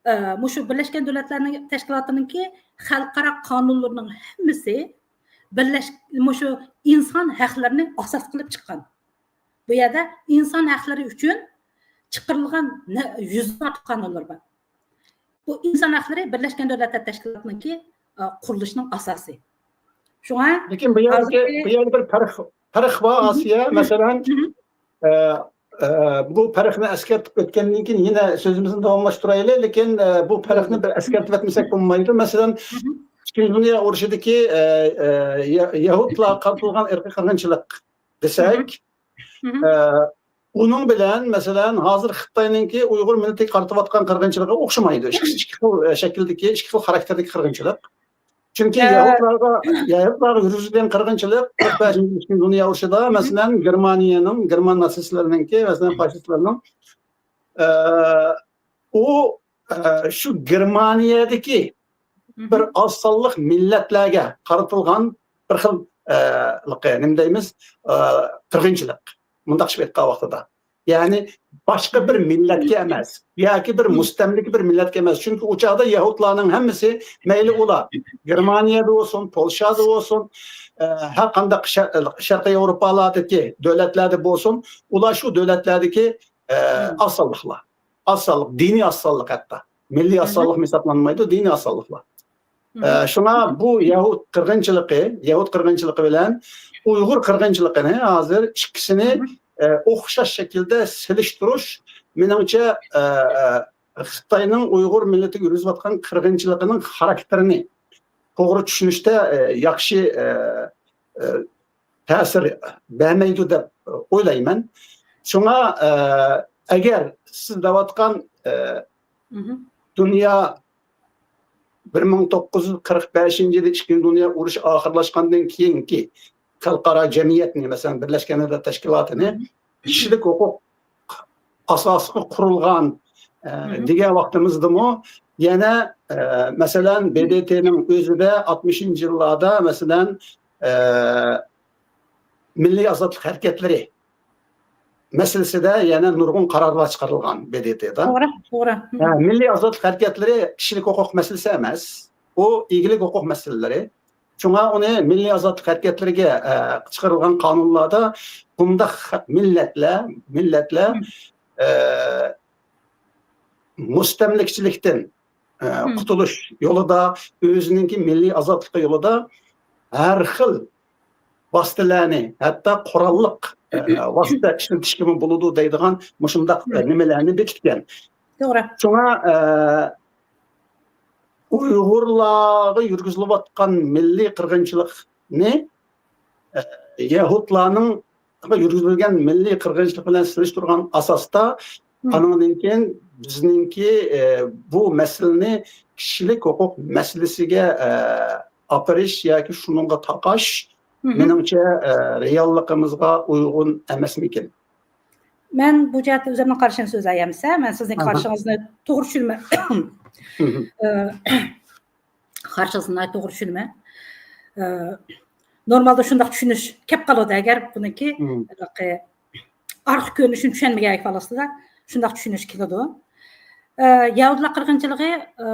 ئە، مۇشۇ بىرلەشكەن دۆلەتلەرنىڭ تەشكىلاتىنىڭكى خەلقئارا قانۇنلىرىنىڭ ھەممىسى بىرلەش-، مۇشۇ ئىنسان ھەقلىرىنى ئاساس قىلىپ چىققان. بۇ يەردە ئىنسان ھەقلىرى ئۈچۈن چىقىرىلغان نە-، يۈزدىن ئارتۇق قانۇنلار بار. بۇ ئىنسان ھەقلىرى بىرلەشكەن دۆلەتلەر تەشكىلاتىنىڭكى، ئە، قۇرۇلۇشىنىڭ ئاساسى. شۇڭا لېكىن بۇ يەردىكى، ھازىرقى بۇ يەردە بىر پەرق، پەرق بار، ئاسىيە. مەسىلەن، ئە، ئە، بۇ پەرقنى ئەسكەرتىپ ئۆتكەندىن كېيىن يەنە سۆزىمىزنى داۋاملاشتۇرايلى. لېكىن، ئە، بۇ پەرقنى بىر ئەسكەرتىپ ئۆتمىسەك بولمايدۇ. مەسىلەن، ئىككىنچى دۇنيا ئۇرۇشىدىكى، ئە، ئە، يە-، يەھۇدلارغا قارىتىلغان ئىرقىي قىرغىنچىلىق دېسەك، ئە، ئۇنىڭ بىلەن، مەسىلەن، ھازىر خىتاينىڭكى ئۇيغۇر مىللىتىگە قارىتىۋاتقان قىرغىنچىلىقى ئوخشىمايدۇ. ئىككى، ئىككى خىل، ئە، شەكىلدىكى، ئىككى خىل خاراكتېردىكى قىرغىنچىلىق. چۈنكى ئە، يەھۇدلارغا، يەھۇدلارغا يۈرگۈزۈلگەن قىرغىنچىلىق قىرىق بەشىنچى يىل ئىككىنچى دۇنيا ئۇرۇشىدا، مەسىلەن، گېرمانىيەنىڭ، گېرمان ناتسىستلىرىنىڭكى، مەسىلەن، فاشىستلىرىنىڭ، ئە، ئۇ، ئە، شۇ گېرمانىيەدىكى بىر ئاز سانلىق مىللەتلەرگە قارىتىلغان بىر خىل، ئە، نېمە دەيمىز، ئە، قىرغىنچىلىق. مۇنداقچە ئېيتقان ۋاقتىدا. يەنى باشقا بىر مىللەتكە ئەمەس ياكى بىر مۇستەملىكە بىر مىللەتكە ئەمەس. چۈنكى ئۇ چاغدا يەھۇدلارنىڭ ھەممىسى، مەيلى ئۇلار گېرمانىيەدە بولسۇن، پولشادا بولسۇن، ئە، ھەر قانداق شەر-، شەرقىي ياۋروپالاردىكى دۆلەتلەردە بولسۇن، ئۇلار شۇ دۆلەتلەردىكى، ئە، ئاز سانلىقلار. ئاز سانلىق، دىنىي ئاز سانلىق ھەتتا. مىللىي ئاز سانلىقمۇ ھېسابلانمايدۇ، دىنىي ئاز سانلىقلار. ئە، شۇڭا بۇ يەھۇد قىرغىنچىلىقى، يەھۇد قىرغىنچىلىقى بىلەن ئۇيغۇر قىرغىنچىلىقىنى ھازىر ئىككىسىنى، ئە، ئوخشاش شەكىلدە سېلىشتۇرۇش، مېنىڭچە، ئە، ئە، خىتاينىڭ ئۇيغۇر مىللىتىگە يۈرگۈزۈۋاتقان قىرغىنچىلىقىنىڭ خاراكتېرىنى توغرا چۈشىنىشتە، ئە، ياخشى، ئە، ئە، تەسىر بەرمەيدۇ دەپ ئويلايمەن. شۇڭا، ئە، ئەگەر سىز دەۋاتقان، ئە، دۇنيا بىر مىڭ توققۇز يۈز قىرىق بەشىنچى يىلى ئىككىنچى دۇنيا ئۇرۇشى ئاخىرلاشقاندىن كېيىنكى خەلقئارا جەمئىيەتنى، مەسىلەن، بىرلەشكەن دۆلەتلەر تەشكىلاتىنى كىشىلىك ھوقۇق ئاساسىغا قۇرۇلغان، ئە، دېگەن ۋاقتىمىزدىمۇ يەنە، ئە، مەسىلەن، بېدېتېنىڭ ئۆزىدە ئاتمىشىنچى يىللاردا، مەسىلەن، ئە، مىللىي ئازادلىق ھەرىكەتلىرى مەسىلىسىدە يەنە نۇرغۇن قارارلار چىقىرىلغان بېدېتېدا. توغرا، توغرا. ھە، مىللىي ئازادلىق ھەرىكەتلىرى كىشىلىك ھوقۇق مەسىلىسى ئەمەس. ئۇ ئىگىلىك ھوقۇق مەسىلىلىرى. شۇڭا ئۇنى مىللىي ئازادلىق ھەرىكەتلىرىگە، ئە، چىقىرىلغان قانۇنلاردا بۇنداق مىللەتلەر، مىللەتلەر، ئە، مۇستەملىكىچىلىكتىن، ئە، قۇتۇلۇش يولىدا، ئۆزىنىڭكى مىللىي ئازادلىقى يولىدا ھەر خىل ۋاسىتىلەرنى، ھەتتا قوراللىق، ئە، ۋاسىتە ئىشلىتىشكىمۇ بولىدۇ دەيدىغان مۇشۇنداق، ئە، نېمىلەرنى بېكىتكەن. توغرا. شۇڭا، ئە، ئۇيغۇرلارغا يۈرگۈزۈلۈۋاتقان مىللىي قىرغىنچىلىقنى، ئە، يەھۇدلارنىڭ يۈرگۈزۈلگەن مىللىي قىرغىنچىلىق بىلەن سېلىشتۇرغان ئاساستا، ئانىڭدىن كېيىن بىزنىڭكى، ئە، بۇ مەسىلىنى كىشىلىك ھوقۇق مەسىلىسىگە، ئە، ئاپىرىش ياكى شۇنىڭغا تاقاش، مېنىڭچە، ئە، رېئاللىقىمىزغا ئۇيغۇن ئەمەسمىكىن؟ مەن بۇ جەھەتتە ئۆزۈمنىڭ قارىشىمنى سۆزلەي ئەمىسە، مەن سىزنىڭ قارىشىڭىزنى توغرا چۈشىنىمەن. ئە، قارىشىڭىزنى ناھايىتى توغرا چۈشىنىمەن. ئە، نورمالدا شۇنداق چۈشىنىش كەپ قالىدۇ، ئەگەر بۇنىڭكى ھېلىقى ئارقا كۆرۈنۈشىنى چۈشەنمىگەن كېلىۋالسىلا، شۇنداق چۈشىنىش كېلىدۇ. ئە، يەھۇدىيلار قىرغىنچىلىقى، ئە،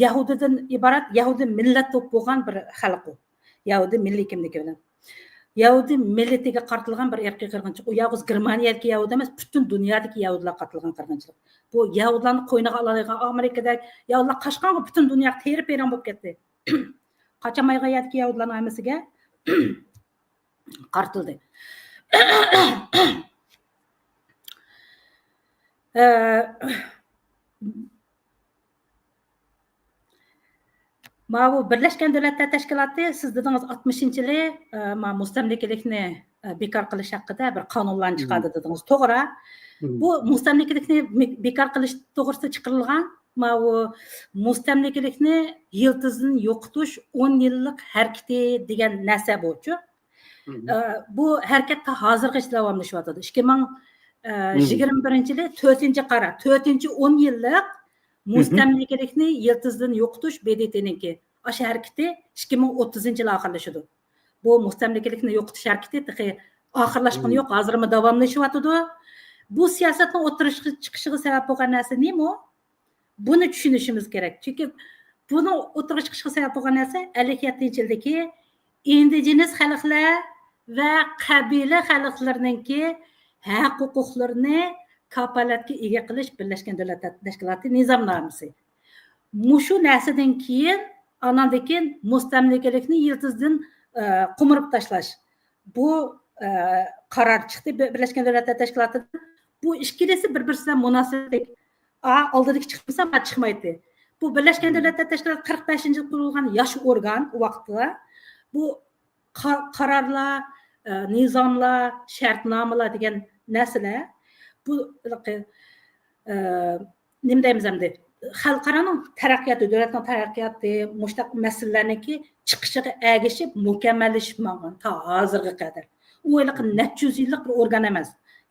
يەھۇدىيدىن ئىبارەت، يەھۇدىي مىللەت بولۇپ بولغان بىر خەلق ئۇ. يەھۇدىي مىللىي كىملىكى بىلەن. يەھۇدىي مىللىتىگە قارىتىلغان بىر ئىرقىي قىرغىنچىلىق. ئۇ يالغۇز گېرمانىيەدىكى يەھۇدىي ئەمەس، پۈتۈن دۇنيادىكى يەھۇدىيلارغا قارىتىلغان قىرغىنچىلىق. بۇ يەھۇدىيلارنى قوينىغا ئالالايدىغان ئامېرىكىدەك يەھۇدىيلار قاچقانغۇ پۈتۈن دۇنياغا تېرە-پېرىڭ بولۇپ كەتتى. قاچالمايدىغان يەردىكى يەھۇدىيلارنىڭ ھەممىسىگە قارىتىلدى. ئە، ماۋۇ بىرلەشكەن دۆلەتلەر تەشكىلاتى، سىز دېدىڭىز، ئاتمىشىنچى يىلى، ئە، ما-، مۇستەملىكىلىكنى، ئە، بىكار قىلىش ھەققىدە بىر قانۇنلارنى چىقاردى دېدىڭىز. توغرا. بۇ مۇستەملىكىلىكنى مى-، بىكار قىلىش توغرىسىدا چىقىرىلغان ماۋۇ مۇستەملىكىلىكنى يىلتىزىدىن يوقىتىش ئون يىللىق ھەرىكىتى دېگەن نەرسە بۇچۇ. ئە، بۇ ھەرىكەت تا ھازىرغىچە داۋاملىشىۋاتىدۇ. ئىككى مىڭ يىگىرمە بىرىنچى يىلى تۆتىنچى قارار، تۆتىنچى ئون يىللىق مۇستەملىكىلىكنى يىلتىزىدىن يوقىتىش ب د ت نىڭكى. ئاشۇ ھەرىكىتى ئىككى مىڭ ئوتتۇزىنچى يىلى ئاخىرلىشىدۇ. بۇ مۇستەملىكىلىكنى يوقىتىش ھەرىكىتى تېخى ئاخىرلاشقىنى يوق، ھازىرمۇ داۋاملىشىۋاتىدۇ. بۇ سىياسەتنىڭ ئوتتۇرىغا چىقىشىغا سەۋەب بولغان نەرسە نېمە؟ بۇنى چۈشىنىشىمىز كېرەك. چۈنكى بۇنىڭ ئوتتۇرىغا چىقىشىغا سەۋەب بولغان نەرسە ئەللىك يەتتىنچى يىلدىكى ئىندىجېنىس خەلقلەر ۋە قەبىلە خەلقلىرىنىڭكى ھەق ھوقۇقلىرىنى كاپالەتكە ئىگە قىلىش بىرلەشكەن دۆلەتلەر تەشكىلاتى نىزامنامىسى. مۇشۇ نەرسىدىن كېيىن، ئاناندىن كېيىن مۇستەملىكىلىكنى يىلتىزىدىن، ئە، قومۇرۇپ تاشلاش. بۇ، ئە، قارار چىقتى بىر-، بىرلەشكەن دۆلەتلەر تەشكىلاتىدىن. بۇ ئىككىلىسى بىر-بىرسى بىلەن مۇناسىۋەتلىك. ئا، ئالدىدىكى چىقمىسا، ما چىقمايتتى. بۇ بىرلەشكەن دۆلەتلەر تەشكىلاتى قىرىق بەشىنچى يىلى قۇرۇلغان ياش ئورگان ئۇ ۋاقىتتا. بۇ قا-، قارارلار، ئە، نىزاملار، شەرتنامىلار دېگەن نەرسىلەر، بۇ، ئە، نېمە دەيمىز ئەمدى، خەلقئارانىڭ تەرەققىياتى، دۆلەتنىڭ تەرەققىياتى، مۇشۇنداق مەسىلىلەرنىڭكى چىقىشىغا ئەگىشىپ مۇكەممەللىشىپ ماڭغان تا ھازىرغا قەدەر. ئۇ ھېلىقى نەچچە يۈز يىللىق بىر ئورگان ئەمەس.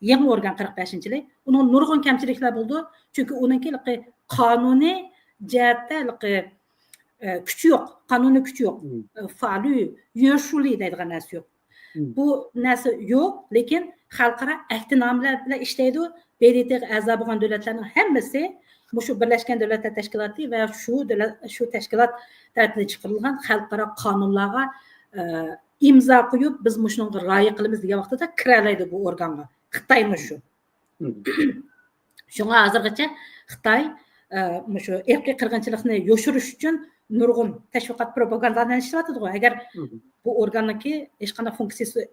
يېڭى ئورگان قىرىق بەشىنچى يىلى. ئۇنىڭ نۇرغۇن كەمچىلىكلەر بولىدۇ. چۈنكى ئۇنىڭكى ھېلىقى قانۇنىي جەھەتتە ھېلىقى، ئە، كۈچى يوق، قانۇنىي كۈچى يوق. ئە، فالۇ يۆشۇلى دەيدىغان نەرسە يوق. بۇ نەرسە يوق، لېكىن خەلقئارا ئەھدىنامىلەر بىلەن ئىشلەيدۇ. ب د ت غا ئەزا بولغان دۆلەتلەرنىڭ ھەممىسى مۇشۇ بىرلەشكەن دۆلەتلەر تەشكىلاتى ۋە شۇ دۆلەت، شۇ تەشكىلات تەرىپىدىن چىقىرىلغان خەلقئارا قانۇنلارغا، ئە، ئىمزا قويۇپ، بىز مۇشۇنىڭغا رىئايە قىلىمىز دېگەن ۋاقتىدا كىرەلەيدۇ بۇ ئورگانغا. خىتايمۇ شۇ. شۇڭا ھازىرغىچە خىتاي، ئە، مۇشۇ ئىرقىي قىرغىنچىلىقنى يوشۇرۇش ئۈچۈن نۇرغۇن تەشۋىقات، پروپاگاندالارنى ئىشلىتىۋاتىدىغۇ. ئەگەر بۇ ئورگاننىڭكى ھېچقانداق فۇنكسىيىسى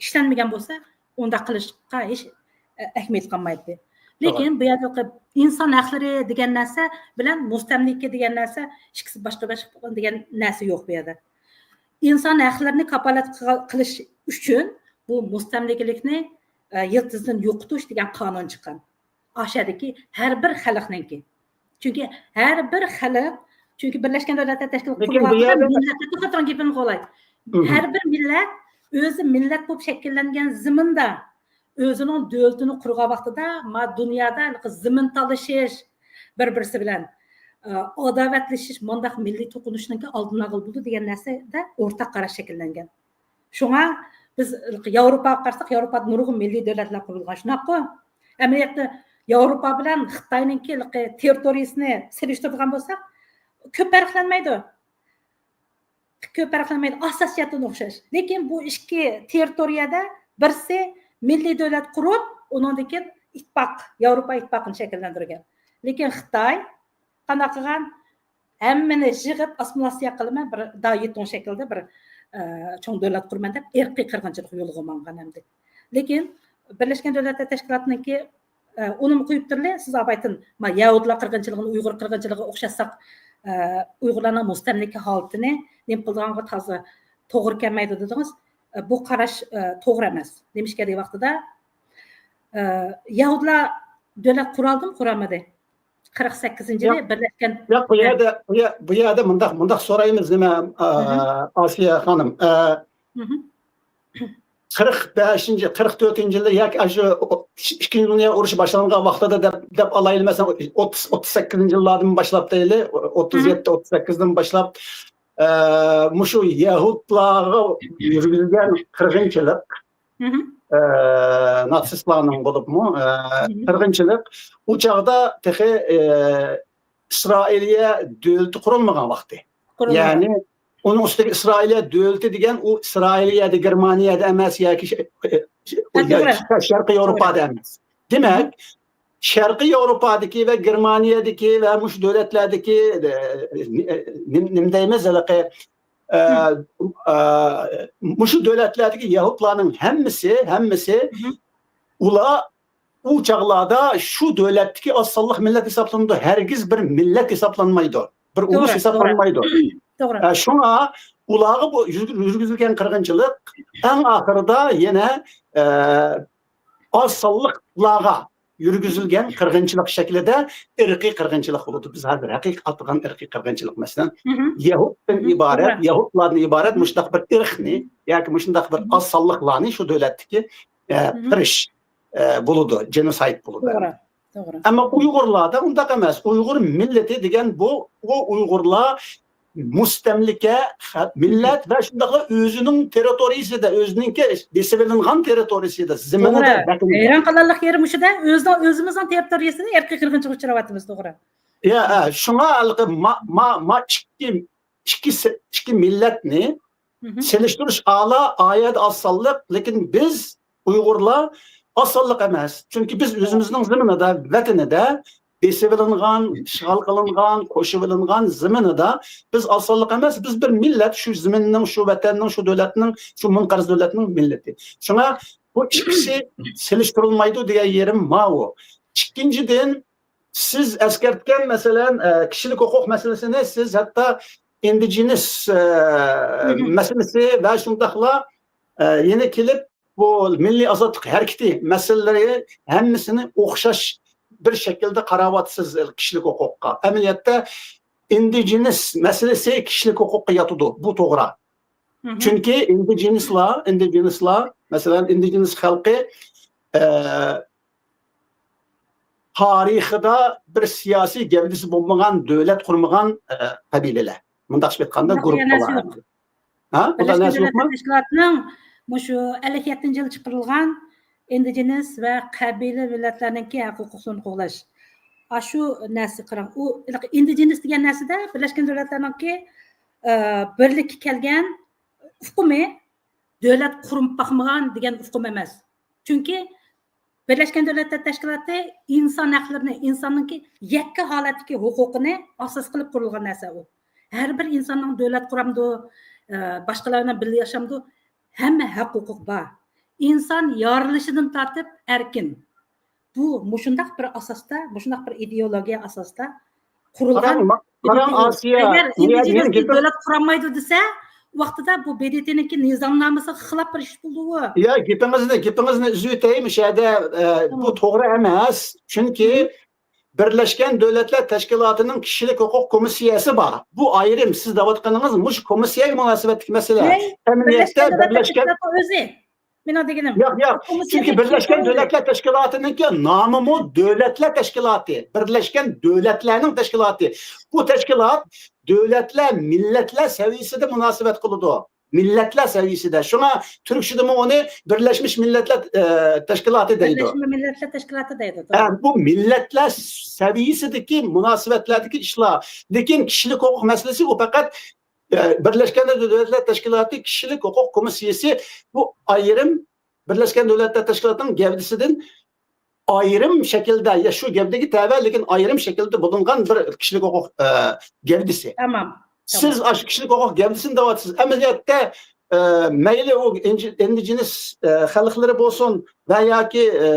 ئىشلەنمىگەن بولسا، ئۇنداق قىلىشقا ھېچ، ئە، ئەھمىيەت قالمايتتى. لېكىن بۇ يەردە ئىنسان ھەقلىرى دېگەن نەرسە بىلەن مۇستەملىكە دېگەن نەرسە ئىككىسى باشقا باشقا دېگەن نەرسە يوق بۇ يەردە. ئىنسان ھەقلىرىنى كاپالەت قىل-، قىلىش ئۈچۈن بۇ مۇستەملىكىلىكنى، ئە، يىلتىزىدىن يوقىتىش دېگەن قانۇن چىققان. ئاشەدىكى ھەر بىر خەلقنىڭكى. چۈنكى ھەر بىر خەلق، چۈنكى بىرلەشكەن دۆلەتلەر تەشكىلاتى لېكىن بۇ قۇرۇلغان يەردە مىللەتلەر، توختاڭ، گېپىمنى قىلىۋالاي. ھەر بىر مىللەت ئۆزى مىللەت بولۇپ شەكىللەنگەن زېمىندا ئۆزىنىڭ دۆلىتىنى قۇرغان ۋاقتىدا، ما دۇنيادا زېمىن تالىشىش، بىر-بىرسى بىلەن، ئە، ئاداۋەتلىشىش، مۇنداق مىللىي توقۇنۇشنىڭكى ئالدىنى ئالغىلى بولىدۇ دېگەن نەرسىدە ئورتاق قاراش شەكىللەنگەن. شۇڭا بىز ياۋروپاغا قارىساق، ياۋروپادا نۇرغۇن مىللىي دۆلەتلەر قۇرۇلغان، شۇنداققۇ؟ ئەمەلىيەتتە ياۋروپا بىلەن خىتاينىڭكى تېررىتورىيىسىنى سېلىشتۇرىدىغان بولساق، كۆپ پەرقلەنمەيدۇ. كۆپ پەرقلەنمەيدۇ، ئاساس جەھەتتىن ئوخشاش. لېكىن بۇ ئىككى تېررىتورىيەدە بىرسى مىللىي دۆلەت قۇرۇپ، ئۇنىڭدىن كېيىن ئىتتىپاق، ياۋروپا ئىتتىپاقىنى شەكىللەندۈرگەن. لېكىن خىتاي قانداق قىلغان؟ ھەممىنى يىغىپ، ئاسسىمىلياتسىيە قىلىمەن، بىر دايېتۇڭ شەكلىدە بىر، ئە، چوڭ دۆلەت قۇرىمەن دەپ، ئىرقىي قىرغىنچىلىق يولىغا ماڭغان ئەمدى. لېكىن بىرلەشكەن دۆلەتلەر تەشكىلاتىنىڭكى، ئە، ئۇنىمۇ قويۇپ تۇرلى، سىز ئابايتىن، ما، يەھۇدىيلار قىرغىنچىلىقىنى ئۇيغۇر قىرغىنچىلىقىغا ئوخشاتساق، ئە، ئۇيغۇرلارنىڭ مۇستەملىكە ھالىتىنى نېمە قىلىدىغانغا تازا توغرا كەلمەيدۇ دېدىڭىز. ئە، بۇ قاراش، ئە، توغرا ئەمەس. نېمىشقا دېگەن ۋاقتىدا، ئە، يەھۇدىيلار دۆلەت قۇرالدىمۇ، قۇرالمىدى؟ قىرىق سەككىزىنچى يىلى ياق، بىرلەشكەن ياق، بۇ يەردە، بۇ يە-، بۇ يەردە مۇنداق، مۇنداق سورايمىز، نېمە، ئا، ئاسىيە خانىم، ئا، قىرىق بەشىنچى، قىرىق تۆتىنچى يىلى ياكى ئاشۇ ئىككىنچى دۇنيا ئۇرۇشى باشلانغان ۋاقتىدا دەپ، دەپ ئالايلى، مەسىلەن، ئوتتۇز، ئوتتۇز سەككىزىنچى يىللاردىن باشلاپ دەيلى، ئوتتۇز يەتتە، ئوتتۇز سەككىزدىن باشلاپ، ئا، مۇشۇ يەھۇدلارغا يۈرگۈزگەن قىرغىنچىلىق، ئە، ناتسىستلارنىڭ بولۇپمۇ، ئە، قىرغىنچىلىق ئۇ چاغدا تېخى، ئە، ئىسرائىلىيە دۆلىتى قۇرۇلمىغان ۋاقتى. قۇرۇلمىغان. يەنى ئۇنىڭ ئۈستىگە ئىسرائىلىيە دۆلىتى دېگەن ئۇ ئىسرائىلىيەدە، گېرمانىيەدە ئەمەس ياكى ش-، ئە، ھە، توغرا. شەرقىي ياۋروپادا ئەمەس. دېمەك، شەرقىي ياۋروپادىكى ۋە گېرمانىيەدىكى ۋە مۇشۇ دۆلەتلەردىكى، ئە، نېم-، نېمە دەيمىز، ھېلىقى، ئە، ئە، مۇشۇ دۆلەتلەردىكى يەھۇدلارنىڭ ھەممىسى، ھەممىسى ئۇلار ئۇ چاغلاردا شۇ دۆلەتتىكى ئاز سانلىق مىللەت ھېسابلىنىدۇ. ھەرگىز بىر مىللەت ھېسابلانمايدۇ. بىر ئۇلۇس توغرا، توغرا. ھېسابلانمايدۇ. توغرا. ئە، شۇڭا ئۇلارغا بۇ يۈرگۈ-، يۈرگۈزۈلگەن قىرغىنچىلىق ئەڭ ئاخىرىدا يەنە، ئە، ئاز سانلىقلارغا يۈرگۈزۈلگەن قىرغىنچىلىق شەكلىدە ئىرقىي قىرغىنچىلىق بولىدۇ. بىز ھازىر ھەقىقىي ئاتىغان ئىرقىي قىرغىنچىلىق، مەسىلەن، يەھۇدتىن ئىبارەت، يەھۇدلاردىن ئىبارەت مۇشۇنداق بىر ئىرقنى ياكى مۇشۇنداق بىر ئاز سانلىقلارنى شۇ دۆلەتتىكى، ئە، قىرىش، ئە، بولىدۇ، جېنوسايد بولىدۇ. توغرا، توغرا. ئەمما ئۇيغۇرلاردا ئۇنداق ئەمەس. ئۇيغۇر مىللىتى دېگەن بۇ، ئۇ ئۇيغۇرلار مۇستەملىكە خە-، مىللەت ۋە شۇنداقلا ئۆزىنىڭ تېررىتورىيىسىدا، ئۆزىنىڭكى بېسىۋېلىنغان تېررىتورىيىسىدا، زېمىنىدا توغرا. ۋەتىنىدە. ھەيران قالارلىق يېرى مۇشۇدا، ئۆزىنىڭ، ئۆزىمىزنىڭ تېررىتورىيىسىدا ئىرقىي قىرغىنچىلىققا ئۇچراۋاتىمىز، توغرا. يا، ئە، شۇڭا ھېلىقى ما-، ما-، ما ئىككى، ئىككى سە-، ئىككى مىللەتنى سېلىشتۇرۇش ئالا، ئايەدە ئاز سانلىق، لېكىن بىز ئۇيغۇرلار ئاز سانلىق ئەمەس. چۈنكى بىز ئۆزىمىزنىڭ زېمىنىدا، ۋەتىنىدە بېسىۋېلىنغان، ئىشغال قىلىنغان، قوشۇۋېلىنغان زېمىنىدا بىز ئاز سانلىق ئەمەس، بىز بىر مىللەت، شۇ زېمىننىڭ، شۇ ۋەتەننىڭ، شۇ دۆلەتنىڭ، شۇ مۇنقەرز دۆلەتنىڭ مىللىتى. شۇڭا بۇ ئىككىسى سېلىشتۇرۇلمايدۇ دېگەن يېرىم ماۋۇ. ئىككىنچىدىن، سىز ئەسكەرتكەن، مەسىلەن، ئە، كىشىلىك ھوقۇق مەسىلىسىنى سىز ھەتتا ئىندىجېنىس، ئە، مەسىلىسى ۋە شۇنداقلا، ئە، يەنە كېلىپ بۇ مىللىي ئازادلىق ھەرىكىتى مەسىلىلىرى ھەممىسىنى ئوخشاش بىر شەكىلدە قاراۋاتىسىز كىشىلىك ھوقۇققا. ئەمەلىيەتتە ئىندىجېنىس مەسىلىسى كىشىلىك ھوقۇققا ياتىدۇ. بۇ توغرا. چۈنكى ئىندىجېنىسلار، ئىندىجېنىسلار، مەسىلەن، ئىندىجېنىس خەلقى، ئە، تارىخىدا بىر سىياسىي گەۋدىسى بولمىغان، دۆلەت قۇرمىغان، ئە، قەبىلىلەر. مۇنداقچە ئېيتقاندا، بۇنداق گۇرۇپپىلار. ھە؟ بۇنداق بىرلەشكەن نەرسە دۆلەتلەر يوقمۇ؟ تەشكىلاتىنىڭ مۇشۇ ئەللىك يەتتىنچى يىلى چىقىرىلغان ئىندىجېنىس ۋە قەبىلە مىللەتلەرنىڭكى ھەق ھوقۇقلىرىنى قوغداش. ئاشۇ نەرسە قاراڭ. ئۇ ئىندىجېنىس دېگەن نەرسىدە بىرلەشكەن دۆلەتلەرنىڭكى، ئە، بىرلىككە كەلگەن ئۇقۇمى، دۆلەت قۇرۇپ باقمىغان دېگەن ئۇقۇم ئەمەس. چۈنكى بىرلەشكەن دۆلەتلەر تەشكىلاتى ئىنسان ھەقلىرىنى، ئىنساننىڭكى يەككە ھالەتتىكى ھوقۇقىنى ئاساس قىلىپ قۇرۇلغان نەرسە ئۇ. ھەر بىر ئىنساننىڭ دۆلەت قۇرامدۇ، ئە، باشقىلار بىلەن بىللە ياشامدۇ، ھەممە ھەق ھوقۇق بار. ئىنسان يارىلىشىدىن تارتىپ ئەركىن. بۇ مۇشۇنداق بىر ئاساستا، مۇشۇنداق بىر ئىدېئولوگىيە ئاساستا قۇرۇلغان. قاراڭ، ما-، قاراڭ، ئاسىيا، ئەگەر ئىندىجېنەس دۆلەت قۇرالمايدۇ دېسە، ۋاقتىدا بۇ ب د ت نىڭكى نىزامنامىسىغا خىلاپ بىر ئىش بولدى ئۇ. يا، گېپىڭىزنى، گېپىڭىزنى ئۈزۈۋېتەي، مۇشۇ يەردە، ئە، بۇ توغرا ئەمەس. چۈنكى بىرلەشكەن دۆلەتلەر تەشكىلاتىنىڭ كىشىلىك ھوقۇق كومىسسىيەسى بار. بۇ ئايرىم، سىز دەۋاتقىنىڭىز مۇشۇ كومىسسىيەگە مۇناسىۋەتلىك مەسىلە. ئەمەلىيەتتە بىرلەشكەن دۆلەتلەر تەشكىلاتى ئۆزى. مېنىڭ دېگىنىم، ياق، ياق. چۈنكى بىرلەشكەن دۆلەتلەر تەشكىلاتىنىڭكى نامىمۇ دۆلەتلەر تەشكىلاتى. بىرلەشكەن دۆلەتلەرنىڭ تەشكىلاتى. بۇ تەشكىلات دۆلەتلەر، مىللەتلەر سەۋىيەسىدە مۇناسىۋەت قىلىدۇ. مىللەتلەر سەۋىيەسىدە. شۇڭا تۈركچىدىمۇ ئۇنى بىرلەشمىش مىللەتلەر، ئە، تەشكىلاتى دەيدۇ. بىرلەشمىش مىللەتلەر تەشكىلاتى دەيدۇ، ھە، توغرا. بۇ مىللەتلەر سەۋىيەسىدىكى مۇناسىۋەتلەردىكى ئىشلار. لېكىن كىشىلىك ھوقۇق مەسىلىسى ئۇ پەقەت، ئە، بىرلەشكەن دۆلەتلەر تەشكىلاتى كىشىلىك ھوقۇق كومىسسىيىسى بۇ ئايرىم بىرلەشكەن دۆلەتلەر تەشكىلاتىنىڭ گەۋدىسىدىن ئايرىم شەكىلدە، يا شۇ گەۋدىگە تەۋە، لېكىن ئايرىم شەكىلدە بولۇنغان بىر كىشىلىك ھوقۇق، ئە، گەۋدىسى. تامام. سىز ئاشۇ كىشىلىك ھوقۇق گەۋدىسىنى دەۋاتىسىز. ئەمەلىيەتتە، ئە، مەيلى ئۇ ئىنجى-، ئىندىجېنىس، ئە، خەلقلىرى بولسۇن ۋە ياكى، ئە،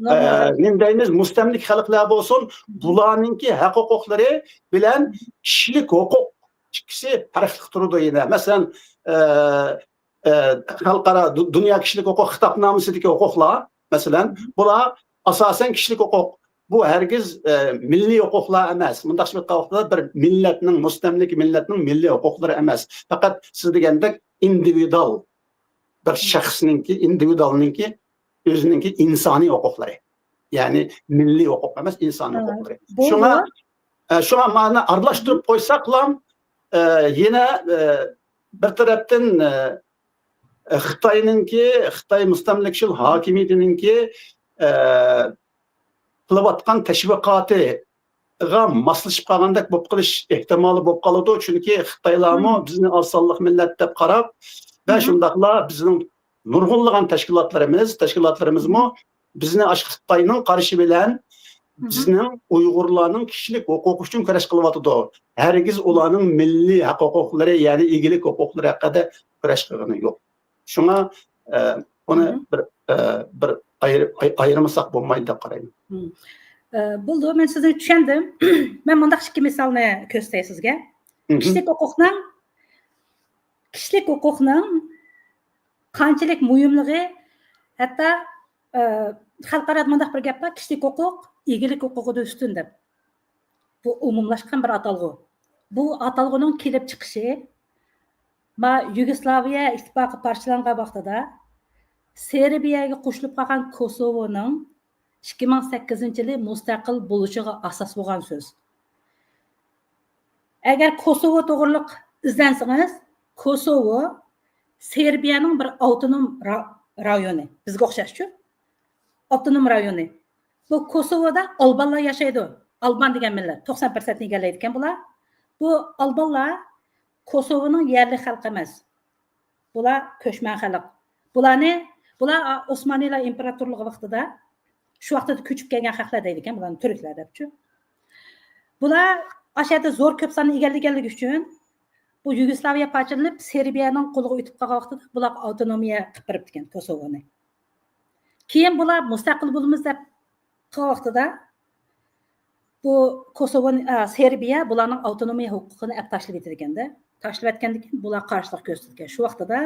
ئە، نېمە دەيمىز، مۇستەملىكە خەلقلەر بولسۇن، بۇلارنىڭكى ھەق ھوقۇقلىرى بىلەن كىشىلىك ھوقۇق ئىككىسى پەرقلىق تۇرىدۇ يەنە. مەسىلەن، ئە، ئە، خەلقئارا دۇ-، دۇنيا كىشىلىك ھوقۇق خىتابنامىسىدىكى ھوقۇقلار، مەسىلەن، بۇلار ئاساسەن كىشىلىك ھوقۇق. بۇ ھەرگىز، ئە، مىللىي ھوقۇقلار ئەمەس. مۇنداقچە ئېيتقان ۋاقتىدا بىر مىللەتنىڭ، مۇستەملىكە مىللەتنىڭ مىللىي ھوقۇقلىرى ئەمەس. پەقەت سىز دېگەندەك ئىندىۋىدۇئال بىر شەخسنىڭكى، ئىندىۋىدۇئالنىڭكى ئۆزىنىڭكى ئىنسانىي ھوقۇقلىرى. يەنى مىللىي ھوقۇق ئەمەس، ئىنسانىي ھوقۇقلىرى. شۇڭا، ئە، شۇڭا مانا ئارىلاشتۇرۇپ قويساقلا، ئە، يەنە، ئە، بىر تەرەپتىن، ئە، خىتاينىڭكى، خىتاي مۇستەملىكىچىل ھاكىمىيىتىنىڭكى، ئە، قىلىۋاتقان تەشۋىقاتىغا ماسلىشىپ قالغاندەك بولۇپ قېلىش ئېھتىمالى بولۇپ قالىدۇ. چۈنكى خىتايلارمۇ بىزنى ئاز سانلىق مىللەت دەپ قاراپ ۋە شۇنداقلا بىزنىڭ نۇرغۇنلىغان تەشكىلاتلىرىمىز، تەشكىلاتلىرىمىزمۇ بىزنى ئاشۇ خىتاينىڭ قارىشى بىلەن بىزنىڭ ئۇيغۇرلارنىڭ كىشىلىك ھوقۇقى ئۈچۈن كۈرەش قىلىۋاتىدۇ. ھەرگىز ئۇلارنىڭ مىللىي ھەق ھوقۇقلىرى، يەنى ئىگىلىك ھوقۇقلىرى ھەققىدە كۈرەش قىلغىنى يوق. شۇڭا، ئە، بۇنى بىر، ئە، بىر ئايرى-، ئاي-، ئايرىمىساق بولمايدۇ دەپ قارايمەن. ئە، بولدى، مەن سىزنى چۈشەندىم. مەن مۇنداق ئىككى مىسالنى كۆرسىتەي سىزگە. كىشىلىك ھوقۇقنىڭ، كىشىلىك ھوقۇقنىڭ قانچىلىك مۇھىملىقى، ھەتتا، ئە، خەلقئارادا مۇنداق بىر گەپ بار، «كىشىلىك ھوقۇق ئىگىلىك ھوقۇقىدىن ئۈستۈن» دەپ. بۇ ئومۇملاشقان بىر ئاتالغۇ. بۇ ئاتالغۇنىڭ كېلىپ چىقىشى، ما، يۇگوسلاۋىيە ئىتتىپاقى پارچىلانغان ۋاقتىدا سېربىيەگە قوشۇلۇپ قالغان كوسوۋونىڭ ئىككى مىڭ سەككىزىنچى يىلى مۇستەقىل بولۇشىغا ئاساس بولغان سۆز. ئەگەر كوسوۋو توغرىلىق ئىزدەنسىڭىز، كوسوۋو سېربىيەنىڭ بىر ئاپتونوم را-، رايونى، بىزگە ئوخشاشچۇ، ئاپتونوم رايونى. بۇ كوسوۋودا ئالبانلار ياشايدۇ. ئالبان دېگەن مىللەت توقسان پىرسەنتنى ئىگىلەيدىكەن بۇلار. بۇ ئالبانلار كوسوۋونىڭ يەرلىك خەلقى ئەمەس. بۇلار كۆچمەن خەلق. بۇلارنى، بۇلار ئوسمانىيلار ئىمپېراتورلۇقى ۋاقتىدا، شۇ ۋاقتىدا كۆچۈپ كەلگەن خەقلەر دەيدىكەن، بۇلارنى تۈركلەر دەپچۇ. بۇلار ئاشۇ يەردە زور كۆپ ساننى ئىگىلىگەنلىكى ئۈچۈن، بۇ يۇگوسلاۋىيە پارچىلىنىپ، سېربىيەنىڭ قولىغا ئۆتۈپ قالغان ۋاقتىدا بۇلارغا ئاپتونومىيە قىلىپ بېرىپتىكەن، كوسوۋونى. كېيىن بۇلار مۇستەقىل بولىمىز دەپ قىلغان ۋاقتىدا، بۇ كوسوۋو، ئا، سېربىيە بۇلارنىڭ ئاپتونومىيە ھوقۇقىنى ئەپ تاشلىۋېتىدىكەن-دە. تاشلىۋەتكەندىن كېيىن بۇلار قارشىلىق كۆرسىتىدىكەن. شۇ ۋاقتىدا،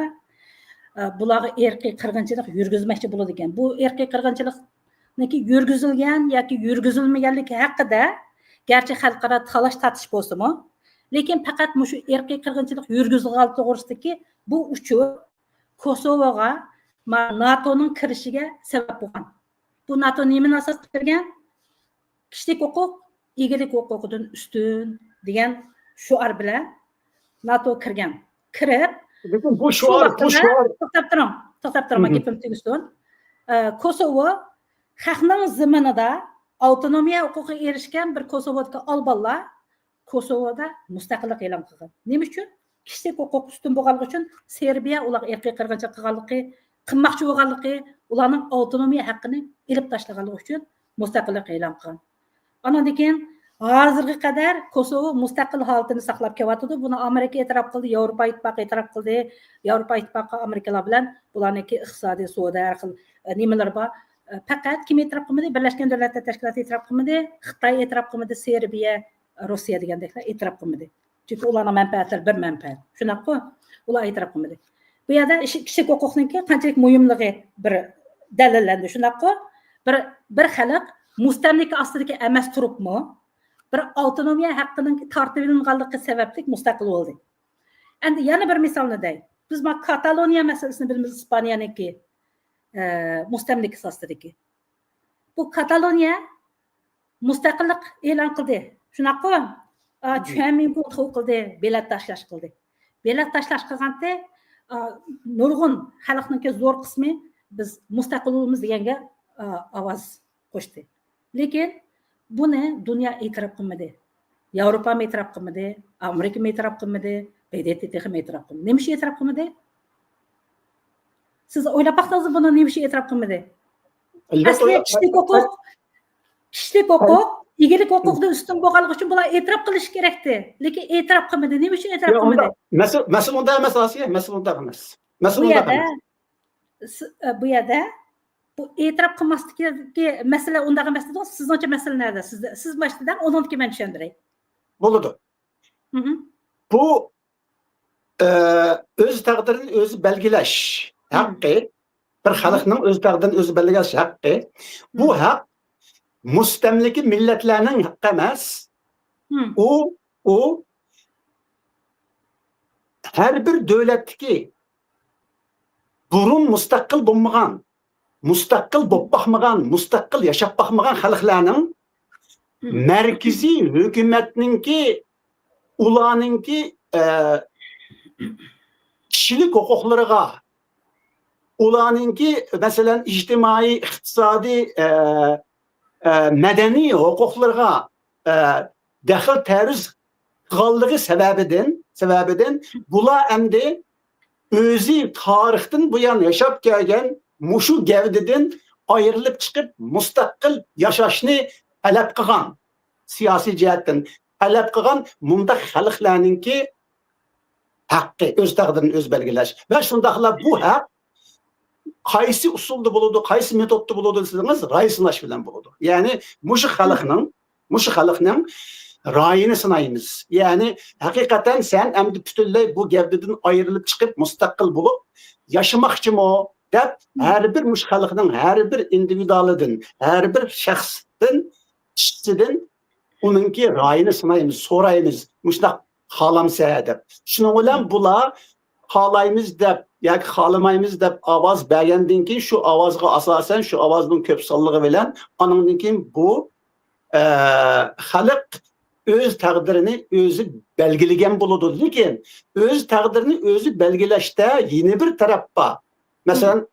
ئا، بۇلارغا ئىرقىي قىرغىنچىلىق يۈرگۈزمەكچى بولىدىكەن. بۇ ئىرقىي قىرغىنچىلىقنىڭكى يۈرگۈزۈلگەن ياكى يۈرگۈزۈلمىگەنلىكى ھەققىدە گەرچە خەلقئارا تالاش تارتىش بولسىمۇ، لېكىن پەقەت مۇشۇ ئىرقىي قىرغىنچىلىق يۈرگۈزۈلگەنلىكى توغرىسىدىكى بۇ ئۇچۇر كوسوۋوغا ما-، ناتونىڭ كىرىشىگە سەۋەب بولغان. بۇ ناتو نېمىنى ئاساس قىلىپ كىرگەن؟ «كىشىلىك ھوقۇق ئىگىلىك ھوقۇقىدىن ئۈستۈن» دېگەن شوئار بىلەن ناتو كىرگەن. كىرىپ، لېكىن بۇ شوئار، بۇ شوئار، توختاپ تۇرۇڭ، توختاپ تۇرۇڭ، مەن گېپىمنى تۈگىسۇن. ئە، كوسوۋو خەقنىڭ زېمىنىدا ئاپتونومىيە ھوقۇقىغا ئېرىشكەن بىر كوسوۋودىكى ئالبانلار كوسوۋودا مۇستەقىللىق ئېلان قىلغان. نېمە ئۈچۈن؟ كىشىلىك ھوقۇق ئۈستۈن بولغانلىقى ئۈچۈن سېربىيە ئۇلارغا ئىرقىي قىرغىنچىلىق قىلغانلىقى، قىلماقچى بولغانلىقى، ئۇلارنىڭ ئاپتونومىيە ھەققىنى ئېلىپ تاشلىغانلىقى ئۈچۈن مۇستەقىللىق ئېلان قىلغان. ئانىڭدىن كېيىن ھازىرغا قەدەر كوسوۋو مۇستەقىل ھالىتىنى ساقلاپ كېلىۋاتىدۇ. بۇنى ئامېرىكا ئېتىراپ قىلدى، ياۋروپا ئىتتىپاقى ئېتىراپ قىلدى. ياۋروپا ئىتتىپاقى ئامېرىكىلار بىلەن بۇلارنىڭكى ئىقتىسادىي، سودا، ھەر خىل، ئە، نېمىلىرى بار. ئە، پەقەت كىم ئېتىراپ قىلمىدى؟ بىرلەشكەن دۆلەتلەر تەشكىلاتى ئېتىراپ قىلمىدى، خىتاي ئېتىراپ قىلمىدى، سېربىيە، روسىيە دېگەندەكلەر ئېتىراپ قىلمىدى. چۈنكى ئۇلارنىڭ مەنپەئەتلىرى بىر مەنپەئەت. شۇنداققۇ؟ ئۇلار ئېتىراپ قىلمىدى. بۇ يەردە ئىش-، كىشىلىك ھوقۇقنىڭكى قانچىلىك مۇھىملىقى بىر دەلىللەندى. شۇنداققۇ؟ بىر، بىر خەلق مۇستەملىكە ئاستىدىكى ئەمەس تۇرۇپمۇ، بىر ئاپتونومىيە ھەققىنىڭ تارتىۋېلىنغانلىقى سەۋەبلىك مۇستەقىل بولدى. ئەمدى يەنە بىر مىسالنى دەي. بىز ما كاتالونىيە مەسىلىسىنى بىلىمىز، ئىسپانىيەنىڭكى، ئە، مۇستەملىكىسى ئاستىدىكى. بۇ كاتالونىيە مۇستەقىللىق ئېلان قىلدى. شۇنداققۇ؟ ئا، چۈەنمىنگو توۋ قىلدى، بېلەت تاشلاش قىلدى. بېلەت تاشلاش قىلغانتى، ئا، نۇرغۇن خەلقنىڭكى زور قىسمى بىز مۇستەقىل بولىمىز دېگەنگە، ئا، ئاۋاز قوشتى. لېكىن بۇنى دۇنيا ئېتىراپ قىلمىدى. ياۋروپامۇ ئېتىراپ قىلمىدى، ئامېرىكىمۇ ئېتىراپ قىلمىدى، ب د ت تېخىمۇ ئېتىراپ قىلمىدى. نېمە ئۈچۈن ئېتىراپ قىلمىدى؟ سىز ئويلاپ باقسىڭىز، بۇنى نېمە ئۈچۈن ئېتىراپ قىلمىدى؟ ئەسلى كىشىلىك ھوقۇق، كىشىلىك ھوقۇق ئىگىلىك ھوقۇقىدىن ئۈستۈن بولغانلىقى ئۈچۈن بۇلار ئېتىراپ قىلىشى كېرەكتى. لېكىن ئېتىراپ قىلمىدى. نېمە ئۈچۈن ئېتىراپ قىلمىدى؟ مەسىلە، مەسىلە ئۇنداق ئەمەس، ئاسىيە. مەسىلە ئۇنداق ئەمەس. مەسىلە بۇ ئۇنداق يەردە، ئەمەس. س-، ئە، بۇ يەردە بۇ ئېتىراپ قىلماسلىقتىكى مەسىلە ئۇنداق ئەمەس دېدىڭىز. سىزنىڭچە مەسىلە نەدە؟ سىز، سىز باشتا دەڭ، ئۇنىڭدىن كېيىن مەن چۈشەندۈرەي. بولىدۇ. مھم. بۇ، ئە، ئۆز تەقدىرىنى ئۆزى بەلگىلەش ھەققى، بىر خەلقنىڭ ئۆز تەقدىرىنى ئۆزى بەلگىلەش ھەققى، بۇ ھەق مۇستەملىكە مىللەتلەرنىڭ ھەققى ئەمەس. ئۇ، ئۇ ھەر بىر دۆلەتتىكى بۇرۇن مۇستەقىل بولمىغان، مۇستەقىل بولۇپ باقمىغان، مۇستەقىل ياشاپ باقمىغان خەلقلەرنىڭ مەركىزىي ھۆكۈمەتنىڭكى، ئۇلارنىڭكى، ئە، كىشىلىك ھوقۇقلىرىغا، ئۇلارنىڭكى، مەسىلەن، ئىجتىمائىي، ئىقتىسادىي، ئە، ئە، مەدەنىي ھوقۇقلىرىغا، ئە، دەخلى تەرۇز قىلغانلىقى سەۋەبىدىن، سەۋەبىدىن بۇلار ئەمدى ئۆزى تارىختىن بۇيان ياشاپ كەلگەن مۇشۇ گەۋدىدىن ئايرىلىپ چىقىپ، مۇستەقىل ياشاشنى تەلەپ قىلغان، سىياسىي جەھەتتىن تەلەپ قىلغان مۇنداق خەلقلەرنىڭكى ھەققى، ئۆز تەقدىرىنى ئۆزى بەلگىلەش. ۋە شۇنداقلا بۇ ھەق قايسى ئۇسۇلدا بولىدۇ، قايسى مېتودتا بولىدۇ دېسىڭىز، راي سىناش بىلەن بولىدۇ. يەنى مۇشۇ خەلقنىڭ، مۇشۇ خەلقنىڭ رايىنى سىنايمىز. يەنى ھەقىقەتەن سەن ئەمدى پۈتۈنلەي بۇ گەۋدىدىن ئايرىلىپ چىقىپ، مۇستەقىل بولۇپ ياشىماقچىمۇ دەپ، ھەر بىر مۇشۇ خەلقنىڭ ھەر بىر ئىندىۋىدۇالىدىن، ھەر بىر شەخستىن، كىشىسىدىن ئۇنىڭكى رايىنى سىنايمىز، سورايمىز، مۇشۇنداق خالامسە دەپ. شۇنىڭ بىلەن بۇلار خالايمىز دەپ ياكى خالىمايمىز دەپ ئاۋاز بەرگەندىن كېيىن، شۇ ئاۋازغا ئاساسەن، شۇ ئاۋازنىڭ كۆپ سانلىقى بىلەن، ئانىڭدىن كېيىن بۇ، ئە، خەلق ئۆز تەقدىرىنى ئۆزى بەلگىلىگەن بولىدۇ. لېكىن ئۆز تەقدىرىنى ئۆزى بەلگىلەشتە يەنە بىر تەرەپ بار. مەسىلەن،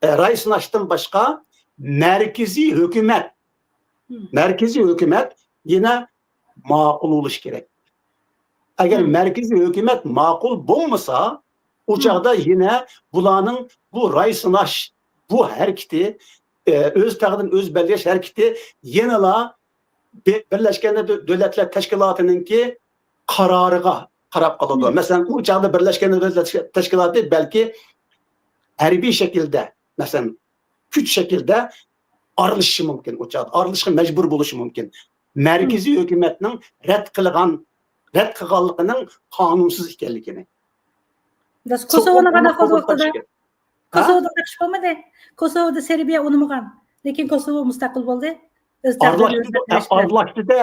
ئە، راي سىناشتىن باشقا مەركىزىي ھۆكۈمەت، مەركىزىي ھۆكۈمەت يەنە ماقۇل بولۇشى كېرەك. ئەگەر مەركىزىي ھۆكۈمەت ماقۇل بولمىسا، ئۇ چاغدا يەنە بۇلارنىڭ بۇ راي سىناش، بۇ ھەرىكىتى، ئە، ئۆز تەقدىرىنى ئۆزى بەلگىلەش ھەرىكىتى يەنىلا بى-، بىرلەشكەن دۆ-، دۆلەتلەر تەشكىلاتىنىڭكى قارارىغا قاراپ قالىدۇ. مەسىلەن، ئۇ چاغدا بىرلەشكەن دۆلەتلەر تەشكىلاتى بەلكى ھەربىي شەكىلدە، مەسىلەن، كۈچ شەكلىدە ئارىلىشىشى مۇمكىن، ئۇ چاغدا ئارىلىشىشقا مەجبۇر بولۇشى مۇمكىن. مەركىزىي ھۆكۈمەتنىڭ رەت قىلغان، رەت قىلغانلىقىنىڭ قانۇنسىز ئىكەنلىكىنى. بىز كوسوۋونى قانداق قىلدى ۋاقتىدا؟ كوسوۋودا ئۇنداق ئىش بولمىدى. كوسوۋودا سېربىيە ئۇنىمىغان. لېكىن كوسوۋو مۇستەقىل بولدى. ئۆز تەقدىرىنى ئۆزى بەلگىلەش بىلەن. ئارىلاشتىدا،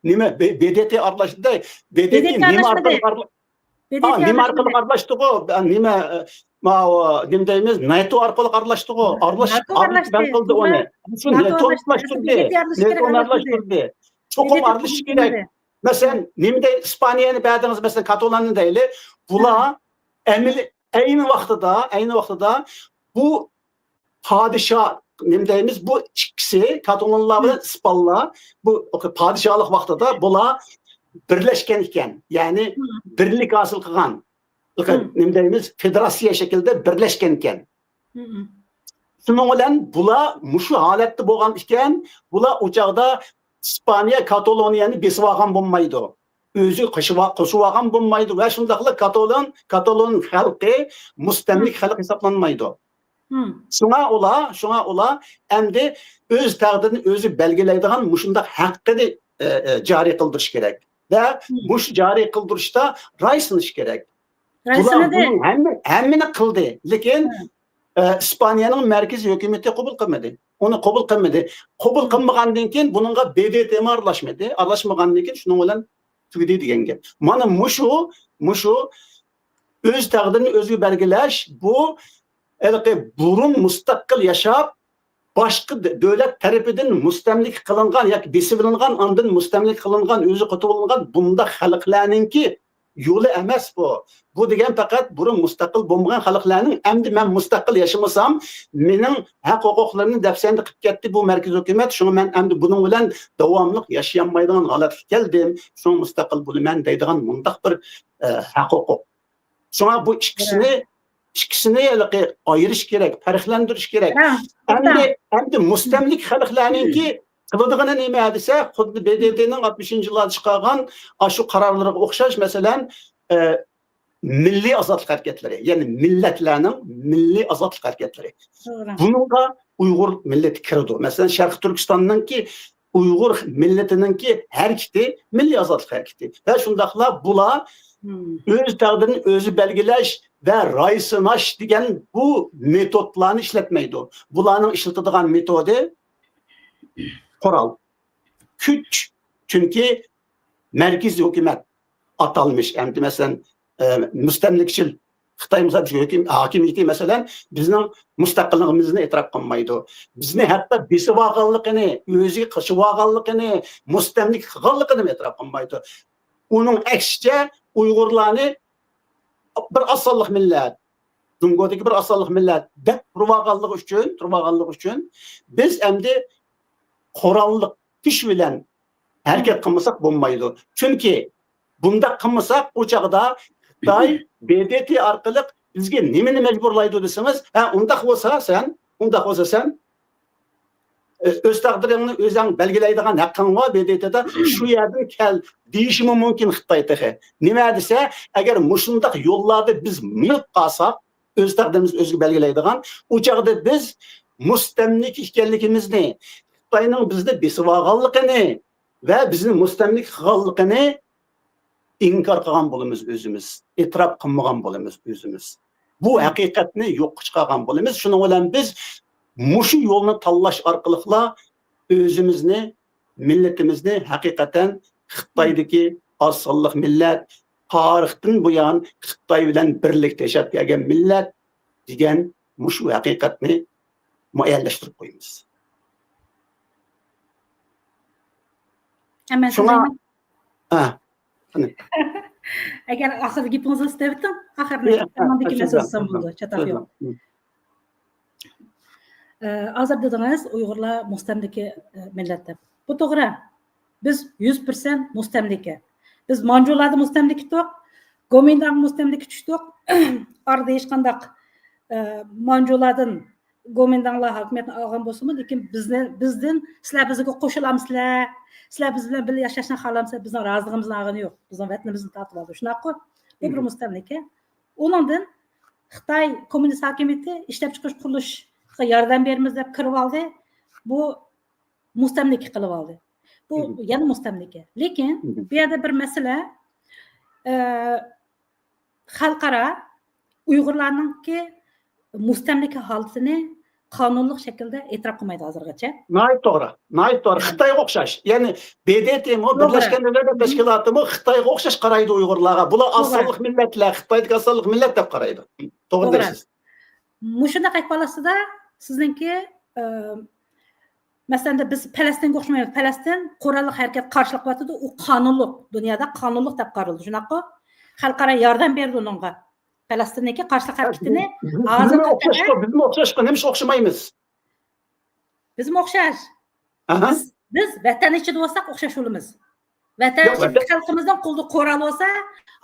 نېمە، ب-، ب د ت ئارىلاشتىدا، ب د ت نېمە ئارقىلىق ئارىلاشتى؟ ب د ت ھا، نېمە ئارقىلىق ئارىلاشتىغۇ؟ نېمە، ئە، ماۋۇ، نېمە دەيمىز، ناتو ئارقىلىق ئارىلاشتىغۇ؟ ئارىلاش-، ناتو ئارىلىشىپ ئارىلاشتى. بەل قىلدى ئۇنى. ناتو ئارىلاشتى. نېتونى ئارىلاشتۇردى. ب د ت ئارىلىشىش كېرەك. نېتونى ئارىلاشتۇردى. چوقۇم ئارىلىشىش كېرەك. مەسىلەن، نېمە دەي، ئىسپانىيەنى بەردىڭىز، مەسىلەن، كاتالوننى دەيلى. بۇلار ئەمەلىي، ئەينى ۋاقتىدا، ئەينى ۋاقتىدا بۇ پادىشاھ، نېمە دەيمىز، بۇ ئىككىسى، كاتالونلار بىلەن ئىسپانلار، بۇ پادىشاھلىق ۋاقتىدا بۇلار بىرلەشكەن ئىكەن. يەنى بىرلىك ھاسىل قىلغان. نېمە دەيمىز، فېدېراتسىيە شەكلىدە بىرلەشكەن ئىكەن. شۇنىڭ بىلەن بۇلار مۇشۇ ھالەتتە بولغان ئىكەن، بۇلار ئۇ چاغدا ئىسپانىيە كاتالونىيەنى بېسىۋالغان بولمايدۇ. ئۆزى قوشۇۋا-، قوشۇۋالغان بولمايدۇ ۋە شۇنداقلا كاتالون، كاتالون خەلقى مۇستەملىكە خەلق ھېسابلانمايدۇ. شۇڭا ئۇلار، شۇڭا ئۇلار ئەمدى ئۆز تەقدىرىنى ئۆزى بەلگىلەيدىغان مۇشۇنداق ھەققىنى، ئە، ئە، جارى قىلدۇرۇش كېرەك. ۋە مۇشۇ جارى قىلدۇرۇشتا راي سۇنۇش كېرەك. بۇلار بۇنىڭ ھەممە-، ھەممىنى قىلدى، لېكىن، ئە، ئىسپانىيەنىڭ مەركىزىي ھۆكۈمىتى قوبۇل قىلمىدى. ئۇنى قوبۇل قىلمىدى. قوبۇل قىلمىغاندىن كېيىن بۇنىڭغا ب د ت مۇ ئارىلاشمىدى. ئارىلاشمىغاندىن كېيىن شۇنىڭ بىلەن تۈگىدى دېگەن گەپ. مانا مۇشۇ، مۇشۇ ئۆز تەقدىرىنى ئۆزى بەلگىلەش، بۇ ھېلىقى بۇرۇن مۇستەقىل ياشاپ، باشقا د-، دۆلەت تەرىپىدىن مۇستەملىكە قىلىنغان ياكى بېسىۋېلىنغان، ئاندىن مۇستەملىكە قىلىنغان، ئۆزى قوتۇۋېلىنغان بۇنداق خەلقلەرنىڭكى يولى ئەمەس بۇ. بۇ دېگەن پەقەت بۇرۇن مۇستەقىل بولمىغان خەلقلەرنىڭ، ئەمدى مەن مۇستەقىل ياشىمىسام، مېنىڭ ھەق-ھوقۇقلىرىمنى دەپسەندە قىلىپ كەتتى بۇ مەركىزىي ھۆكۈمەت، شۇڭا مەن ئەمدى بۇنىڭ بىلەن داۋاملىق ياشىيالمايدىغان ھالەتكە كەلدىم، شۇڭا مۇستەقىل بولىمەن دەيدىغان مۇنداق بىر، ئە، ھەق-ھوقۇق. شۇڭا بۇ ئىككىسىنى، ئىككىسىنى ھېلىقى ئايرىش كېرەك، پەرقلەندۈرۈش كېرەك. ئەمدى، ئەمدى مۇستەملىكە خەلقلەرنىڭكى قىلىدىغىنى نېمە دېسە، خۇددى ب د ت نىڭ ئاتمىشىنچى يىللاردا چىقارغان ئاشۇ قارارلىرىغا ئوخشاش، مەسىلەن، ئە، مىللىي ئازادلىق ھەرىكەتلىرى، يەنى مىللەتلەرنىڭ مىللىي ئازادلىق ھەرىكەتلىرى. بۇنىڭغا ئۇيغۇر مىللىتى كىرىدۇ. مەسىلەن، شەرقىي تۈركىستاننىڭكى ئۇيغۇر مىللىتىنىڭكى ھەرىكىتى مىللىي ئازادلىق ھەرىكىتى. ۋە شۇنداقلا بۇلار ئۆز تەقدىرىنى ئۆزى بەلگىلەش ۋە راي سۇنۇش دېگەن بۇ مېتودلارنى ئىشلەتمەيدۇ. بۇلارنىڭ ئىشلىتىدىغان مېتودى قورال، كۈچ. چۈنكى مەركىزىي ھۆكۈمەت ئاتالمىش، ئەمدى مەسىلەن، ئە، مۇستەملىكىچىل خىتاي مۇستەملىكىچىل ھۆكۈم-، ھاكىمىيىتى، مەسىلەن، بىزنىڭ مۇستەقىللىقىمىزنى ئېتىراپ قىلمايدۇ. بىزنى ھەتتا بېسىۋالغانلىقىنى، ئۆزىگە قوشۇۋالغانلىقىنى، مۇستەملىكە قىلغانلىقىنى ئېتىراپ قىلمايدۇ. ئۇنىڭ ئەكسىچە، ئۇيغۇرلارنى بىر ئاز سانلىق مىللەت، جۇڭگودىكى بىر ئاز سانلىق مىللەت دەپ تۇرۇۋالغانلىقى ئۈچۈن، تۇرۇۋالغانلىقى ئۈچۈن بىز ئەمدى قوراللىق كۈچ بىلەن ھەرىكەت قىلمىساق بولمايدۇ. چۈنكى بۇنداق قىلمىساق، ئۇ چاغدا خىتاي ب د ت ئارقىلىق بىزگە نېمىنى مەجبۇرلايدۇ دېسىڭىز، ھە، ئۇنداق بولسا سەن، ئۇنداق بولسا سەن، ئۆ-، ئۆز تەقدىرىڭنى ئۆزۈڭ بەلگىلەيدىغان ھەققىڭ بار ب د ت دا، شۇ يەردىن كەل دېيىشىمۇ مۇمكىن خىتاي تېخى. نېمە دېسە، ئەگەر مۇشۇنداق يوللاردا بىز مېڭىپ قالساق، ئۆز تەقدىرىمىزنى ئۆزى بەلگىلەيدىغان، ئۇ چاغدا بىز مۇستەملىكە ئىكەنلىكىمىزنى، خىتاينىڭ بىزنى بېسىۋالغانلىقىنى ۋە بىزنى مۇستەملىكە قىلغانلىقىنى ئىنكار قىلغان بولىمىز ئۆزىمىز، ئېتىراپ قىلمىغان بولىمىز ئۆزىمىز. بۇ ھەقىقەتنى يوققا چىقارغان بولىمىز. شۇنىڭ بىلەن بىز مۇشۇ يولنى تاللاش ئارقىلىقلا ئۆزىمىزنى، مىللىتىمىزنى ھەقىقەتەن خىتايدىكى ئاز سانلىق مىللەت، تارىختىن بۇيان خىتاي بىلەن بىرلىكتە ياشاپ كەلگەن مىللەت دېگەن مۇشۇ ھەقىقەتنى مۇئەييەنلەشتۈرۈپ قويىمىز. شۇڭا، ھە، قېنى. ئەگەر ئاخىرىدا گېپىڭىزنى ئۈستەۋېتىڭ، ئاخىرىنى، يا، ئاندىن كېيىن مەن سۆزلىسەم بولىدۇ، چاتاق يوق. ئە، ھازىر دېدىڭىز، ئۇيغۇرلار مۇستەملىكە، ئە، مىللەت دەپ. بۇ توغرا. بىز يۈز پىرسەنت مۇستەملىكە. بىز مانجۇلاردا مۇستەملىكە تۇق، گومىنداڭغا مۇستەملىكە چۈشتۇق. ئارىدا ھېچقانداق، ئە، مانجۇلاردىن گومىنداڭلار ھاكىمىيەتنى ئالغان بولسىمۇ، لېكىن بىزنى، بىزدىن، «سىلەر بىزگە قوشۇلامسىلەر؟ سىلەر بىز بىلەن بىللە ياشاشنى خالامسىلەر؟» بىزنىڭ رازىلىقىمىزنى ئالغىنى يوق. بىزنىڭ ۋەتىنىمىزنى تارتىۋالدى. شۇنداققۇ؟ بۇ بىر مۇستەملىكە. ئۇنىڭدىن خىتاي كوممۇنىست ھاكىمىيىتى ئىشلەپچىقىرىش قۇرۇلۇشىغا ياردەم بېرىمىز دەپ كىرىۋالدى. بۇ مۇستەملىكە قىلىۋالدى. بۇ يەنە مۇستەملىكە. لېكىن بۇ يەردە بىر مەسىلە، ئە، خەلقئارا ئۇيغۇرلارنىڭكى مۇستەملىكە ھالىتىنى قانۇنلۇق شەكىلدە ئېتىراپ قىلمايدۇ ھازىرغىچە. ناھايىتى توغرا، ناھايىتى توغرا. خىتايغا ئوخشاش. يەنى ب د ت مۇ، بىرلەشكەن دۆلەتلەر تەشكىلاتىمۇ خىتايغا ئوخشاش قارايدۇ ئۇيغۇرلارغا. بۇلار ئاز سانلىق مىللەتلەر، خىتايدىكى ئاز سانلىق مىللەت دەپ قارايدۇ. توغرا دەيسىز. مۇشۇنداق ئەھۋال ئاستىدا سىزنىڭكى، ئە، مەسىلەن، بىز پەلەستىنگە ئوخشىمايمىز. پەلەستىن قوراللىق ھەرىكەتكە قارشىلىق قىلىۋاتىدۇ. ئۇ قانۇنلۇق، دۇنيادا قانۇنلۇق دەپ قارىلىدۇ، شۇنداققۇ؟ خەلقئارا ياردەم بېرىدۇ ئۇنىڭغا. پەلەستىننىڭكى قارشىلىق ھەرىكىتىنى ھازىرغا قەدەر. بىزمۇ ئوخشاشقۇ، بىزمۇ ئوخشاشقۇ، نېمىشقا ئوخشىمايمىز؟ بىزمۇ ئوخشاش. ئاھا. بىز، بىز ۋەتەن ئىچىدە بولساق ئوخشاش بولىمىز. ۋەتەن ئۈچۈن خەلقىمىزنىڭ قولىدا قورال بولسا،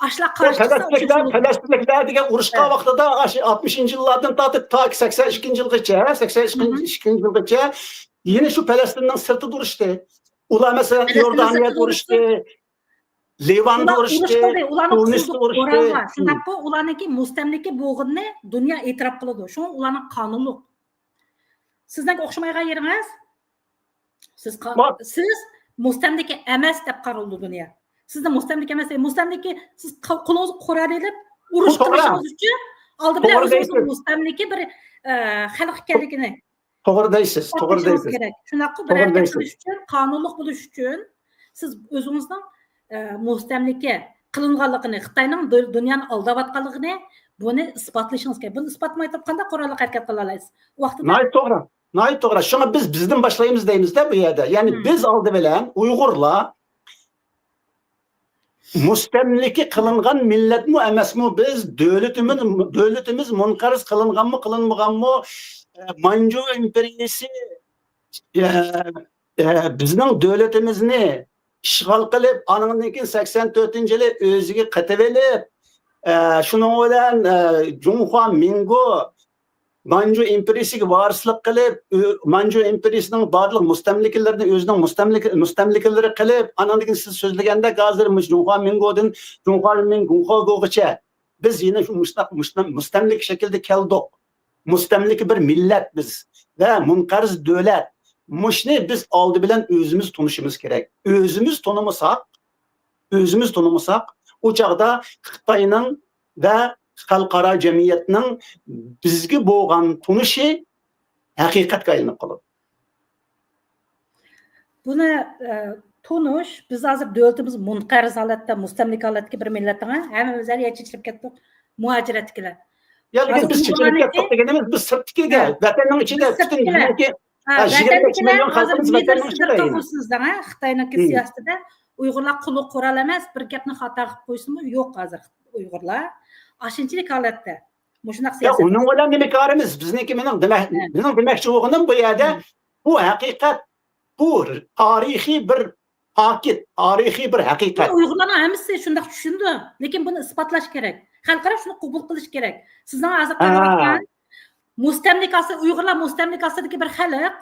ئاشۇلار قارشى چىقسا، پەلەستىنلىكلەر، پەلەستىنلىكلەر دېگەن ئۇرۇشقا ۋاقتىدا ئاشۇ ئاتمىشىنچى يىللاردىن تارتىپ تا سەكسەن ئىككىنچى يىلغىچە، سەكسەن ئىككىنچى يىلغىچە يەنە شۇ پەلەستىننىڭ سىرتىدا ئۇرۇشتى. ئۇلار مەسىلەن ئىيوردانىيەدە ئۇرۇشتى، لىۋاندا ئۇرۇشتى، تۇنىستا ئۇرۇشتى. شۇنداققۇ، ئۇلارنىڭكى مۇستەملىكە بولغىنىنى دۇنيا ئېتىراپ قىلىدۇ. شۇڭا ئۇلارنىڭ قانۇنلۇق. سىزنىڭ ئوخشىمايدىغان يېرىڭىز، سىز، سىز مۇستەملىكە ئەمەس دەپ قارىلىدۇ دۇنيا. سىزنى مۇستەملىكە ئەمەس، مۇستەملىكە، سىز قولىڭىزغا قورال ئېلىپ، ئۇرۇش قىلىشىڭىز ئۈچۈن ئالدى بىلەن ئۆزىڭىزنىڭ مۇستەملىكە بىر، ئە، خەلق ئىكەنلىكىنى. توغرا دەيسىز، توغرا دەيسىز. كېرەك. شۇنداققۇ، بىر ھەرىكەت قىلىش ئۈچۈن، قانۇنلۇق بولۇش ئۈچۈن سىز ئۆزىڭىزنىڭ، ئە، مۇستەملىكە قىلىنغانلىقىنى، خىتاينىڭ دۇ-، دۇنيانى ئالداۋاتقانلىقىنى، بۇنى ئىسپاتلىشىڭىز كېرەك. بۇنى ئىسپاتلىماي تۇرۇپ قانداق قوراللىق ھەرىكەت قىلالايسىز؟ ۋاقتىدا ناھايىتى توغرا. ناھايىتى توغرا. شۇڭا بىز بىزدىن باشلايمىز دەيمىز-دە بۇ يەردە. يەنى بىز ئالدى بىلەن ئۇيغۇرلار مۇستەملىكە قىلىنغان مىللەتمۇ ئەمەسمۇ بىز؟ دۆلىتىمىز، دۆلىتىمىز مۇنقەرز قىلىنغانمۇ، قىلىنمىغانمۇ؟ ئە، مانجۇ ئىمپېرىيىسى، ئە، ئە، بىزنىڭ دۆلىتىمىزنى ئىشغال قىلىپ، ئانىڭدىن كېيىن سەكسەن تۆتىنچى يىلى ئۆزىگە قېتىۋېلىپ، ئە، شۇنىڭ بىلەن، ئە، جۇڭخۇا مىنگو مانجۇ ئىمپېرىيىسىگە ۋارىسلىق قىلىپ، ئۆ-، مانجۇ ئىمپېرىيىسىنىڭ بارلىق مۇستەملىكىلىرىنى ئۆزىنىڭ مۇستەملىكە-، مۇستەملىكىلىرى قىلىپ، ئانىڭدىن كېيىن سىز سۆزلىگەندەك ھازىر مۇشۇ جۇڭخۇا مىنگودىن جۇڭخۇا مىنگو گوغىچە بىز يەنە شۇ مۇشۇنداق مۇستەم-، مۇستەملىكە شەكلىدە كەلدۇق. مۇستەملىكە بىر مىللەت بىز ۋە مۇنقەرز دۆلەت. مۇشۇنى بىز ئالدى بىلەن ئۆزىمىز تونۇشىمىز كېرەك. ئۆزىمىز تونۇمىساق، ئۆزىمىز تونۇمىساق، ئۇ چاغدا خىتاينىڭ ۋە خەلقئارا جەمئىيەتنىڭ بىزگە بولغان تونۇشى ھەقىقەتكە ئايلىنىپ قالىدۇ. بۇنى، ئە، تونۇش، بىز ھازىر دۆلىتىمىز مۇنقەرز ھالەتتە، مۇستەملىكە ھالەتتىكى بىر مىللەت، ھەممىمىز ھەر يەر چېچىلىپ كەتتۇق، مۇھاجىرەتتىكىلەر. يا، لېكىن بىز چېچىلىپ كەتتۇق دېگىنىمىز، بىز سىرتتىكىگە، ۋەتەننىڭ ئىچىدە پۈتۈن دۇنيادىكى، ھە، يىگىرمە ئىككى مىليون خەلقىمىز ۋەتەننىڭ ئىچىدە. خىتاينىڭكى سىياسىتىدە ئۇيغۇرلار قۇللۇق قورال ئەمەس، بىر گەپنى خاتا قىلىپ قويسىمۇ يوق ھازىر ئۇيغۇرلار. ئاشۇنچىلىك ھالەتتە. مۇشۇنداق سىياسەت. ئۇنىڭ بىلەن نېمە كارىمىز؟ بىزنىڭكى، مېنىڭ دېمەك-، مېنىڭ دېمەكچى بولغىنىم بۇ يەردە بۇ ھەقىقەت، بۇ تارىخىي بىر پاكىت، تارىخىي بىر ھەقىقەت. ئۇيغۇرلارنىڭ ھەممىسى شۇنداق چۈشىنىدۇ. لېكىن بۇنى ئىسپاتلاش كېرەك. خەلقئارا شۇنى قوبۇل قىلىش كېرەك. سىزنىڭ ھازىر قىلىۋاتقان مۇستەملىكە ئاستى، ئۇيغۇرلار مۇستەملىكە ئاستىدىكى بىر خەلق.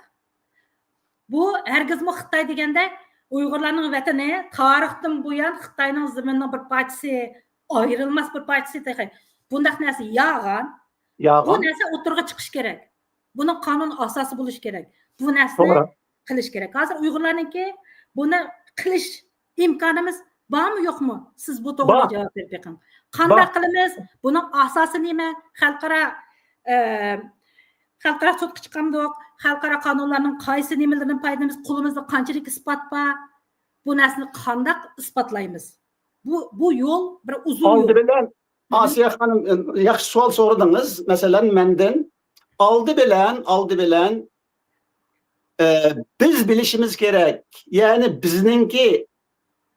بۇ ھەرگىزمۇ خىتاي دېگەندەك ئۇيغۇرلارنىڭ ۋەتىنى، تارىختىن بۇيان خىتاينىڭ زېمىنىنىڭ بىر پارچىسى، ئايرىلماس بىر پارچىسى تېخى. بۇنداق نەرسە يالغان. يالغان. بۇ نەرسە ئوتتۇرىغا چىقىشى كېرەك. بۇنىڭ قانۇن ئاساسى بولۇشى كېرەك. بۇ نەرسىنى توغرا. قىلىش كېرەك. ھازىر ئۇيغۇرلارنىڭكى بۇنى قىلىش ئىمكانىمىز بارمۇ، يوقمۇ؟ سىز بۇ توغرىدا جاۋاب بېرىپ بېقىڭ. قانداق قىلىمىز؟ بۇنىڭ ئاساسى نېمە؟ خەلقئارا، ئە، خەلقئارا سوتقا چىقامدۇق؟ خەلقئارا قانۇنلارنىڭ قايسى نېمىلىرىدىن پايدىلىنىمىز؟ قولىمىزدا قانچىلىك ئىسپات بار؟ بۇ نەرسىنى قانداق ئىسپاتلايمىز؟ بۇ، بۇ يول بىر ئۇزۇن يول. ئالدى بىلەن، ئاسىيە خانىم، ياخشى سوئال سورىدىڭىز. مەسىلەن، مەندىن ئالدى بىلەن، ئالدى بىلەن، ئە، بىز بىلىشىمىز كېرەك. يەنى بىزنىڭكى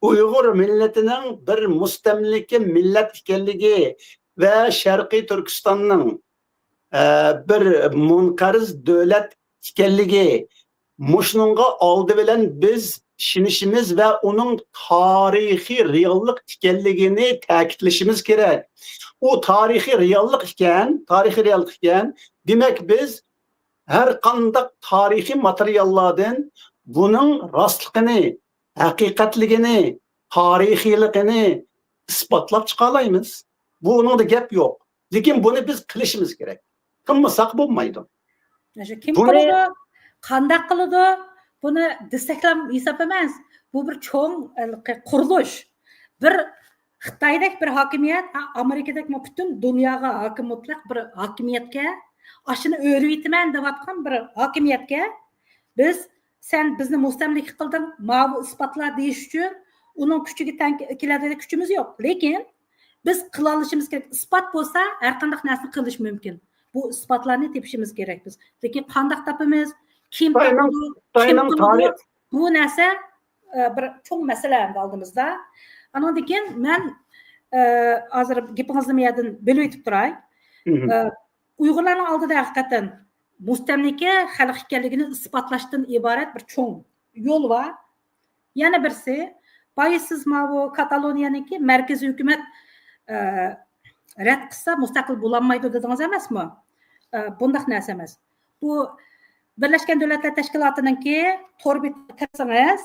ئۇيغۇر مىللىتىنىڭ بىر مۇستەملىكە مىللەت ئىكەنلىكى ۋە شەرقىي تۈركىستاننىڭ، ئە، بىر مۇنقەرز دۆلەت ئىكەنلىكى، مۇشۇنىڭغا ئالدى بىلەن بىز ئىشىنىشىمىز ۋە ئۇنىڭ تارىخىي رېئاللىق ئىكەنلىكىنى تەكىتلىشىمىز كېرەك. ئۇ تارىخىي رېئاللىق ئىكەن، تارىخىي رېئاللىق ئىكەن، دېمەك، بىز ھەر قانداق تارىخىي ماتېرىياللاردىن بۇنىڭ راستلىقىنى، ھەقىقەتلىكىنى، تارىخىيلىقىنى ئىسپاتلاپ چىقالايمىز. بۇنىڭدا گەپ يوق. لېكىن بۇنى بىز قىلىشىمىز كېرەك. قىلمىساق بولمايدۇ. ئاشۇ كىم بۇنى قىلىدۇ، قانداق قىلىدۇ، بۇنى دېسەكلا ھېساب ئەمەس. بۇ بىر چوڭ، ھېلىقى قۇرۇلۇش. بىر خىتايدەك بىر ھاكىمىيەت، ئا-، ئامېرىكىدەك پۈتۈن دۇنياغا ھاكىم مۇتلەق بىر ھاكىمىيەتكە، ئاشۇنى ئۆرۈۋېتىمەن دەۋاتقان بىر ھاكىمىيەتكە بىز، سەن بىزنى مۇستەملىكە قىلدىڭ، ماۋۇ ئىسپاتلا دېيىش ئۈچۈن ئۇنىڭ كۈچىگە تەڭ كېلەلىگۈدەك كۈچىمىز يوق. لېكىن بىز قىلالىشىمىز كېرەك. ئىسپات بولسا، ھەر قانداق نەرسىنى قىلىش مۇمكىن. بۇ ئىسپاتلارنى تېپىشىمىز كېرەك بىز. لېكىن قانداق تاپىمىز؟ كىم تاپىدۇ؟ كىم قىلىدۇ؟ بۇ نەرسە، ئە، بىر چوڭ مەسىلە ئەمدى ئالدىمىزدا. ئانىڭدىن كېيىن مەن، ئە، ھازىر گېپىڭىزنى مۇ يەردىن بۆلۈۋېتىپ تۇراي. ئە، ئۇيغۇرلارنىڭ ئالدىدا ھەقىقەتەن مۇستەملىكە خەلق ئىكەنلىكىنى ئىسپاتلاشتىن ئىبارەت بىر چوڭ يول بار. يەنە بىرسى، بايا سىز ماۋۇ كاتالونىيەنىڭكى مەركىزىي ھۆكۈمەت، ئە، رەت قىلسا مۇستەقىل بولالمايدۇ دېدىڭىز ئەمەسمۇ؟ ئە، بۇنداق نەرسە ئەمەس. بۇ بىرلەشكەن دۆلەتلەر تەشكىلاتىنىڭكى تور بېتىگە كىرسىڭىز،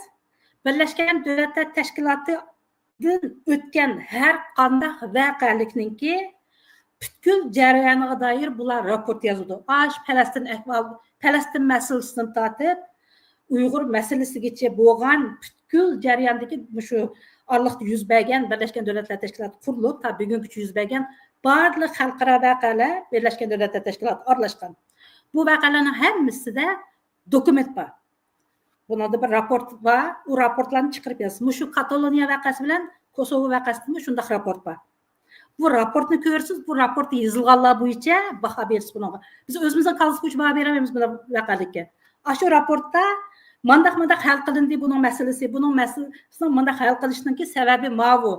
بىرلەشكەن دۆلەتلەر تەشكىلاتىدىن ئۆتكەن ھەر قانداق ۋەقەلىكنىڭكى پۈتكۈل جەريانىغا دائىر بۇلار راپورت يازىدۇ. ئاشۇ پەلەستىن ئەھۋال، پەلەستىن مەسىلىسىدىن تارتىپ ئۇيغۇر مەسىلىسىگىچە بولغان پۈتكۈل جەرياندىكى مۇشۇ ئارىلىقتا يۈز بەرگەن، بىرلەشكەن دۆلەتلەر تەشكىلاتى قۇرۇلۇپ، تا بۈگۈنگىچە يۈز بەرگەن بارلىق خەلقئارا ۋەقەلەر بىرلەشكەن دۆلەتلەر تەشكىلاتى ئارىلاشقان. بۇ ۋەقەلەرنىڭ ھەممىسىدە دوكۇمېنت بار. بۇنىڭدا بىر راپورت بار، ئۇ راپورتلارنى چىقىرىپ يازسا. مۇشۇ كاتالونىيە ۋەقەسى بىلەن كوسوۋو ۋەقەسىدىمۇ شۇنداق راپورت بار. بۇ راپورتنى كۆرسىز، بۇ راپورتتا يېزىلغانلار بويىچە باھا بېرىسىز بۇنىڭغا. بىز ئۆزىمىزنىڭ كاللىسى بويىچە باھا بېرەلمەيمىز بۇ ۋەقەلىككە. ئاشۇ راپورتتا مانداق، مانداق ھەل قىلىندى بۇنىڭ مەسىلىسى، بۇنىڭ مەسىلىسىنىڭ مانداق ھەل قىلىشنىڭكى سەۋەبى ماۋۇ.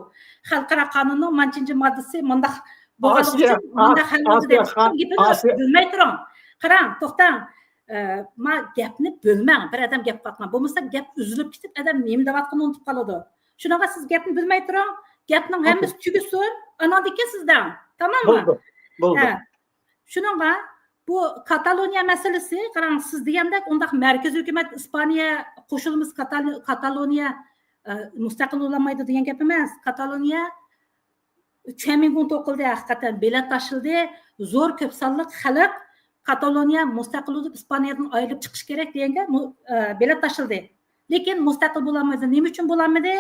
خەلقئارا قانۇننىڭ مانچىنچى ماددىسى مانداق بولغانلىقى ئۈچۈن مانداق ھەل قىلىندى دەپ گېپىنى بۆلمەي تۇرۇڭ. قاراڭ، توختاڭ. ئە، ما گەپنى بۆلمەڭ. بىر ئادەم گەپ قىلىۋاتقان بولمىسا، گەپ ئۈزۈلۈپ كېتىپ، ئادەم نېمە دەۋاتقىنىنى ئۇنتۇپ قالىدۇ. شۇنىڭغا سىز گەپنى بۆلمەي تۇرۇڭ. گەپنىڭ ھەممىسى تۈگىسۇن. ئاناندىن كېيىن سىز دەڭ. تاماممۇ؟ بولدى. بولدى. ھە. شۇنىڭغا بۇ كاتالونىيە مەسىلىسى، قاراڭ، سىز دېگەندەك ئۇنداق مەركىزىي ھۆكۈمەت ئىسپانىيە قوشۇلمىسى، كاتال-، كاتالونىيە، ئە، مۇستەقىل بولالمايدۇ دېگەن گەپ ئەمەس. كاتالونىيە چۈەنمىڭگوڭ توقۇلدى، ھەقىقەتەن بېلەت تاشلىدى. زور كۆپ سانلىق خەلق كاتالونىيە مۇستەقىل بولۇپ، ئىسپانىيەدىن ئايرىلىپ چىقىش كېرەك دېگەنگە مۇ-، ئە، بېلەت تاشلىدى. لېكىن مۇستەقىل بولالمىدى. نېمە ئۈچۈن بولالمىدى؟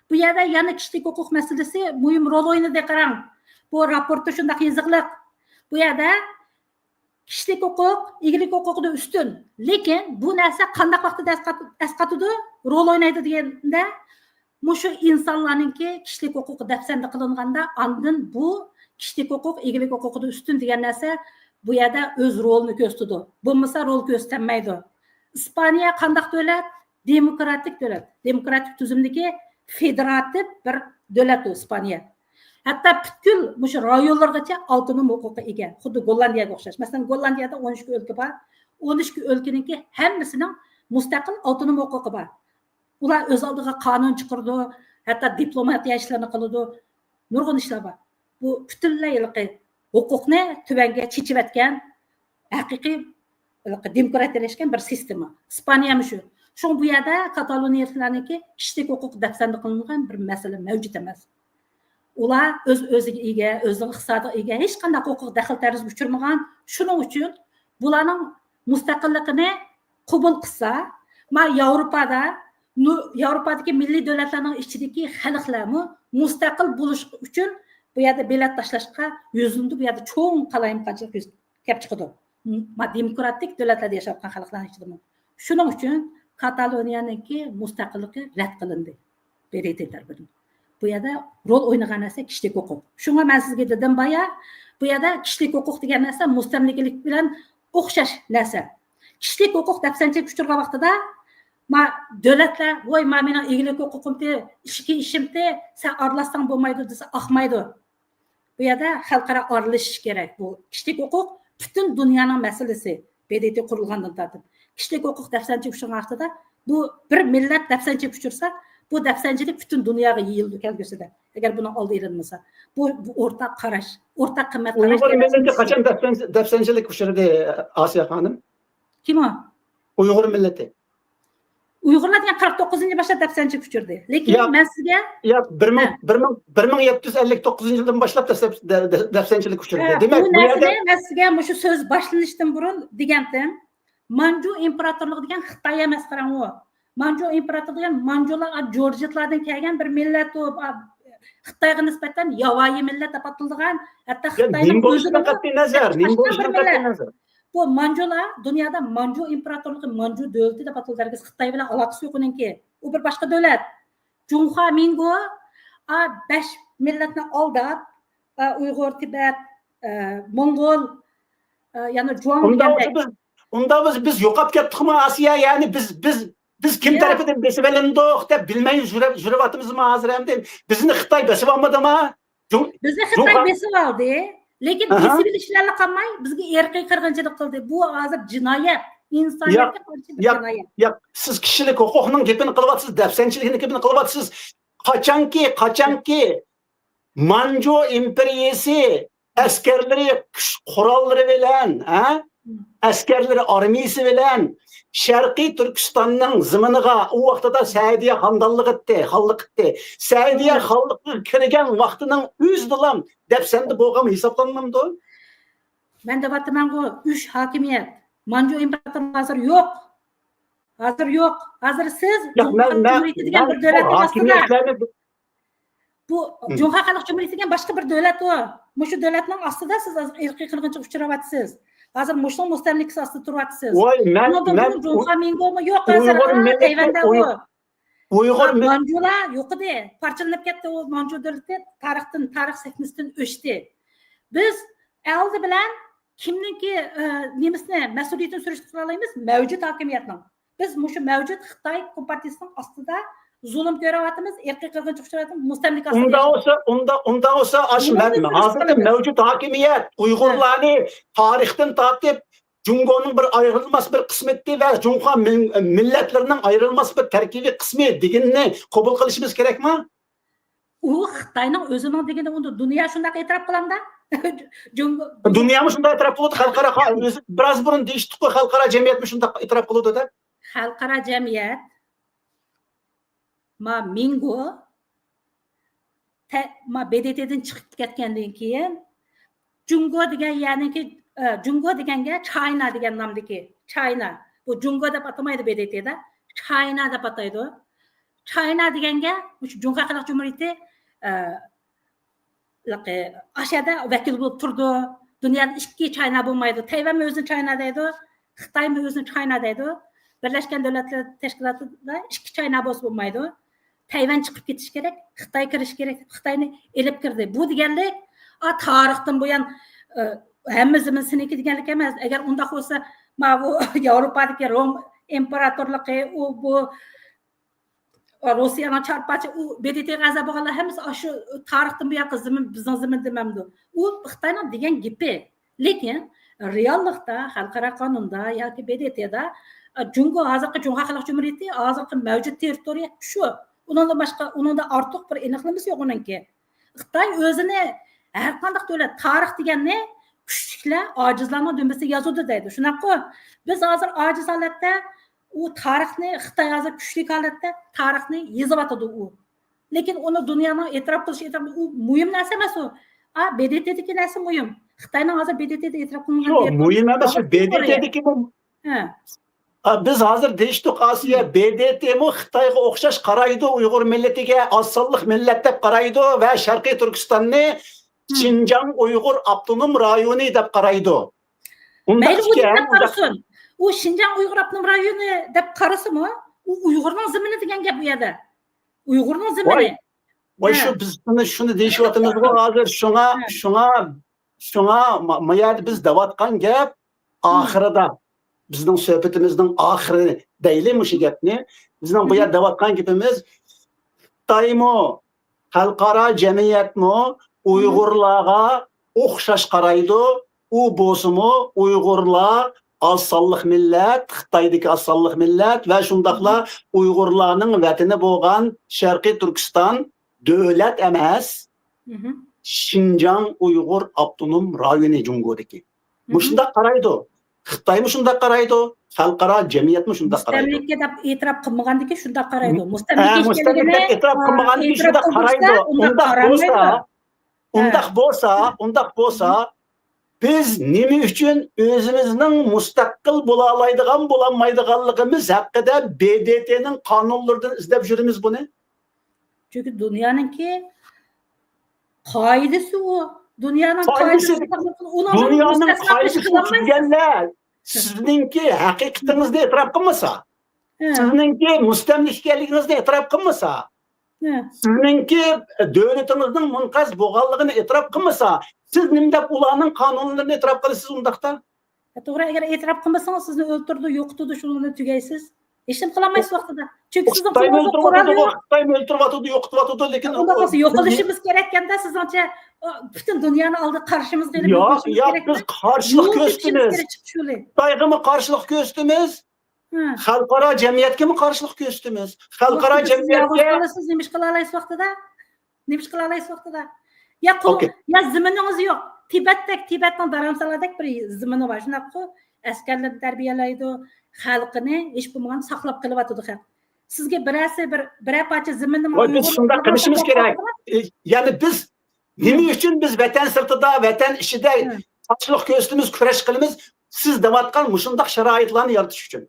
بۇ يەردە يەنە كىشىلىك ھوقۇق مەسىلىسى مۇھىم رول ئوينىدى. قاراڭ، بۇ راپورتتا شۇنداق يېزىقلىق. بۇ يەردە كىشىلىك ھوقۇق ئىگىلىك ھوقۇقىدىن ئۈستۈن. لېكىن بۇ نەرسە قانداق ۋاقىتتا ئەسقات-، ئەسقاتىدۇ، رول ئوينايدۇ دېگەندە، مۇشۇ ئىنسانلارنىڭكى كىشىلىك ھوقۇقى دەپسەندە قىلىنغاندا، ئاندىن بۇ كىشىلىك ھوقۇق ئىگىلىك ھوقۇقىدىن ئۈستۈن دېگەن نەرسە بۇ يەردە ئۆز رولىنى كۆرسىتىدۇ. بولمىسا رول كۆرسىتەلمەيدۇ. ئىسپانىيە قانداق دۆلەت؟ دېموكراتىك دۆلەت. دېموكراتىك تۈزۈمدىكى فېدېراتىپ بىر دۆلەت ئۇ ئىسپانىيە. ھەتتا پۈتكۈل مۇشۇ رايونلارغىچە ئاپتونوم ھوقۇققا ئىگە. خۇددى گوللاندىيەگە ئوخشاش. مەسىلەن، گوللاندىيەدە ئون ئىككى ئۆلكە بار. ئون ئىككى ئۆلكىنىڭكى ھەممىسىنىڭ مۇستەقىل ئاپتونوم ھوقۇقى بار. ئۇلار ئۆز ئالدىغا قانۇن چىقىرىدۇ، ھەتتا دىپلوماتىيە ئىشلىرىنى قىلىدۇ. نۇرغۇن ئىشلار بار. بۇ پۈتۈنلەي ھېلىقى ھوقۇقنى تۆۋەنگە چېچىۋەتكەن ھەقىقىي ھېلىقى دېموكراتىيەلەشكەن بىر سىستېما. ئىسپانىيەمۇ شۇ. شۇڭا بۇ يەردە كاتالونىيەلىكلەرنىڭكى كىشىلىك ھوقۇق دەپسەندە قىلىنغان بىر مەسىلە مەۋجۇت ئەمەس. ئۇلار ئۆز-ئۆزىگە ئىگە، ئۆزىنىڭ ئىقتىسادىغا ئىگە، ھېچقانداق ھوقۇق دەخلى-تەرۇزگە ئۇچرىمىغان. شۇنىڭ ئۈچۈن بۇلارنىڭ مۇستەقىللىقىنى قوبۇل قىلسا، ما ياۋروپادا، نۇ-، ياۋروپادىكى مىللىي دۆلەتلەرنىڭ ئىچىدىكى خەلقلەرمۇ مۇستەقىل بولۇش ئۈچۈن بۇ يەردە بېلەت تاشلاشقا يۈزلىنىدۇ، بۇ يەردە چوڭ قالايمىقانچىلىق يۈز كەپ چىقىدۇ. ما دېموكراتىك دۆلەتلەردە ياشاۋاتقان خەلقلەرنىڭ ئىچىدىمۇ. شۇنىڭ ئۈچۈن كاتالونىيەنىڭكى مۇستەقىللىقى رەت قىلىندى ب د ت تەرىپىدىن. بۇ يەردە رول ئوينىغان نەرسە كىشىلىك ھوقۇق. شۇڭا مەن سىزگە دېدىم بايا، بۇ يەردە كىشىلىك ھوقۇق دېگەن نەرسە مۇستەملىكىلىك بىلەن ئوخشاش نەرسە. كىشىلىك ھوقۇق دەپسەندىچىلىككە ئۇچرىغان ۋاقتىدا، ما دۆلەتلەر، ۋاي، ما مېنىڭ ئىگىلىك ھوقۇقۇمتى، ئىچكى ئىشىمتى، سەن ئارىلاشساڭ بولمايدۇ دېسە، ئاقمايدۇ. بۇ يەردە خەلقئارا ئارىلىشىش كېرەك. بۇ كىشىلىك ھوقۇق پۈتۈن دۇنيانىڭ مەسىلىسى. ب د ت قۇرۇلغاندىن تارتىپ. كىشىلىك ھوقۇق دەپسەندىچىلىككە ئۇچرىغان ۋاقتىدا، بۇ بىر مىللەت دەپسەندىچىلىككە ئۇچرىسا، بۇ دەپسەندىچىلىك پۈتۈن دۇنياغا يېيىلىدۇ كەلگۈسىدە. ئەگەر بۇنىڭ ئالدى ئېلىنمىسا. بۇ، بۇ ئورتاق قاراش، ئورتاق قىممەت قاراش. ئۇيغۇر مىللىتى قاچان دەپسەن-، دەپسەندىچىلىككە ئۇچرىدى، ئاسىيە خانىم؟ كىم ئۇ؟ ئۇيغۇر مىللىتى. ئۇيغۇرلار دېگەن قىرىق توققۇزىنچى يىل باشلاپ دەپسەندىچىلىككە ئۇچرىدى. لېكىن ياق، مەن سىزگە، ياق، بىر مىڭ، ھە. بىر مىڭ، بىر مىڭ يەتتە يۈز ئەللىك توققۇزىنچى يىلدىن باشلاپ دەپسەن-، دە-، دە-، دەپسەندىچىلىككە ئۇچرىدى. ھە، دېمەك، بۇ بۇ يەردە نەرسىنى مەن سىزگە مۇشۇ سۆز باشلىنىشتىن بۇرۇن دېگەنتىم. مانجۇ ئىمپېراتورلۇقى دېگەن خىتاي ئەمەس، قاراڭ ئۇ. مانجۇ ئىمپېراتورلۇقى دېگەن مانجۇلار، ئا، جورجېتلاردىن كەلگەن بىر مىللەت ئۇ. ئا، خىتايغا نىسبەتەن ياۋايى مىللەت دەپ ئاتىلىدىغان، ھەتتا يا، خىتاينىڭ نېمە بولۇشىدىن ئۆزىنىڭ قەتئىي نەزەر، نېمە بولۇشىدىن قەتئىي نەزەر. بۇ مانجۇلار دۇنيادا مانجۇ ئىمپېراتورلۇقى، مانجۇ دۆلىتى دەپ ئاتىلىدۇ، ھەرگىز خىتاي بىلەن ئالاقىسى يوق ئۇنىڭكى. ئۇ بىر باشقا دۆلەت. جۇڭخۇا مىنگو، ئا، بەش مىللەتنى ئالداپ، ئا، ئۇيغۇر، تىبەت، ئا، موڭغۇل، ئا، يەنە جۇاڭ ئۇنداق دېگەندەك. بولسا بىز، ئۇنداق بولسا بىز يوقاپ كەتتۇقمۇ ئاسىيا؟ يەنى بىز، بىز، بىز كىم ياق. تەرىپىدىن بېسىۋېلىندۇق دەپ بىلمەي يۈرۈپ، يۈرۈۋاتىمىزمۇ ھازىر ئەمدى؟ بىزنى خىتاي بېسىۋالمىدىما؟ جۇڭ-، بىزنى خىتاي جۇڭخۇا بېسىۋالدى، لېكىن ئاھا. بېسىۋېلىش بىلەنلا قالماي، بىزگە ئىرقىي قىرغىنچىلىق قىلدى. بۇ ھازىر جىنايەت، ئىنسانىيەتكە ياق، قارشى بىر ياق، جىنايەت. ياق. سىز كىشىلىك ھوقۇقنىڭ گېپىنى قىلىۋاتىسىز، دەپسەندىچىلىكنىڭ گېپىنى قىلىۋاتىسىز. قاچانكى، قاچانكى مانجۇ ئىمپېرىيىسى ئەسكەرلىرى، كۈچ قوراللىرى بىلەن، ھە؟ ئەسكەرلىرى، ئارمىيىسى بىلەن شەرقىي تۈركىستاننىڭ زېمىنىغا، ئۇ ۋاقتىدا سەئىدىيە خاندانلىق ئىدى، خانلىق ئىدى. سەئىدىيە خانلىقىغا كىرگەن ۋاقتىنىڭ ئۆزىدىلا دەپسەندە بولغان ھېسابلانمامدۇ؟ مەن دەۋاتىمەنغۇ، ئۈچ ھاكىمىيەت. مانجۇ ئىمپېراتورلۇقى ھازىر يوق. ھازىر يوق. ھازىر سىز ياق، جۇڭخۇا مەن، مەن، جۇمھۇرىيىتى دېگەن مەن بىر دۆلەتنىڭ ئاستىدا. ھاكىمىيەتلەرنى بۇ مم. جۇڭخۇا خەلق جۇمھۇرىيىتى دېگەن باشقا بىر دۆلەت ئۇ. مۇشۇ دۆلەتنىڭ ئاستىدا سىز ھازىر ئىرقىي قىرغىنچىلىققا ئۇچراۋاتىسىز. ھازىر مۇشۇنىڭ مۇستەملىكىسى ئاستىدا تۇرۇۋاتىسىز. ۋاي، مەن، بۇنىڭدىن مەن بۇرۇن جۇڭخۇا مىنگومۇ يوق ھازىر. ئۇيغۇر ھا، مىللىتى، تەيۋەندە ئۇي-، ئۇ. ئۇيغۇر ھا، مىل- مانجۇلار يوق ئىدى. پارچىلىنىپ كەتتى ئۇ مانجۇ دۆلىتى. تارىختىن، تارىخ سەھنىسىدىن ئۆچتى. بىز ئالدى بىلەن كىمنىڭكى، ئە، نېمىسىنى، مەسئۇلىيىتىنى سۈرۈشتۈرۈپ قالالايمىز؟ مەۋجۇت ھاكىمىيەتنىڭ. بىز مۇشۇ مەۋجۇت خىتاي كومپارتىيىسىنىڭ ئاستىدا زۇلۇم كۆرۈۋاتىمىز، ئىرقىي قىرغىنچىلىق ئۇچراۋاتىمىز، مۇستەملىكە ئاستىدا ئۇنداق ياشايمىز. بولسا، ئۇنداق، ئۇنداق بولسا، ئاش-، بۇنىڭدىن مەن-، ھازىرقى سۈرۈشتۈرۈپ مەۋجۇت ھاكىمىيەت ھە. ئۇيغۇرلارنى تارىختىن تارتىپ جۇڭگونىڭ بىر ئايرىلماس بىر قىسمى ئىدى ۋە جۇڭخۇا مىل-، مىللەتلىرىنىڭ ئايرىلماس بىر تەركىبىي قىسمى دېگىنىنى قوبۇل قىلىشىمىز كېرەكمۇ؟ ئۇ خىتاينىڭ ئۆزىنىڭ دېگىنى، ئۇنى دۇنيا شۇنداق ئېتىراپ قىلامدا؟ جۇڭگو، دۇنيامۇ شۇنداق ئېتىراپ قىلىدۇ، خەلقئارا خا-، بىز بىراز بۇرۇن دېيىشتۇققۇ، خەلقئارا جەمئىيەتمۇ شۇنداق ئېتىراپ قىلىدۇ دەپ. خەلقئارا جەمئىيەت ما مىنگو تە-، ما ب د ت دىن چىقىپ كەتكەندىن كېيىن، جۇڭگو دېگەن يەرنىڭكى، ئە، جۇڭگو دېگەنگە چاينا دېگەن نامدىكى، چاينا. بۇ جۇڭگو دەپ ئاتىمايدۇ ب د ت دا. چاينا دەپ ئاتايدۇ. چاينا دېگەنگە مۇشۇ جۇڭخۇا خەلق جۇمھۇرىيىتى، ئە، لىقى، ئاشۇ يەردە ۋەكىل بولۇپ تۇرىدۇ. دۇنيادا ئىككى چاينا بولمايدۇ. تەيۋەنمۇ ئۆزىنى چاينا دەيدۇ. خىتايمۇ ئۆزىنى چاينا دەيدۇ. بىرلەشكەن دۆلەتلەر تەشكىلاتىدا ئىككى چاينا بولسا بولمايدۇ. تەيۋەن چىقىپ كېتىشى كېرەك، خىتاي كىرىشى كېرەك دەپ خىتاينى ئېلىپ كىردى. بۇ دېگەنلىك، ئا، تارىختىن بۇيان، ئە، ھەممە زېمىن سېنىڭكى دېگەنلىك ئەمەس. ئەگەر ئۇنداق بولسا، ماۋۇ ياۋروپادىكى روم ئىمپېراتورلۇقى، ئۇ، بۇ، روسىيەنىڭ چارپاچى، ئۇ ب د ت غا ئەزا بولغانلار ھەممىسى ئاشۇ تارىختىن بۇيانقى زېمىن، بىزنىڭ زېمىن دېمەمدۇ؟ ئۇ خىتاينىڭ دېگەن گېپى. لېكىن رېئاللىقتا خەلقئارا قانۇندا ياكى ب د ت دا، ئە، جۇڭگو، ھازىرقى جۇڭخۇا خەلق جۇمھۇرىيىتى، ھازىرقى مەۋجۇت تېررىتورىيە شۇ. ئۇنىڭدىن باشقا، ئۇنىڭدا ئارتۇق بىر ئېنىقلىمىسى يوق ئۇنىڭكى. خىتاي ئۆزىنى ھەر قانداق دۆلەت، تارىخ دېگەننى كۈچلۈكلەر ئاجىزلارنىڭ دۈمبىسىگە يازىدۇ دەيدۇ. شۇنداققۇ؟ بىز ھازىر ئاجىز ھالەتتە، ئۇ تارىخنى، خىتاي ھازىر كۈچلۈك ھالەتتە تارىخنى يېزىۋاتىدۇ ئۇ. لېكىن ئۇنى دۇنيانىڭ ئېتىراپ قىلىشى، ئېتىراپ، ئۇ مۇھىم نەرسە ئەمەس ئۇ. ئا، ب د ت دىكى نەرسە مۇھىم. خىتاينىڭ ھازىر ب د ت دا ئېتىراپ قىلىنغان يوق، تېررىتورىيە مۇھىم ئەمەس، ئۇ ب د ت دىكى بۇ. ھە. ئا، بىز ھازىر دېيىشتۇق، ئاسىيە، ب د ت مۇ خىتايغا ئوخشاش قارايدۇ، ئۇيغۇر مىللىتىگە ئاز سانلىق مىللەت دەپ قارايدۇ ۋە شەرقىي تۈركىستاننى شىنجاڭ ئۇيغۇر ئاپتونوم رايونى دەپ قارايدۇ. ئۇنداق مەيلى، ئۇ ئىكەن، نېمە دەپ ئۇنداق قارىسۇن؟ ئۇ شىنجاڭ ئۇيغۇر ئاپتونوم رايونى دەپ قارىسىمۇ، ئۇ ئۇيغۇرنىڭ زېمىنى دېگەن گەپ بۇ يەردە. ئۇيغۇرنىڭ زېمىنى. ۋاي، ۋاي، ھە. شۇ بىز شۇنى، شۇنى دېيىشىۋاتىمىزغۇ ھازىر. شۇڭا، ھە. شۇڭا، شۇڭا ما-، ما يەردە بىز دەۋاتقان گەپ ئاخىرىدا، بىزنىڭ سۆھبىتىمىزنىڭ ئاخىرى دەيلى مۇشۇ گەپنى. بىزنىڭ بۇ يەردە دەۋاتقان گېپىمىز، خىتايمۇ، خەلقئارا جەمئىيەتمۇ ئۇيغۇرلارغا ئوخشاش قارايدۇ. ئۇ بولسىمۇ ئۇيغۇرلار ئاز سانلىق مىللەت، خىتايدىكى ئاز سانلىق مىللەت ۋە شۇنداقلا ئۇيغۇرلارنىڭ ۋەتىنى بولغان شەرقىي تۈركىستان دۆلەت ئەمەس، شىنجاڭ ئۇيغۇر ئاپتونوم رايونى جۇڭگودىكى. مۇشۇنداق قارايدۇ. خىتايمۇ شۇنداق قارايدۇ، خەلقئارا جەمئىيەتمۇ شۇنداق قارايدۇ. مۇستەملىكە دەپ ئېتىراپ قىلمىغاندىكى شۇنداق قارايدۇ. مۇستەملىكە ئىكەنلىكىنى، ئېتىراپ قىلمىغاندىكى شۇنداق قارايدۇ. ئۇنداق بولسا، ئۇنداق بولسا، ئۇنداق بولسا، بىز نېمە ئۈچۈن ئۆزىمىزنىڭ مۇستەقىل بولالايدىغان، بولالمايدىغانلىقىمىز ھەققىدە ب د ت نىڭ قانۇنلىرىدىن ئىزدەپ يۈرىمىز بۇنى؟ چۈنكى دۇنيانىڭكى قائىدىسى ئۇ. دۇنيانىڭ قائىدىسى، دۇنيانىڭ قائىدىسىنى تۈزگەنلەر سىزنىڭكى ھەقىقىتىڭىزنى ئېتىراپ قىلمىسا، سىزنىڭكى مۇستەملىكە ئىكەنلىكىڭىزنى ئېتىراپ قىلمىسا، سىزنىڭكى دۆلىتىڭىزنىڭ مۇنقەرز بولغانلىقىنى ئېتىراپ قىلمىسا، سىز نېمە دەپ ئۇلارنىڭ قانۇنلىرىنى ئېتىراپ قىلىسىز ئۇنداقتا؟ توغرا، ئەگەر ئېتىراپ قىلمىسىڭىز، سىزنى ئۆلتۈرىدۇ، يوقىتىدۇ، شۇنىڭ بىلەن تۈگەيسىز. ھېچنېمە قىلالمايسىز ۋاقتىدا. چۈنكى سىزنىڭ قولىڭىزدا قورال يوق. خىتايمۇ ئۆلتۈرۈۋاتىدۇ، يوقىتىۋاتىدۇ، لېكىن ئۇنداق بولسا يوقىلىشىمىز كېرەككەندە، سىزنىڭچە، ئۇ پۈتۈن دۇنيانى ئالدىغا قارشىمىزغا ئېلىپ يوق، يوقىلىشىمىز يوق، كېرەكمۇ؟ بىز قارشىلىق كۆرسىتىمىز. خىتايغىمۇ قارشىلىق كۆرسىتىمىز. خەلقئارا جەمئىيەتكىمۇ قارشىلىق كۆرسىتىمىز. خەلقئارا جەمئىيەتكە. سىز نېمە ئىش قىلالايسىز ۋاقتىدا؟ نېمە ئىش قىلالايسىز ۋاقتىدا؟ يا قولۇڭ، يا زېمىنىڭىز يوق. تىبەتتەك، تىبەتنىڭ دارامسالاردەك بىر زېمىنى بار، شۇنداققۇ؟ ئەسكەرلىرىنى تەربىيەلەيدۇ، خەلقىنى ھېچ بولمىغاندا ساقلاپ قېلىۋاتىدۇ خەق. سىزگە بىرەرسى بىر، بىرەر پارچە زېمىننى، ۋاي، بىز شۇنداق قىلىشىمىز كېرەك. ئە، يەنى بىز نېمە ئۈچۈن بىز ۋەتەن سىرتىدا، ۋەتەن ئىچىدە قارشىلىق كۆرسىتىمىز، كۈرەش قىلىمىز؟ سىز دەۋاتقان مۇشۇنداق شارائىتلارنى يارىتىش ئۈچۈن.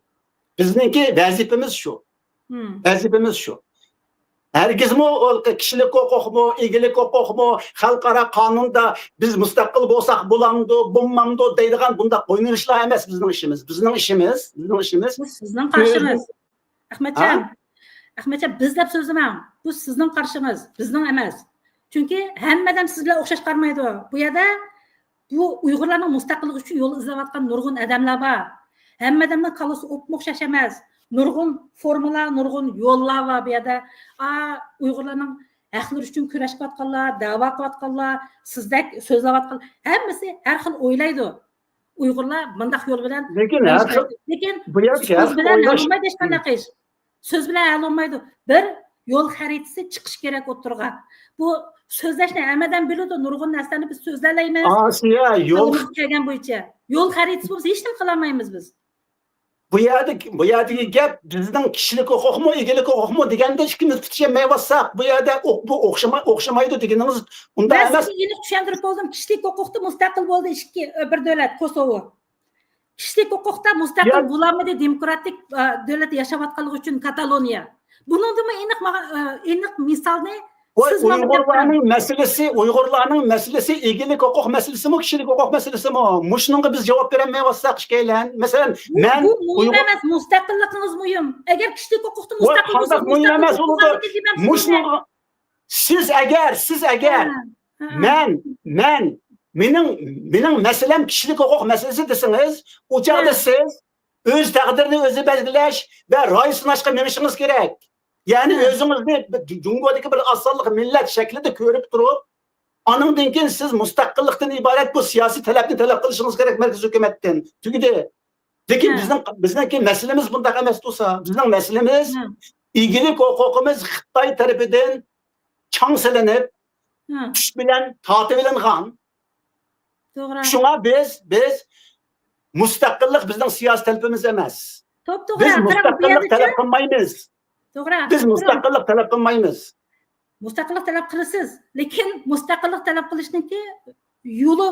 بىزنىڭكى ۋەزىپىمىز شۇ. ۋەزىپىمىز شۇ. ھەرگىزمۇ ئۇ كىشىلىك ھوقۇقمۇ، ئىگىلىك ھوقۇقمۇ، خەلقئارا قانۇندا بىز مۇستەقىل بولساق بولامدۇ، بولمامدۇ دەيدىغان بۇنداق ئويلىنىشلار ئەمەس بىزنىڭ ئىشىمىز. بىزنىڭ ئىشىمىز، بىزنىڭ ئىشىمىز. بۇ سىزنىڭ قارىشىڭىز. ئۆزىمىز-، ئەخمەتجان، ھە؟ ئەخمەتجان، بىز دەپ سۆزلىمەڭ. بۇ سىزنىڭ قارىشىڭىز، بىزنىڭ ئەمەس. چۈنكى ھەممە ئادەم سىز بىلەن ئوخشاش قارىمايدۇ. بۇ يەردە بۇ ئۇيغۇرلارنىڭ مۇستەقىللىقى ئۈچۈن يول ئىزدەۋاتقان نۇرغۇن ئادەملەر بار. ھەممە ئادەمنىڭ كاللىسى ئوپمۇ ئوخشاش ئەمەس. نۇرغۇن فورمىلار، نۇرغۇن يوللار بار بۇ يەردە. ئا، ئۇيغۇرلارنىڭ ھەقلىرى ئۈچۈن كۈرەش قىلىۋاتقانلار، دەۋا قىلىۋاتقانلار، سىزدەك سۆزلەۋاتقانلار، ھەممىسى ھەر خىل ئويلايدۇ. ئۇيغۇرلار مۇنداق يول بىلەن، لېكىن ھەر خىل، لېكىن بۇ يەردە سۆز بىلەن ھەل بولمايدۇ ھېچقانداق ئىش. سۆز بىلەن ھەل بولمايدۇ. بىر يول خەرىتىسى چىقىشى كېرەك ئوتتۇرىغا. بۇ سۆزلەشنى ھەممە ئادەم بىلىدۇ، نۇرغۇن نەرسىلەرنى بىز سۆزلەيمىز. ئاسىيە، يول، قولىمىزغا كەلگەن بويىچە. يول خەرىتىسى بولمىسا ھېچنېمە قىلالمايمىز بىز. بۇ يەردە، بۇ يەردىكى گەپ بىزنىڭ كىشىلىك ھوقۇقمۇ، ئىگىلىك ھوقۇقمۇ دېگەندە ئىككىمىز پۈتۈشەلمەيۋاتساق، بۇ يەردە ئوق-، بۇ ئوخشىماي-، ئوخشىمايدۇ دېگىنىڭىز ئۇنداق ئەمەس. مەن سىزگە ئېنىق چۈشەندۈرۈپ بولدۇم، كىشىلىك ھوقۇقتا مۇستەقىل بولدى ئىككى، بىر دۆلەت، كوسوۋو. كىشىلىك ھوقۇقتا مۇستەقىل بولالمىدى، دېموكراتىك، ئە، دۆلەتتە ياشاۋاتقانلىقى ئۈچۈن كاتالونىيە. بۇنىڭدىنمۇ ئېنىق ماڭا، ئە، ئېنىق مىسالنى سىز ماڭا بېرىپ بېرىڭ. ئۇيغۇرلارنىڭ مەسىلىسى، ئۇيغۇرلارنىڭ مەسىلىسى ئىگىلىك ھوقۇق مەسىلىسىمۇ، كىشىلىك ھوقۇق مەسىلىسىمۇ؟ مۇشۇنىڭغا بىز جاۋاب بېرەلمەيۋاتساق ئىككىيلەن. مەسىلەن، بۇ، مەن بۇ مۇھىم ئەمەس، مۇستەقىللىقىڭىز مۇھىم. ئەگەر كىشىلىك ھوقۇقتا مۇستەقىل بولسىڭىز، مۇستەقىل بولغانمىدى دېمەمسىز مۇشۇنى. سىز ئەگەر، سىز ئەگەر، ھە، ھە. مەن، مەن، مېنىڭ، مېنىڭ مەسىلەم كىشىلىك ھوقۇق مەسىلىسى دېسىڭىز، ئۇ چاغدا سىز ئۆز تەقدىرىنى ئۆزى بەلگىلەش ۋە راي سىناشقا مېڭىشىڭىز كېرەك. يەنى ئۆزىڭىزنى جۇڭگودىكى بىر ئاز سانلىق مىللەت شەكلىدە كۆرۈپ تۇرۇپ، ئانىڭدىن كېيىن سىز مۇستەقىللىقتىن ئىبارەت بۇ سىياسىي تەلەپنى تەلەپ قىلىشىڭىز كېرەك مەركىزىي ھۆكۈمەتتىن. تۈگىدى. لېكىن بىزنىڭ، بىزنىڭكى مەسىلىمىز بۇنداق ئەمەس تۇرسا، بىزنىڭ مەسىلىمىز ئىگىلىك ھوقۇقىمىز خىتاي تەرىپىدىن چاڭ سېلىنىپ، كۈچ بىلەن تارتىۋېلىنغان. توغرا. شۇڭا بىز، بىز مۇستەقىللىق بىزنىڭ سىياسىي تەلىپىمىز ئەمەس. توپ-توغرا. بىز مۇستەقىللىق تەلەپ قىلمايمىز. توغرا. بىز مۇستەقىللىق تەلەپ قىلمايمىز. مۇستەقىللىق تەلەپ قىلىسىز، لېكىن مۇستەقىللىق تەلەپ قىلىشنىڭكى يولى،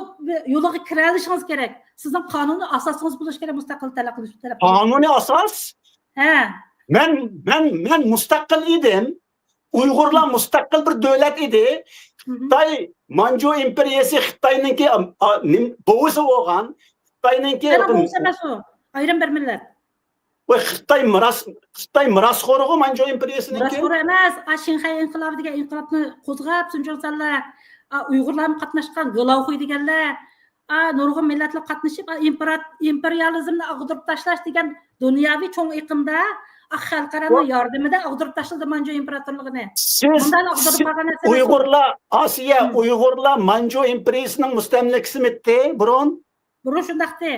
يولىغا كىرەلىشىڭىز كېرەك. سىزنىڭ قانۇنىي ئاساسىڭىز بولۇشى كېرەك مۇستەقىللىق تەلەپ قىلىش، تەلەپ قىلىش. قانۇنىي ئاساس؟ ھە. مەن، مەن، مەن مۇستەقىل ئىدىم. ئۇيغۇرلار مۇستەقىل بىر دۆلەت ئىدى. خىتاي، مانجۇ ئىمپېرىيەسى خىتاينىڭكى، ئا، ئا، نېمە، بوۋىسى بولغان. خىتاينىڭكى، خىتاينىڭ بوۋىسى ئەمەس ئۇ. ئايرىم بىر مىللەت. ۋاي، خىتاي مىراس، خىتاي مىراسخورىغۇ مانجۇ ئىمپېرىيەسىنىڭكى. مىراسخور ئەمەس، ئا، شىنخەي ئىنقىلابى دېگەن ئىنقىلابنى قوزغاپ، سۇنجۇڭسەنلەر، ئا، ئۇيغۇرلارمۇ قاتناشقان، گېلاۋخۇي دېگەنلەر، ئا، نۇرغۇن مىللەتلەر قاتنىشىپ، ئا، ئىمپېرات-، ئىمپېرىيالىزمنى ئاغدۇرۇپ تاشلاش دېگەن دۇنياۋى چوڭ ئېقىمدا، ئا، خەلقئارانىڭ ياردىمىدە ئاغدۇرۇپ تاشلىدى مانجۇ ئىمپېراتورلۇقىنى. سىز، مۇنداق ئاغدۇرۇپ سىز قالغان نەرسە ئەمەس ئۇ. ئۇيغۇرلار، ئاسىيە، ئۇيغۇرلار مانجۇ ئىمپېرىيىسىنىڭ مۇستەملىكىسىمىدى بۇرۇن؟ بۇرۇن شۇنداقتى.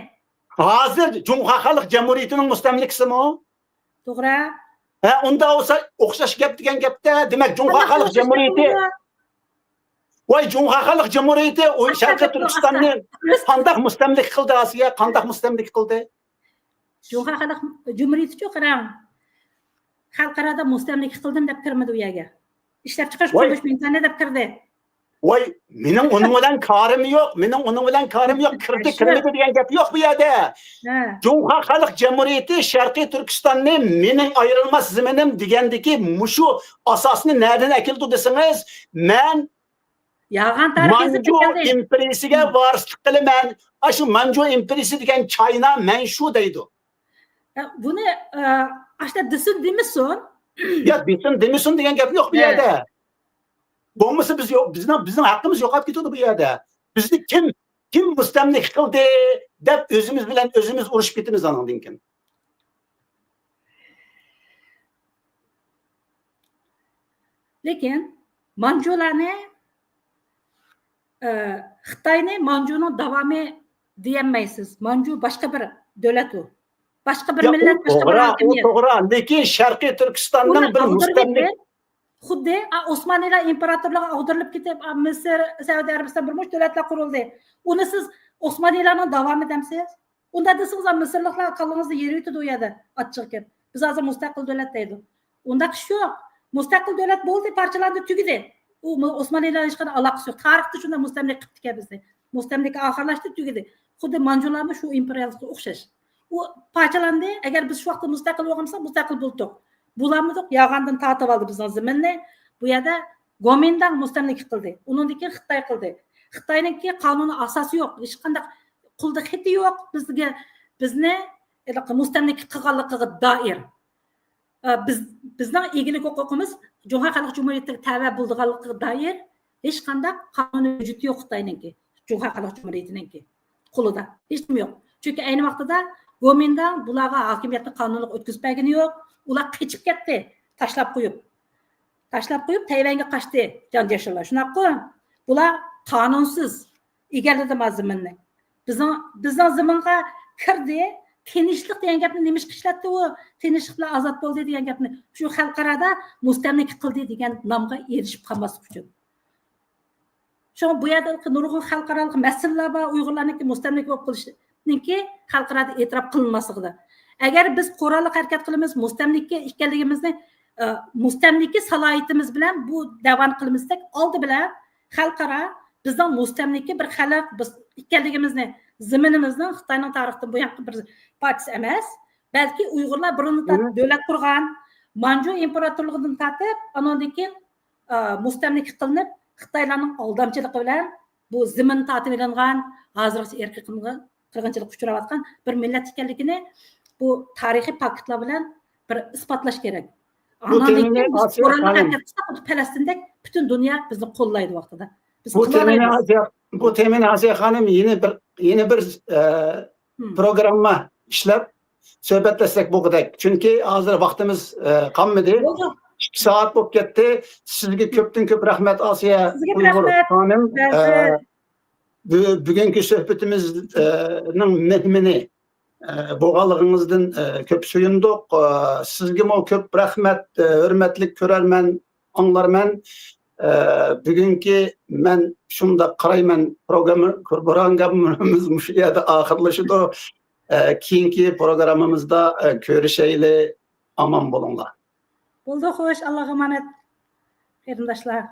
ھازىر جۇڭخۇا خەلق جۇمھۇرىيىتىنىڭ مۇستەملىكىسىمۇ؟ توغرا. ھە، ئۇنداق بولسا ئوخشاش گەپ دېگەن گەپتە، دېمەك، جۇڭخۇا خەلق جۇمھۇرىيىتى. ۋاي، جۇڭخۇا خەلق جۇمھۇرىيىتى ئۇ شەرقىي تۈركىستاننى قانداق مۇستەملىكە قىلدى، ئاسىيە؟ قانداق مۇستەملىكە قىلدى؟ جۇڭخۇا خەلق جۇمھۇرىيىتىچۇ، قاراڭ. خەلقئارادا مۇستەملىكە قىلدىم دەپ كىرمىدى ئۇ يەرگە. ئىشلەپچىقىرىش قۇرۇلۇش مېيدانى دەپ كىردى. ۋاي، مېنىڭ ئۇنىڭ بىلەن كارىم يوق، مېنىڭ ئۇنىڭ بىلەن كارىم يوق، كىردى، كىرمىدى دېگەن گەپ يوق بۇ يەردە. جۇڭخۇا خەلق جۇمھۇرىيىتى شەرقىي تۈركىستاننى مېنىڭ ئايرىلماس زېمىنىم دېگەندىكى مۇشۇ ئاساسنى نەدىن ئەكېلىدۇ دېسىڭىز، مەن مانجۇ ئىمپېرىيىسىگە ۋارىسلىق قىلىمەن. ئاشۇ مانجۇ ئىمپېرىيىسى دېگەن چاينا مەن شۇ دەيدۇ. بۇنى، ئاشۇنداق دېسۇن دېمىسۇن. يا، دېسۇن دېمىسۇن دېگەن گەپ يوق بۇ يەردە. بولمىسا بىز يوق، بىزنىڭ، بىزنىڭ ھەققىمىز يوقاپ كېتىدۇ بۇ يەردە. بىزنى كىم، كىم مۇستەملىكە قىلدى دەپ ئۆزىمىز بىلەن ئۆزىمىز ئۇرۇشۇپ كېتىمىز ئانىڭدىن كېيىن. لېكىن مانجۇلارنى، ئە، خىتاينى مانجۇنىڭ داۋامى دېيەلمەيسىز. مانجۇ باشقا بىر دۆلەت ئۇ. باشقا بىر ياق، مىللەت، باشقا بىر توغرا، ئھاكىمىيەت. توغرا. لېكىن شەرقىي تۈركىستاننىڭ بىر مۇستەملىكە، خۇددى، ئا، ئوسمانىيلار ئىمپېراتورلۇقىغا ئاغدۇرۇلۇپ كېتىپ، ئا، مىسىر، سەئۇدى ئەرەبىستان بىر مۇنچە دۆلەتلەر قۇرۇلدى. ئۇنى سىز ئوسمانىيلارنىڭ داۋامى دەمسىز؟ ئۇنداق دېسىڭىز، مىسىرلىقلار كاللىڭىزدا يېرى يېتىدۇ ئۇ يەردە، ئاچچىقى كېلىپ. بىز ھازىر مۇستەقىل دۆلەت دەيدۇ. ئۇنداق ئىش يوق. مۇستەقىل دۆلەت بولدى، پارچىلاندى، تۈگىدى. ئۇ مۇ-، ئوسمانىيلار ھېچقانداق ئالاقىسى يوق. تارىختا شۇنداق مۇستەملىكە قىپتىكەن بىزنى. مۇستەملىكە ئاخىرلاشتى، تۈگىدى. خۇددى مانجۇلارمۇ شۇ ئىمپېرىيالىستقا ئوخشاش. ئۇ پارچىلاندى. ئەگەر بىز شۇ ۋاقىتتا مۇستەقىل بولغان بولساق، مۇستەقىل بولدۇق. بولالمىدۇق. ياغاندىن تارتىۋالدى بىزنىڭ زېمىننى. بۇ يەردە گومىنداڭ مۇستەملىكە قىلدى. ئۇنىڭدىن كېيىن خىتاي قىلدى. خىتاينىڭكى قانۇنىي ئاساسى يوق. ھېچقانداق قولدا خېتى يوق. بىزگە، بىزنى مۇستەملىكە قىلغانلىقىغا دائىر. ئە، بىز، بىزنىڭ ئىگىلىك ھوقۇقىمىز جۇڭخۇا خەلق جۇمھۇرىيىتىگە تەۋە بولىدىغانلىقىغا دائىر ھېچقانداق قانۇنىي ھۆججىتى يوق خىتاينىڭكى، جۇڭخۇا خەلق جۇمھۇرىيىتىنىڭكى قولىدا. ھېچنېمە يوق. چۈنكى ئەينى ۋاقتىدا گومىنداڭ بۇلارغا ھاكىمىيەتنى قانۇنلۇق ئۆتكۈزۈپ بەرگىنى يوق. ئۇلار قېچىپ كەتتى، تاشلاپ قويۇپ. تاشلاپ قويۇپ، تەيۋەنگە قاچتى جان جېشىنلار. شۇنداققۇ؟ بۇلار قانۇنسىز. ئىگىلىدى ما زېمىننى. بىزنىڭ، بىزنىڭ زېمىنغا كىردى. تىنچلىق دېگەن گەپنى نېمىشقا ئىشلەتتى ئۇ؟ تىنچلىق بىلەن ئازاد بولدى دېگەن گەپنى. شۇ خەلقئارادا مۇستەملىكە قىلدى دېگەن نامغا ئېرىشىپ قالماسلىق ئۈچۈن. شۇڭا بۇ يەردە نۇرغۇن خەلقئارالىق مەسىلىلەر بار، ئۇيغۇرلارنىڭكى مۇستەملىكە بولۇپ قېلىشىنىڭكى خەلقئارادا ئېتىراپ قىلىنماسلىقىدا. ئەگەر بىز قوراللىق ھەرىكەت قىلىمىز، مۇستەملىكە ئىكەنلىكىمىزنى، ئە، مۇستەملىكە سالاھىيىتىمىز بىلەن بۇ دەۋانى قىلىمىز دېسەك، ئالدى بىلەن خەلقئارا بىزنىڭ مۇستەملىكە بىر خەلق، بىز ئىكەنلىكىمىزنى، زېمىنىمىزنىڭ خىتاينىڭ تارىختىن بۇيانقى بىر پارچىسى ئەمەس، بەلكى ئۇيغۇرلار بۇرۇندىن تارتىپ دۆلەت قۇرغان، مانجۇ ئىمپېراتورلۇقىدىن تارتىپ، ئانىڭدىن كېيىن، ئا، مۇستەملىكە قىلىنىپ، خىتايلارنىڭ ئالدامچىلىقى بىلەن بۇ زېمىن تارتىۋېلىنغان، ھازىرغىچە ئىرقىي قىرغىنچىلىققا ئۇچراۋاتقان بىر مىللەت ئىكەنلىكىنى بۇ تارىخىي پاكىتلار بىلەن بىر ئىسپاتلاش كېرەك. بۇ ئاندىن تېمىنى كېيىن بىز ئاسىيا قوراللىق خانىم، ھەرىكەت قىلساق، خۇددى پەلەستىندەك پۈتۈن دۇنيا بىزنى قوللايدۇ ۋاقتىدا. بىز بۇ تېمىنى قىلالايمىز. ئاسىيا، بۇ تېمىنى ئاسىيا خانىم يەنە بىر، يەنە بىر، ئە، مم. پروگرامما ئىشلەپ سۆھبەتلەشسەك بولغۇدەك. چۈنكى ھازىر ۋاقتىمىز، ئە، قالمىدى. بولدى. ئىككى سائەت بولۇپ كەتتى. سىزگە كۆپتىن كۆپ رەھمەت، ئاسىيا سىزگە ئۇيغۇر رەھمەت. خانىم. بەزى ئە، بۈ-، بۈگۈنكى سۆھبىتىمىز، ئە، نىڭ مېھمىنى، ئە، بولغانلىقىڭىزدىن، ئە، كۆپ سۆيۈندۇق. ئە، سىزگىمۇ كۆپ رەھمەت، ئە، ھۆرمەتلىك كۆرەرمەن، ئاڭلارمەن. ئە، بۈگۈنكى مەن شۇنداق قارايمەن، پروگرامما-، پروگراممىمىز مۇشۇ يەردە ئاخىرلىشىدۇ. ئە، كېيىنكى پروگراممىمىزدا، ئە، كۆرۈشەيلى. ئامان بولۇڭلار. بولدى، خوش، ئاللاغا ئامانەت، قېرىنداشلار.